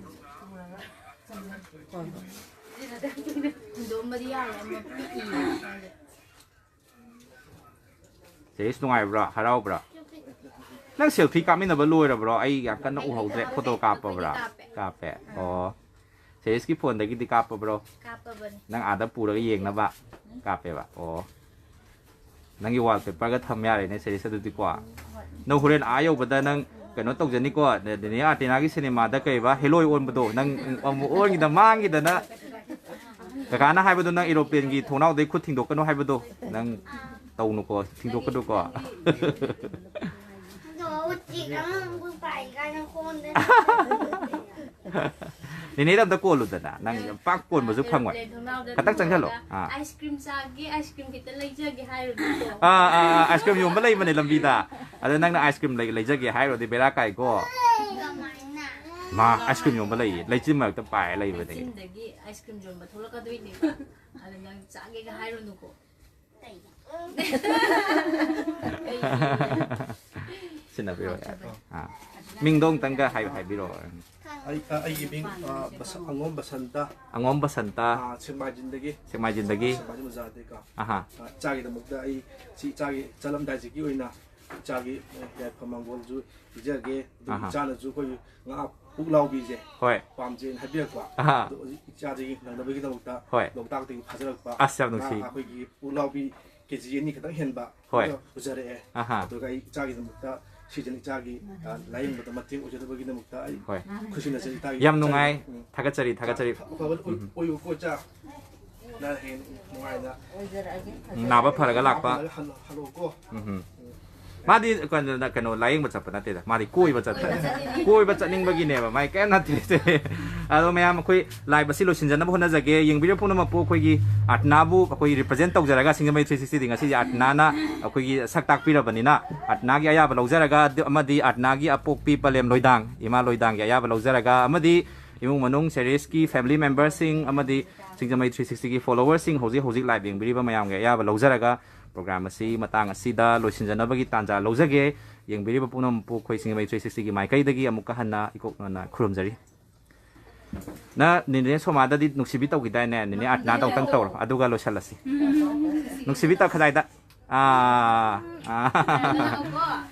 ꯍꯨꯟꯗꯣꯛꯑꯝꯕꯗꯤ ꯌꯥꯔꯣꯏ, ꯑꯃ ꯄꯤꯛꯏ꯫ ꯆꯦꯔꯤꯁ, ꯅꯨꯡꯉꯥꯏꯕ꯭ꯔꯥ? ꯍꯔꯥꯎꯕ꯭ꯔꯥ? ꯅꯪ ꯁꯦꯜꯐꯤ ꯀꯥꯞꯃꯤꯟꯅꯕ ꯂꯣꯏꯔꯕ꯭ꯔꯣ? ꯑꯩ ꯌꯥꯝ ꯀꯟꯅ ꯎꯍꯧꯗ꯭ꯔꯦ꯫ ꯐꯣꯇꯣ ꯀꯥꯞꯄꯕ꯭ꯔꯥ? ꯀꯥꯞꯄꯦ꯫ ꯀꯥꯞꯄꯦ꯫ ꯑꯣ꯫ ꯆꯦꯔꯤꯁꯀꯤ ꯐꯣꯟꯗꯒꯤꯗꯤ ꯀꯥꯞꯄꯕ꯭ꯔꯣ? ꯀꯥꯞꯄꯕꯅꯤ꯫ ꯅꯪ ꯑꯥꯗ ꯄꯨꯔꯒ ꯌꯦꯡꯅꯕ ꯀꯥꯞꯄꯦꯕ? ꯑꯣ꯫ ꯅꯪꯒꯤ ꯋꯥꯜꯄꯦꯄꯔꯒ ꯊꯝ ꯌꯥꯔꯦꯅꯦ, ꯆꯦꯔꯤꯁ, ꯑꯗꯨꯗꯤꯀꯣ꯫ ꯍꯣꯏ꯫ ꯅꯪ ꯍꯣꯔꯦꯟ ꯑꯥ ꯌꯧꯕꯗ ꯅꯪ ꯀꯩꯅꯣ ꯇꯧꯖꯅꯤꯀꯣ, ꯅꯦ-, ꯅꯦꯅꯦ ꯑꯥꯔꯇꯤꯅꯥꯒꯤ ꯁꯤꯅꯦꯃꯥꯗ ꯀꯩꯕ, ꯍꯦꯂꯣꯏ ꯑꯣꯟꯕꯗꯣ, ꯅꯪ ꯑꯃꯨꯛ ꯑꯣꯟꯈꯤꯗ ꯃꯥꯡꯈꯤꯗꯅ꯫ ꯀꯀꯥꯅ ꯍꯥꯏꯕꯗꯣ, ꯅꯪ ꯑꯦꯔꯣꯄ꯭ꯂꯦꯟꯒꯤ ꯊꯣꯡꯅꯥꯎꯗꯩ ꯈꯨꯠ ꯊꯤꯡꯗꯣꯛꯀꯅꯨ ꯍꯥꯏꯕꯗꯣ, ꯅꯪ ꯇꯧꯅꯨꯀꯣ, ꯊꯤꯡꯗꯣꯛꯀꯅꯨꯀꯣ꯫ ꯑꯗꯣ ꯎꯆꯦꯛ ꯑꯉꯧꯕ ꯄꯥꯏ ꯀꯥꯏꯅ ꯈꯣꯡꯗ꯫ ꯅꯦꯅꯦꯗ ꯑꯝꯇ ꯀꯣꯜꯂꯨꯗꯅ꯫ ꯅꯪ ꯌꯥꯝ ꯄꯥꯛ ꯀꯣꯟꯕꯁꯨ ꯐꯪꯉꯣꯏ꯫ ꯑꯦꯔꯣꯄ꯭ꯂꯦꯟ ꯊꯣꯡꯅꯥꯎꯗ ꯈꯇꯪ ꯆꯪꯁꯜꯂꯣ꯫ ꯊꯣꯛꯑꯒ, ꯑꯥ꯫ "ꯑꯥꯏꯁ ꯀ꯭ꯔꯤꯝ ꯆꯥꯒꯦ, ꯑꯥꯏꯁ ꯀ꯭ꯔꯤꯝ ꯈꯤꯇ ꯂꯩꯖꯒꯦ" ꯍꯥꯏꯔꯨꯅꯨꯀꯣ꯫ ꯑꯥ, ꯑꯥ, ꯑꯥ, ꯑꯥꯏꯁ ꯀ꯭ꯔꯤꯝ ꯌꯣꯟꯕ ꯂꯩꯕꯅꯦ ꯂꯝꯕꯤꯗ꯫ ꯑꯗ ꯅꯪꯅ "ꯑꯥꯏꯁ ꯀ꯭ꯔꯤꯝ ꯂꯩ-, ꯂꯩꯖꯒꯦ" ꯍꯥꯏꯔꯨꯔꯗꯤ ꯕꯦꯔꯥ ꯀꯥꯏꯀꯣ꯫ ꯀꯃꯥꯏꯅ? ꯃꯥ ꯑꯥꯏꯁ ꯀ꯭ꯔꯤꯝ ꯌꯣꯟꯕ ꯂꯩꯌꯦ, ꯂꯩꯆꯤꯟ ꯃꯔꯛꯇ ꯄꯥꯏꯔ ꯂꯩꯕꯅꯦ꯫ ꯂꯩꯆꯤꯟꯗꯒꯤ ꯑꯥꯏꯁ ꯀ꯭ꯔꯤꯝ ꯌꯣꯟꯕ ꯊꯣꯛꯂꯛꯀꯗꯣꯏꯅꯦꯕ꯫ ꯑꯗ ꯅꯪ ꯆꯥꯒꯦꯒ ꯍꯥꯏꯔꯨꯅꯨꯀꯣ꯫ ꯁꯤꯟꯅꯕꯤꯔꯣ꯫ ꯑꯥ꯫ ꯃꯤꯡꯗꯣ ꯑꯃꯨꯛꯇꯪꯒ ꯍꯥꯏ-, ꯍꯥꯏꯕꯤꯔꯛꯑꯣ꯫ ꯑꯩ, ꯑ, ꯑꯩꯒꯤ ꯃꯤꯡ, ꯑ, ꯕꯁ-, ꯑꯉꯣꯝ ꯕꯁꯟꯇ꯫ ꯑꯉꯣꯝ ꯕꯁꯟꯇ꯫ ꯑ, ꯁꯦꯛꯃꯥꯏꯖꯤꯟꯗꯒꯤ꯫ ꯁꯦꯛꯃꯥꯏꯖꯤꯟꯗꯒꯤ꯫ ꯁꯦꯛꯃꯥꯏꯖꯤꯟ ꯕꯖꯥꯔꯗꯒꯤꯀꯣ꯫ ꯑꯍꯥ꯫ ꯑ, ꯏꯆꯥꯒꯤꯗꯃꯛꯇ ꯑꯩ ꯁꯤ ꯏꯆꯥꯒꯤ ꯆꯠꯂꯝꯗꯥꯏꯁꯤꯒꯤ ꯑꯣꯏꯅ ꯏꯆꯥꯒꯤ ꯌꯥꯏꯐ ꯃꯪꯒꯣꯜꯁꯨ ꯄꯤꯖꯒꯦ꯫ ꯑꯗꯨꯒ ꯑꯍꯥ꯫ ꯏꯆꯥꯅꯁꯨ ꯑꯩꯈꯣꯏ ꯉꯥ ꯄꯨꯛꯂꯥꯎꯕꯤꯁꯦ ꯍꯣꯏ꯫ ꯄꯥꯝꯖꯩꯅ ꯍꯥꯏꯕꯤꯔꯛꯄ꯫ ꯑꯍꯥ꯫ ꯑꯗꯣ ꯍꯧꯖꯤꯛ ꯏꯆꯥꯁꯤꯒꯤ ꯅꯪꯅꯕꯒꯤꯗꯃꯛꯇ ꯍꯣꯏ꯫ ꯂꯣꯛꯇꯥꯛꯇꯒꯤ ꯐꯥꯖꯔꯛꯄ ꯑꯁ, ꯌꯥꯝ ꯉꯥ ꯅꯨꯡꯁꯤ꯫ ꯑꯩꯈꯣꯏꯒꯤ ꯄꯨꯛꯂꯥꯎꯕꯤ ꯀꯦ ꯖꯤ ꯑꯅꯤ ꯈꯛꯇꯪ ꯍꯦꯟꯕ ꯍꯣꯏ꯫ ꯑꯗꯨ ꯄꯨꯖꯔꯛꯑꯦ꯫ ꯑꯍꯥ꯫ ꯑꯗꯨꯒ ꯑꯩ ꯏꯆꯥꯒꯤꯗꯃꯛꯇ ꯁꯤꯖꯟ ꯏꯆꯥꯒꯤ, ꯑ, ꯂꯥꯏꯌꯦꯡꯕꯗ ꯃꯇꯦꯡ ꯑꯣꯏꯖꯅꯕꯒꯤꯗꯃꯛꯇ ꯑꯩ ꯍꯣꯏ꯫ ꯈꯨꯠꯁꯤꯟꯅꯖꯔꯤ ꯏꯇꯥꯒꯤ ꯌꯥꯝ ꯏꯆꯥꯒꯤ ꯅꯨꯡꯉꯥꯏ꯫ ꯎꯝ꯫ ꯊꯥꯒꯠꯆꯔꯤ, ꯊꯥꯒꯠꯆꯔꯤ꯫ ꯑꯐꯕ ꯑꯣꯏ-, ꯎꯝ꯫ ꯑꯣꯏꯌꯨꯀꯣ ꯏꯆꯥ꯫ ꯅꯪ ꯍꯌꯦꯡ ꯅꯨꯡꯉꯥꯏꯅ ꯎꯝ, ꯅꯥꯕ ꯐꯔꯒ ꯂꯥꯛꯄ꯫ ꯍꯜꯂꯛ-, ꯍꯜꯂꯛ-, ꯍꯜꯂꯛꯑꯣꯀꯣ꯫ ꯎꯝ꯫ ꯃꯥꯗꯤ ꯀꯩꯅꯣ, ꯀꯩꯅꯣ ꯂꯥꯌꯦꯡꯕ ꯆꯠꯄ ꯅꯠꯇꯦꯗ, ꯃꯥꯗꯤ ꯀꯣꯏꯕ ꯆꯠꯄ꯫ ꯀꯣꯏꯕ ꯆꯠꯅꯤꯡꯕꯒꯤꯅꯦꯕ, ꯃꯥꯏ ꯀꯩꯝ ꯅꯠꯇꯦ꯫ ꯑꯗꯣ ꯃꯌꯥꯝ ꯑꯩꯈꯣꯏ live ꯑꯁꯤ ꯂꯣꯏꯁꯤꯟꯖꯅꯕ ꯍꯣꯠꯅꯖꯒꯦ꯫ ꯌꯦꯡꯕꯤꯔꯤꯕ ꯄꯨꯝꯅꯃꯛꯄꯨ ꯑꯩꯈꯣꯏꯒꯤ ꯑꯥꯔꯇꯅꯥꯕꯨ ꯑꯩꯈꯣꯏ represent ꯇꯧꯖꯔꯒ ꯁꯤꯡꯖꯃꯩ three sixty ꯗꯤ ꯉꯁꯤꯁꯦ ꯑꯥꯔꯇꯅꯥꯅ ꯑꯩꯈꯣꯏꯒꯤ ꯁꯛ ꯇꯥꯛꯄꯤꯔꯕꯅꯤꯅ ꯑꯥꯔꯇꯅꯥꯒꯤ ꯑꯌꯥꯕ ꯂꯧꯖꯔꯒ ꯑꯗꯨ-, ꯑꯃꯗꯤ ꯑꯥꯔꯇꯅꯥꯒꯤ ꯑꯄꯣꯛꯄꯤ ꯄꯂꯦꯝ ꯂꯣꯏꯗꯥꯡ, ꯏꯃꯥ ꯂꯣꯏꯗꯥꯡꯒꯤ ꯑꯌꯥꯕ ꯂꯧꯖꯔꯒ ꯑꯃꯗꯤ ꯏꯃꯨꯡ ꯃꯅꯨꯡ ꯁꯦꯔꯤꯁꯀꯤ family memberꯁꯤꯡ ꯑꯃꯗꯤ ꯁꯤꯡꯖꯃꯩ three sixty ꯒꯤ followerꯁꯤꯡ ꯍꯧꯖꯤꯛ ꯍꯧꯖꯤꯛ live ꯌꯦꯡꯕꯤꯔꯤꯕ ꯃꯌꯥꯝꯒꯤ ꯑꯌꯥꯕ ꯂꯧꯖꯔꯒ program ꯑꯁꯤ ꯃꯇꯥꯡ ꯑꯁꯤꯗ ꯂꯣꯏꯁꯤꯟꯖꯅꯕꯒꯤ ꯇꯥꯟꯖꯥ ꯂꯧꯖꯒꯦ꯫ ꯌꯦꯡꯕꯤꯔꯤꯕ ꯄꯨꯝꯅꯃꯛꯄꯨ ꯑꯩꯈꯣꯏ ꯁꯤꯡꯖꯃꯩ three sixty ꯒꯤ ꯃꯥꯏꯀꯩꯗꯒꯤ ꯑꯃꯨꯛꯀ ꯍꯟꯅ ꯏꯀꯣꯛꯅꯅ ꯈꯨꯔꯨꯝꯖꯔꯤ꯫ ꯅ ꯅꯦꯅꯦ ꯁꯣꯃꯥꯗꯗꯤ ꯅꯨꯡꯁꯤꯕꯤ ꯇꯧꯈꯤꯗꯥꯏꯅꯦ? ꯅꯦꯅꯦ ꯑꯥꯔꯇꯅꯥꯗ ꯑꯃꯨꯛꯇꯪ ꯇꯧꯔꯣ, ꯑꯗꯨꯒ ꯂꯣꯏꯁꯤꯜꯂꯁꯤ꯫ ꯅꯨꯡꯁꯤꯕꯤ ꯇꯧꯈꯗꯥꯏꯗ? ꯑꯥ, ꯑꯥ꯫